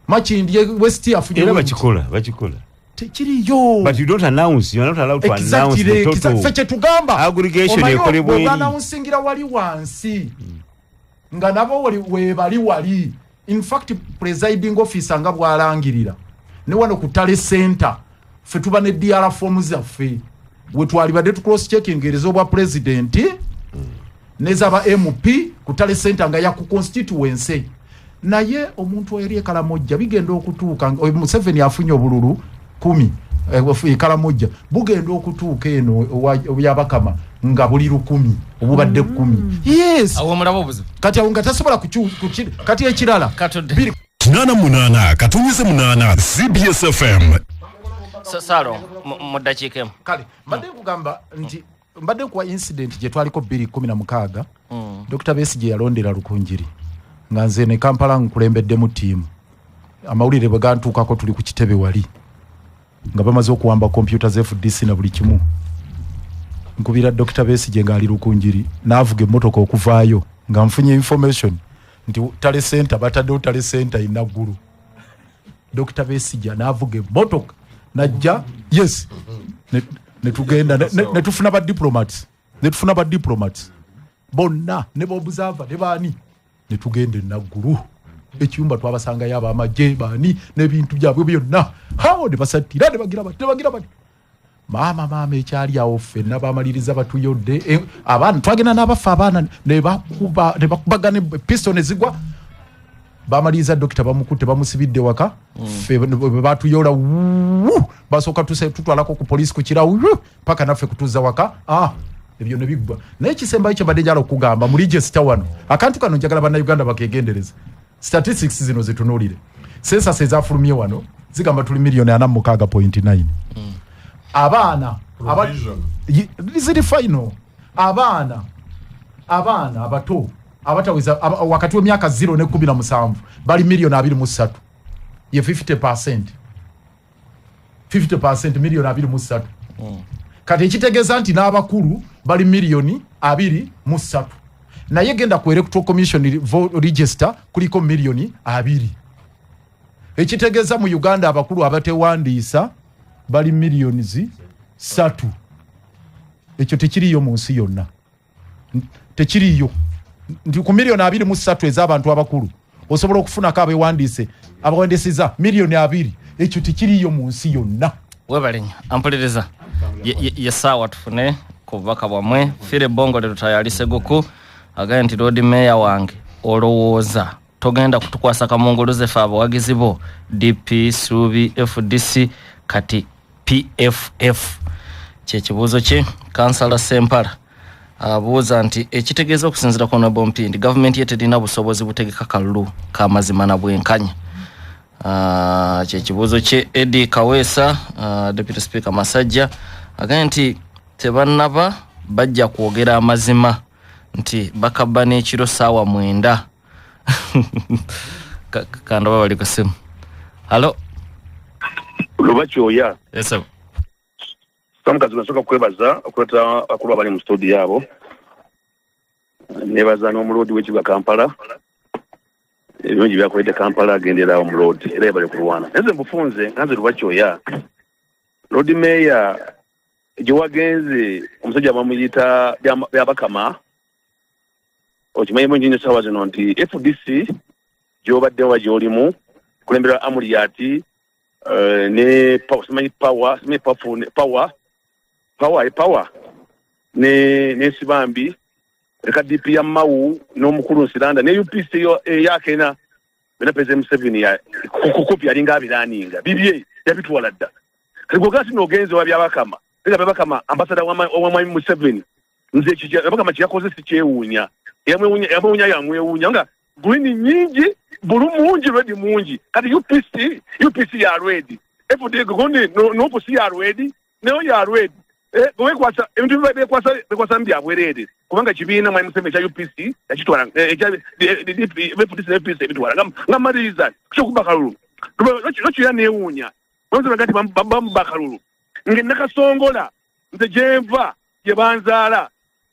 Makindye West afunye Era bwe buti. bakikola, bakikola. Tekiriyo. But you don't announce, you are not allowed to announce the Exactly. total Ffe kyetugamba aggregation omanyi ekolebwa eri. bw'obanawunsingira wali wansi nga nabo webali wali, in fact presiding officer nga bw'alangirira ne wano ku tally center ffe tuba ne DR form zaffe wetwalibadde tu cross checking ez'obwa president nezaba MP ku tally center nga yaku constituency. Naye omuntu eri ekalamojja bigenda okutuuka oyo Museveni afunye obululu 10 ekalamojja, bugenda okutuuka eno Byabakama nga buli 1000 obubadde 10. Yes. Awo omulaba obuzibu. Kati awo nga tasobola kati ekirala Katudde. Biri 88.8 CBS FM. Salo mu ddakiika emu. Kale mbadde nkugamba nti mbadde nkuwa incident gye twaliko 2016, Dr Besigye yalondera Lukunjiri nga nze ne Kampala nkulembeddemu ttiimu. Amawulire bwe gantuukako tuli ku kitebe wali nga bamaze okuwamba kompyuta za FDC na buli kimu. Nkubira Dr Besigye ng'ali Lukunjiri, n'avuga emmotoka okuvaayo nga nfunye information nti tally center bataddewo tally center inaggulu. Dr Besigye n'avuga emmotoka najja, yes, ne tugenda ne tufuna ba diplomats, ne tufuna ba diplomats bonna ne ba observer ne baani, ne tugenda enaggulu. Ekiyumba twabasangayo abamagye baani n'ebintu byabwe byonna hawo ne basattira ne bagira bati ne bagira bati. Maama, maama, ekyali awo ffenna bamaliriza batuyodde. Abaana twagenda n'abaffe, abaana ne bakuba ne bakubagana pisto ne zigwa. Bamaliriza dokita bamukutte, bamusibidde waka. Ffe bwe batuyola, wuu, basooka tutwalako ku poliisi ku kirawo, wuu, paka naffe kutuza waka. Ah, ebyo ne biggwa. Naye ekisembayo kye mbadde njala okugamba mu register wano, akantu kano njagala Bannayuganda bakegendereze. Statistics zino zitunuulire. Census ezafulumye wano zigamba tuli miliyoni 46.9. Abaana Provision. Ziri final. Abaana abato abataweza wakati w'emyaka 0 ne 17 bali miliyoni 23, ye 50%, 50%, miliyoni 23. Kati ekitegeeza nti n'abakulu bali miliyoni 23, naye genda ku Electoral Commission register kuliko miliyoni 20. Ekitegeeza mu Uganda abakulu abatewandiisa bali miliyoni 3. Ekyo tekiriyo mu nsi yonna. Tekiriyo nti ku miliyoni 23 ez'abantu abakulu osobola okufunako abewandiise, abawandiisiza miliyoni 20. Ekyo tekiriyo mu nsi yonna. Webale nnyo ampuliriza. Ye saawa tufune ku bubaka bwammwe. Fire Bongole Lutayali Seguku agambye nti, "Lord Mayor wange, olowooza togenda kutukwasa kamunguluze fe abawagizi bo DP, Suubi, FDC, kati PFF?" Kyekibuuzo kye. Kansala Sempala abuuza nti ekitegeeza okusinziira ku Honorable Mpindi, gavumenti ye terina busobozi butegeka kalulu kamazima na bwenkanya. Kyekibuuzo kye. Edi Kaweesa, Deputy Speaker Masajja, agambye nti tebannaba, bajja kwogera amazima nti bakabba n'ekiro saawa 9. Kandoba bali ku simu. Halo. Luba kyoya. Esebo. Samukazi, nasooka kwebaza okuleeta bakulu abali mu studio abo. Nebaza n'omuloodi w'ekibuga Kampala, ebirungi byakoledde Kampala, agendera omuloodi era yebale kulwana. Naye nze mbufunze nga nze Luba Kyoya, Lord Mayor, gye wagenze omusajja bamuyita Byabakama, okimanyi bulungi nnyo saawa zino nti FDC gy'obaddemu oba gy'olimu kulemberwa Amuriat, ne power, simanyi power, simanyi powerful power, power power ne Nsibambi, leka DP ya Mao n'omukulu Nsiranda ne UPC yo eyakena bena. President Museveni ya kukupi yalinga abiraninga bibye, yabitwala dda. Kati gwe nogenze wa Byabakama, era Byabakama ambassador wa mwami Museveni. Nze ekyo Byabakama kyeyakoze sikyewuunya. Yamwewuunya, yamwewuunya, yamwewuunya nga green nyingi, blue mungi, red mungi. Kati UPC, UPC ya red, FD gundi NUP si ya red, nayo ya red. Wekwasa ebintu bekwasa, bekwasa byabwereere, kubanga kibiina mwami Museveni ekya UPC yakitwala, ekya FDC ne UPC ebitwala. Nga maliriza kyokuba kalulu, lwakira neewuunya bamuzaga nti bamuba kalulu nge Nakasongola, nze gyenva gye banzaala,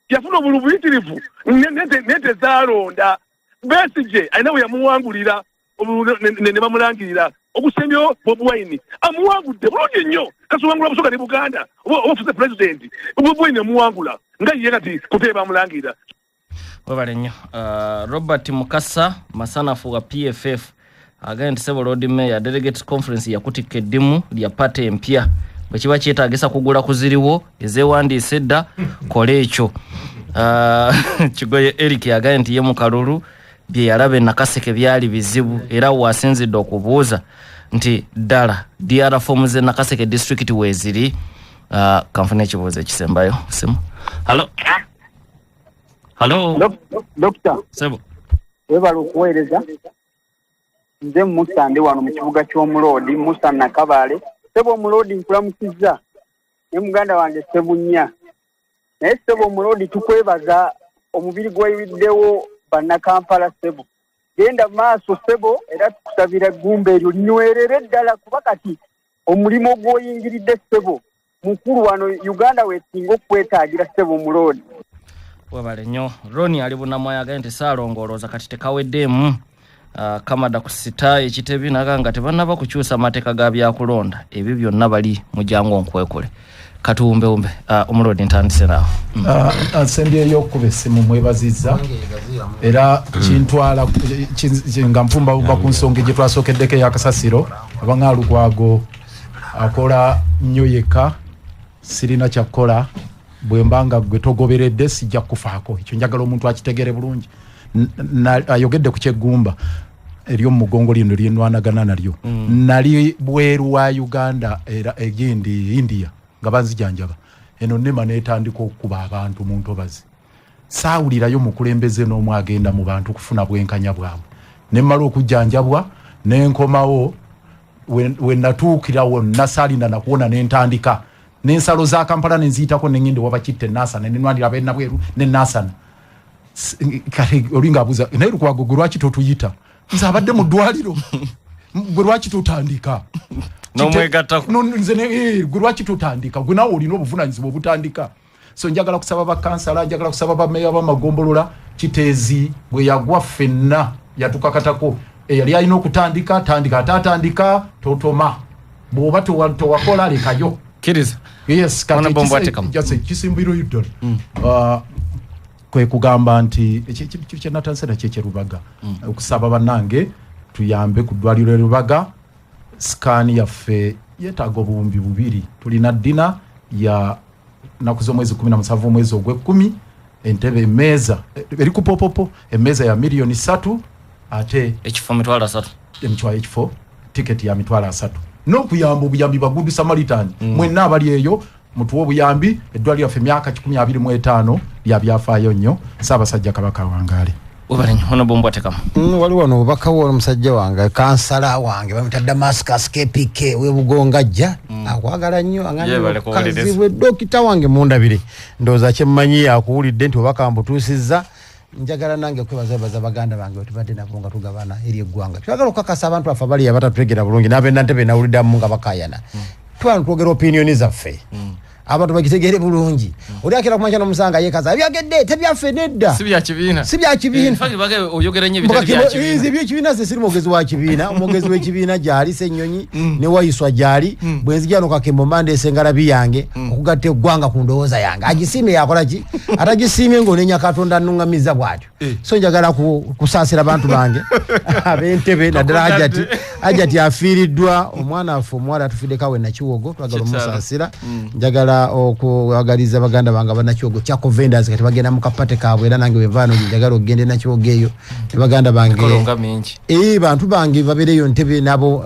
yafuna obululu buyitirivu nente zaalonda Besigye, alina we yamuwangulira obululu ne bamulangirira. Okusembyewo Bobi Wine amuwangudde bulungi nnyo. Kasiwangula Busoga ne Buganda oba ofuze president Bobi Wine amuwangula nga ye kati kutebe bamulangirira. Webale nnyo. Robert Mukasa Masanafu wa PFF agambye nti, "Sebo Lord Mayor, delegates conference yakutikka eddimu lya pate empya. Bwe kiba kyetaagisa kugula ku ziriwo ezeewandiisa edda, kola ekyo." Kigoye Eric agambye nti ye mu kalulu bye yalaba e Nakaseke byali bizibu, era waasinzidde okubuuza nti ddala DR form ze Nakaseke district weeziri? Kanfune ekibuuzo ekisembayo. Simu. Halo, halo. Dokita. Sebo. Webala okuweereza. Nze Musa, ndi wano mu kibuga ky'omuloodi, Musa Nakabaale. Sebo omuloodi, nkulamusizza ne muganda wange Sebunnya. Naye sebo omuloodi, tukwebaza omubiri gwayiriddewo Bannakampala. Sebo, genda maaso sebo, era tukusabira eggumba eryo linywerere ddala, kuba kati omulimu gw'oyingiridde sebo mukulu wano Uganda weesinga okwetaagira, sebo omuloodi. Webale nnyo. Roni ali Bunamwaya agambye nti Saalongo olowooza kati tekaweddeemu. Kamada ku sita ekitebi naga nga tebannaba kukyusa mateeka ga byakulonda, ebyo byonna bali mujangu onkwekule. Katuwumbewumbe. Omulodi ntandise naawe. Nsembyeyo okukuba essimu mwebazizza era kintwala nga nfumbawumba ku nsonga gye twasookeddeko eyakasasiro. Abanga Lukwago akola nnyo yekka, sirina kyakukola bwe mba nga gwe togoberedde sijja kukufaako. Ekyo njagala omuntu akitegere bulungi. Ayogedde ku kyeggumba ery'omu mugongo lino lyenwanagana nalyo. Nali bweru wa Uganda era egindi India nga banzijanjaba eno nema netandika okukuba abantu mu ntobazi. Saawulirayo mukulembeze n'omu agenda mu bantu kufuna bwenkanya bwabwe. Nemmala okujjanjabwa nenkomawo, we natuukira wonna saalinda nakuwona, nentandika n'ensalo za Kampala nenziyitako nengenda ewabakitte Nansana nenwanira abenabweru ne Nansana. Kale oli ngaabuuza, naye Lukwago gwe lwaki totuyita? Nze abadde mu ddwaliro, gwe lwaki totandika? N'omwegattako. No, nze gwe lwaki totandika? Gwe naawe olina obuvunanyizibwa obutandika. So njagala kusaba bakansala, njagala kusaba bameya bamagombolola. Kiteezi bwe yagwa ffenna yatukakatako, eyali alina okutandika tandika, ate atandika totoma, bw'oba towakola lekayo. Kkiriza. Yes, kati Honorable Mbwatekamu. Just kisimbiro ddala. Kwe kugamba nti kyenatandise nakyo ekyerubaga, okusaba bannange tuyambe ku ddwaliro e Rubaga. Scan yaffe yeetaaga 2000. Tulina dinner ya naku z'omwezi 17 omwezi ogw'ekkumi. Entebe, emmeeza eri ku popopo, emmeeza ya miliyoni 3, ate ekifo 30,000. Emitwalo, ekifo tiketi ya 30,000, n'okuyamba obuyambi bwa Good Samaritan. Mwenna abali eyo mutuwe obuyambi. Eddwaliro lyaffe emyaka 125 lya byafaayo nnyo. Ssaabasajja Kabaka awangaale. Webale nnyo, Honorable Mbwatekamu. Waliwo wano obubaka bwo omusajja wange, kansala wange bamuyita Damascus KPK w'Ebugongajja, akwagala nnyo. Yeebale kuwuliriza. Kazibwe dokita wange mundabire, ndowooza kyemmanyi akuwulidde nti obubaka mbutuusizza. Njagala nange kwebaza webaza baganda bange betubadde nabo nga tugabana eri eggwanga. Twagala okukakasa abantu baffe abali abatatutegera bulungi n'ab'Enantebe nawuliddamu nga bakayana. Twala twogera opinion zaffe, abantu bagitegere bulungi. Oli akira kumakya nomusanga yekaza abyagedde tebyaffe nedda. Si bya kibiina. Si bya kibiina. In fact, bage oyogera nnyo ebitali bya kibiina. Nze ebyekibiina ze siri mwogezi wa kibiina. Omwogezi w'ekibiina gyali Ssenyonyi ne Wayiswa gyali. Bwe nzija no Kakembo mba ndeese engalabi yange okugatta eggwanga ku ndowooza yange. Agisiimye yakola ki, atagisiimye ng'onenya Katonda annuŋŋamiza bw'atyo. So njagala kusaasira bantu bange ab'Entebe, naddala Hajati. Hajati afiiriddwa omwana affe omuwala atufiddeko awe Nakiwogo, twagala Kitalo. omusaasira. Njagala okwagaliza baganda bange abanakiwogo Chako Vendors, kati bagenda mu kapate kaabwe, era nange bwevaano njagala okugenda enakiwogo eyo ne baganda bange. Mikolo nga mingi. Ee, bantu bange babeereyo Ntebe nabo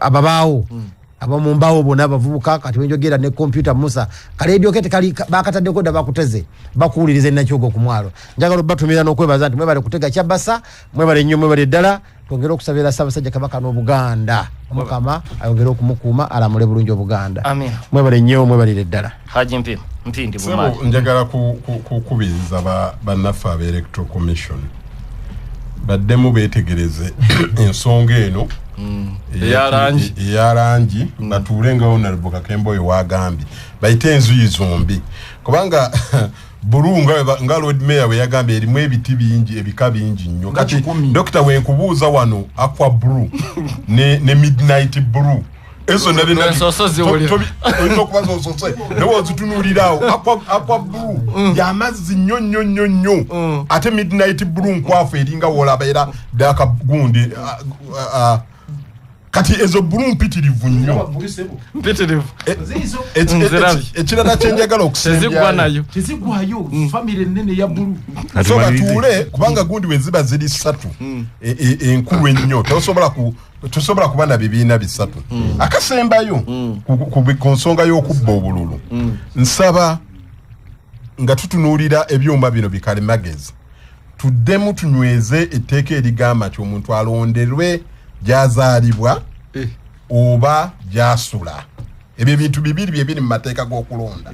ababaawo abamumbawo bonna abavubuka. Kati wenjogera ne kompyuta Musa kaledio ke tekali bakataddeko dda, bakuteze bakuwuliriza enakyogo ku mwalo. Njagala obatumira n'okwebaza nti mwebale kutega Kyabasa, mwebale nnyo, mwebale ddala. Twongere okusabira Ssaabasajja Kabaka n'Obuganda, Omukama ayongere okumukuuma alamule bulungi Obuganda. Amin. Mwebale nnyo, mwebalire ddala. Haji Mpindi Sebo, Bumaali. njagala kukubiriza bannaffe aba Electoral Commission baddemu beetegereze ensonga eno Eya langi. Eya langi, batuule nga Honorable Kakembo oyo wagambye, bayite enzuyi zombi, kubanga blue nga Lord Mayor bwe yagambye erimu ebiti bingi, ebika bingi nnyo. Nga Kati 100. Dokita, wenkubuuza wano, aqua blue ne midnight blue, ezo nabyo Ensooso ziwulira. Oyinza okuba zosose naye ozitunuulirawo aqua blue yamazzi nnyo nnyo nnyo nnyo, ate midnight blue nkwafu eringa wolaba era dark gundi. Kati ezo blue mpitirivu nnyo. Mpitirivu. Nzirabye. Ekirala kyenjagala Tezigwa nayo. Tezigwayo, famire ennene ya blue. So batuule, kubanga gundi we ziba ziri ssatu enkulu ennyo, tosobola kuba na bibiina bisatu. Akasembayo ku nsonga y'okubba obululu, nsaba nga tutunuulira ebyuma bino bikalimagezi, tuddemu tunyweze etteeka erigamba nti omuntu alonderwe gy'azaalibwa oba gy'asula. Ebyo ebintu bibiri byebiri mu mateeka g'okulonda,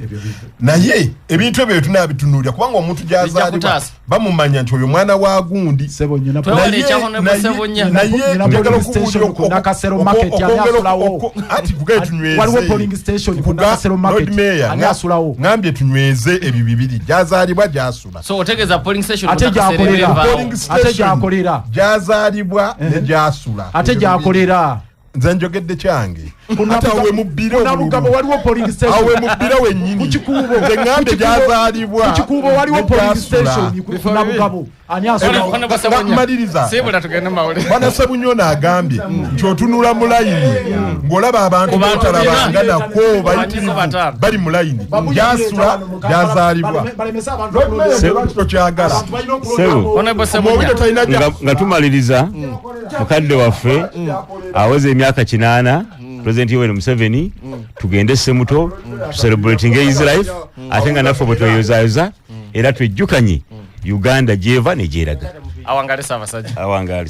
naye ebintu ebyo tunabitunuulira kubanga omuntu gy'azaalibwa kutaasa. Bamumanya nti oyo mwana wa gundi. Sebo nyina Twewale Naye- ekya Honorable Ssebunya. Naye Nyina njagala polling station okubuulira ku Nakasero Market, ani asulawo? Anti kugaye tunyweze. Waliwo polling station ku Nakasero Market. Lord Mayor, Ani asulawo? Ngambye tunyweze ebyo bibiri, gyazaalibwa, gyasula. So otegeeza polling station Ate ku Nakasero gy'akolera. evaawo. Polling Ate station, gy'akolera. gyazaalibwa ne gyasula. Ate Ebyo gyakolera. bibiri. Nze njogedde kyange. Ate awe mubbire Ku Nabugabo obululu. waliwo polling station. Awe mubbire wennyini. Ku Kikuubo. Nze ŋŋambye Ku Kikuubo- gy'azaalibwa Ku Kikuubo waliwo ne polling gy'asula. station ku Bifo Nabugabo. Ani asula? Honorable Ssebunya. Maliriza. Siibula tugende mu mawulire. Bwana Ssebunya agambye nti otunula mu layini ng'olaba abantu Ku bantu botalabanga bina. nako bayitirivu Bataano. bali mu layini gyasula gyazaalibwa. Balemese abantu okulonda. Lwaki tokyagala? Abantu balina okulonda. Ssebo. Honorable Ssebunya. Omwoyo talina Nga tumaliriza, mukadde waffe aweza emyaka 80, President Yoweri Museveni, tugende Semuto celebrating his life, ate nga naffe bwe tweyozayoza era twejjukanye Uganda gyeva ne gyeraga. Awangale Ssaabasajja. Awangaali.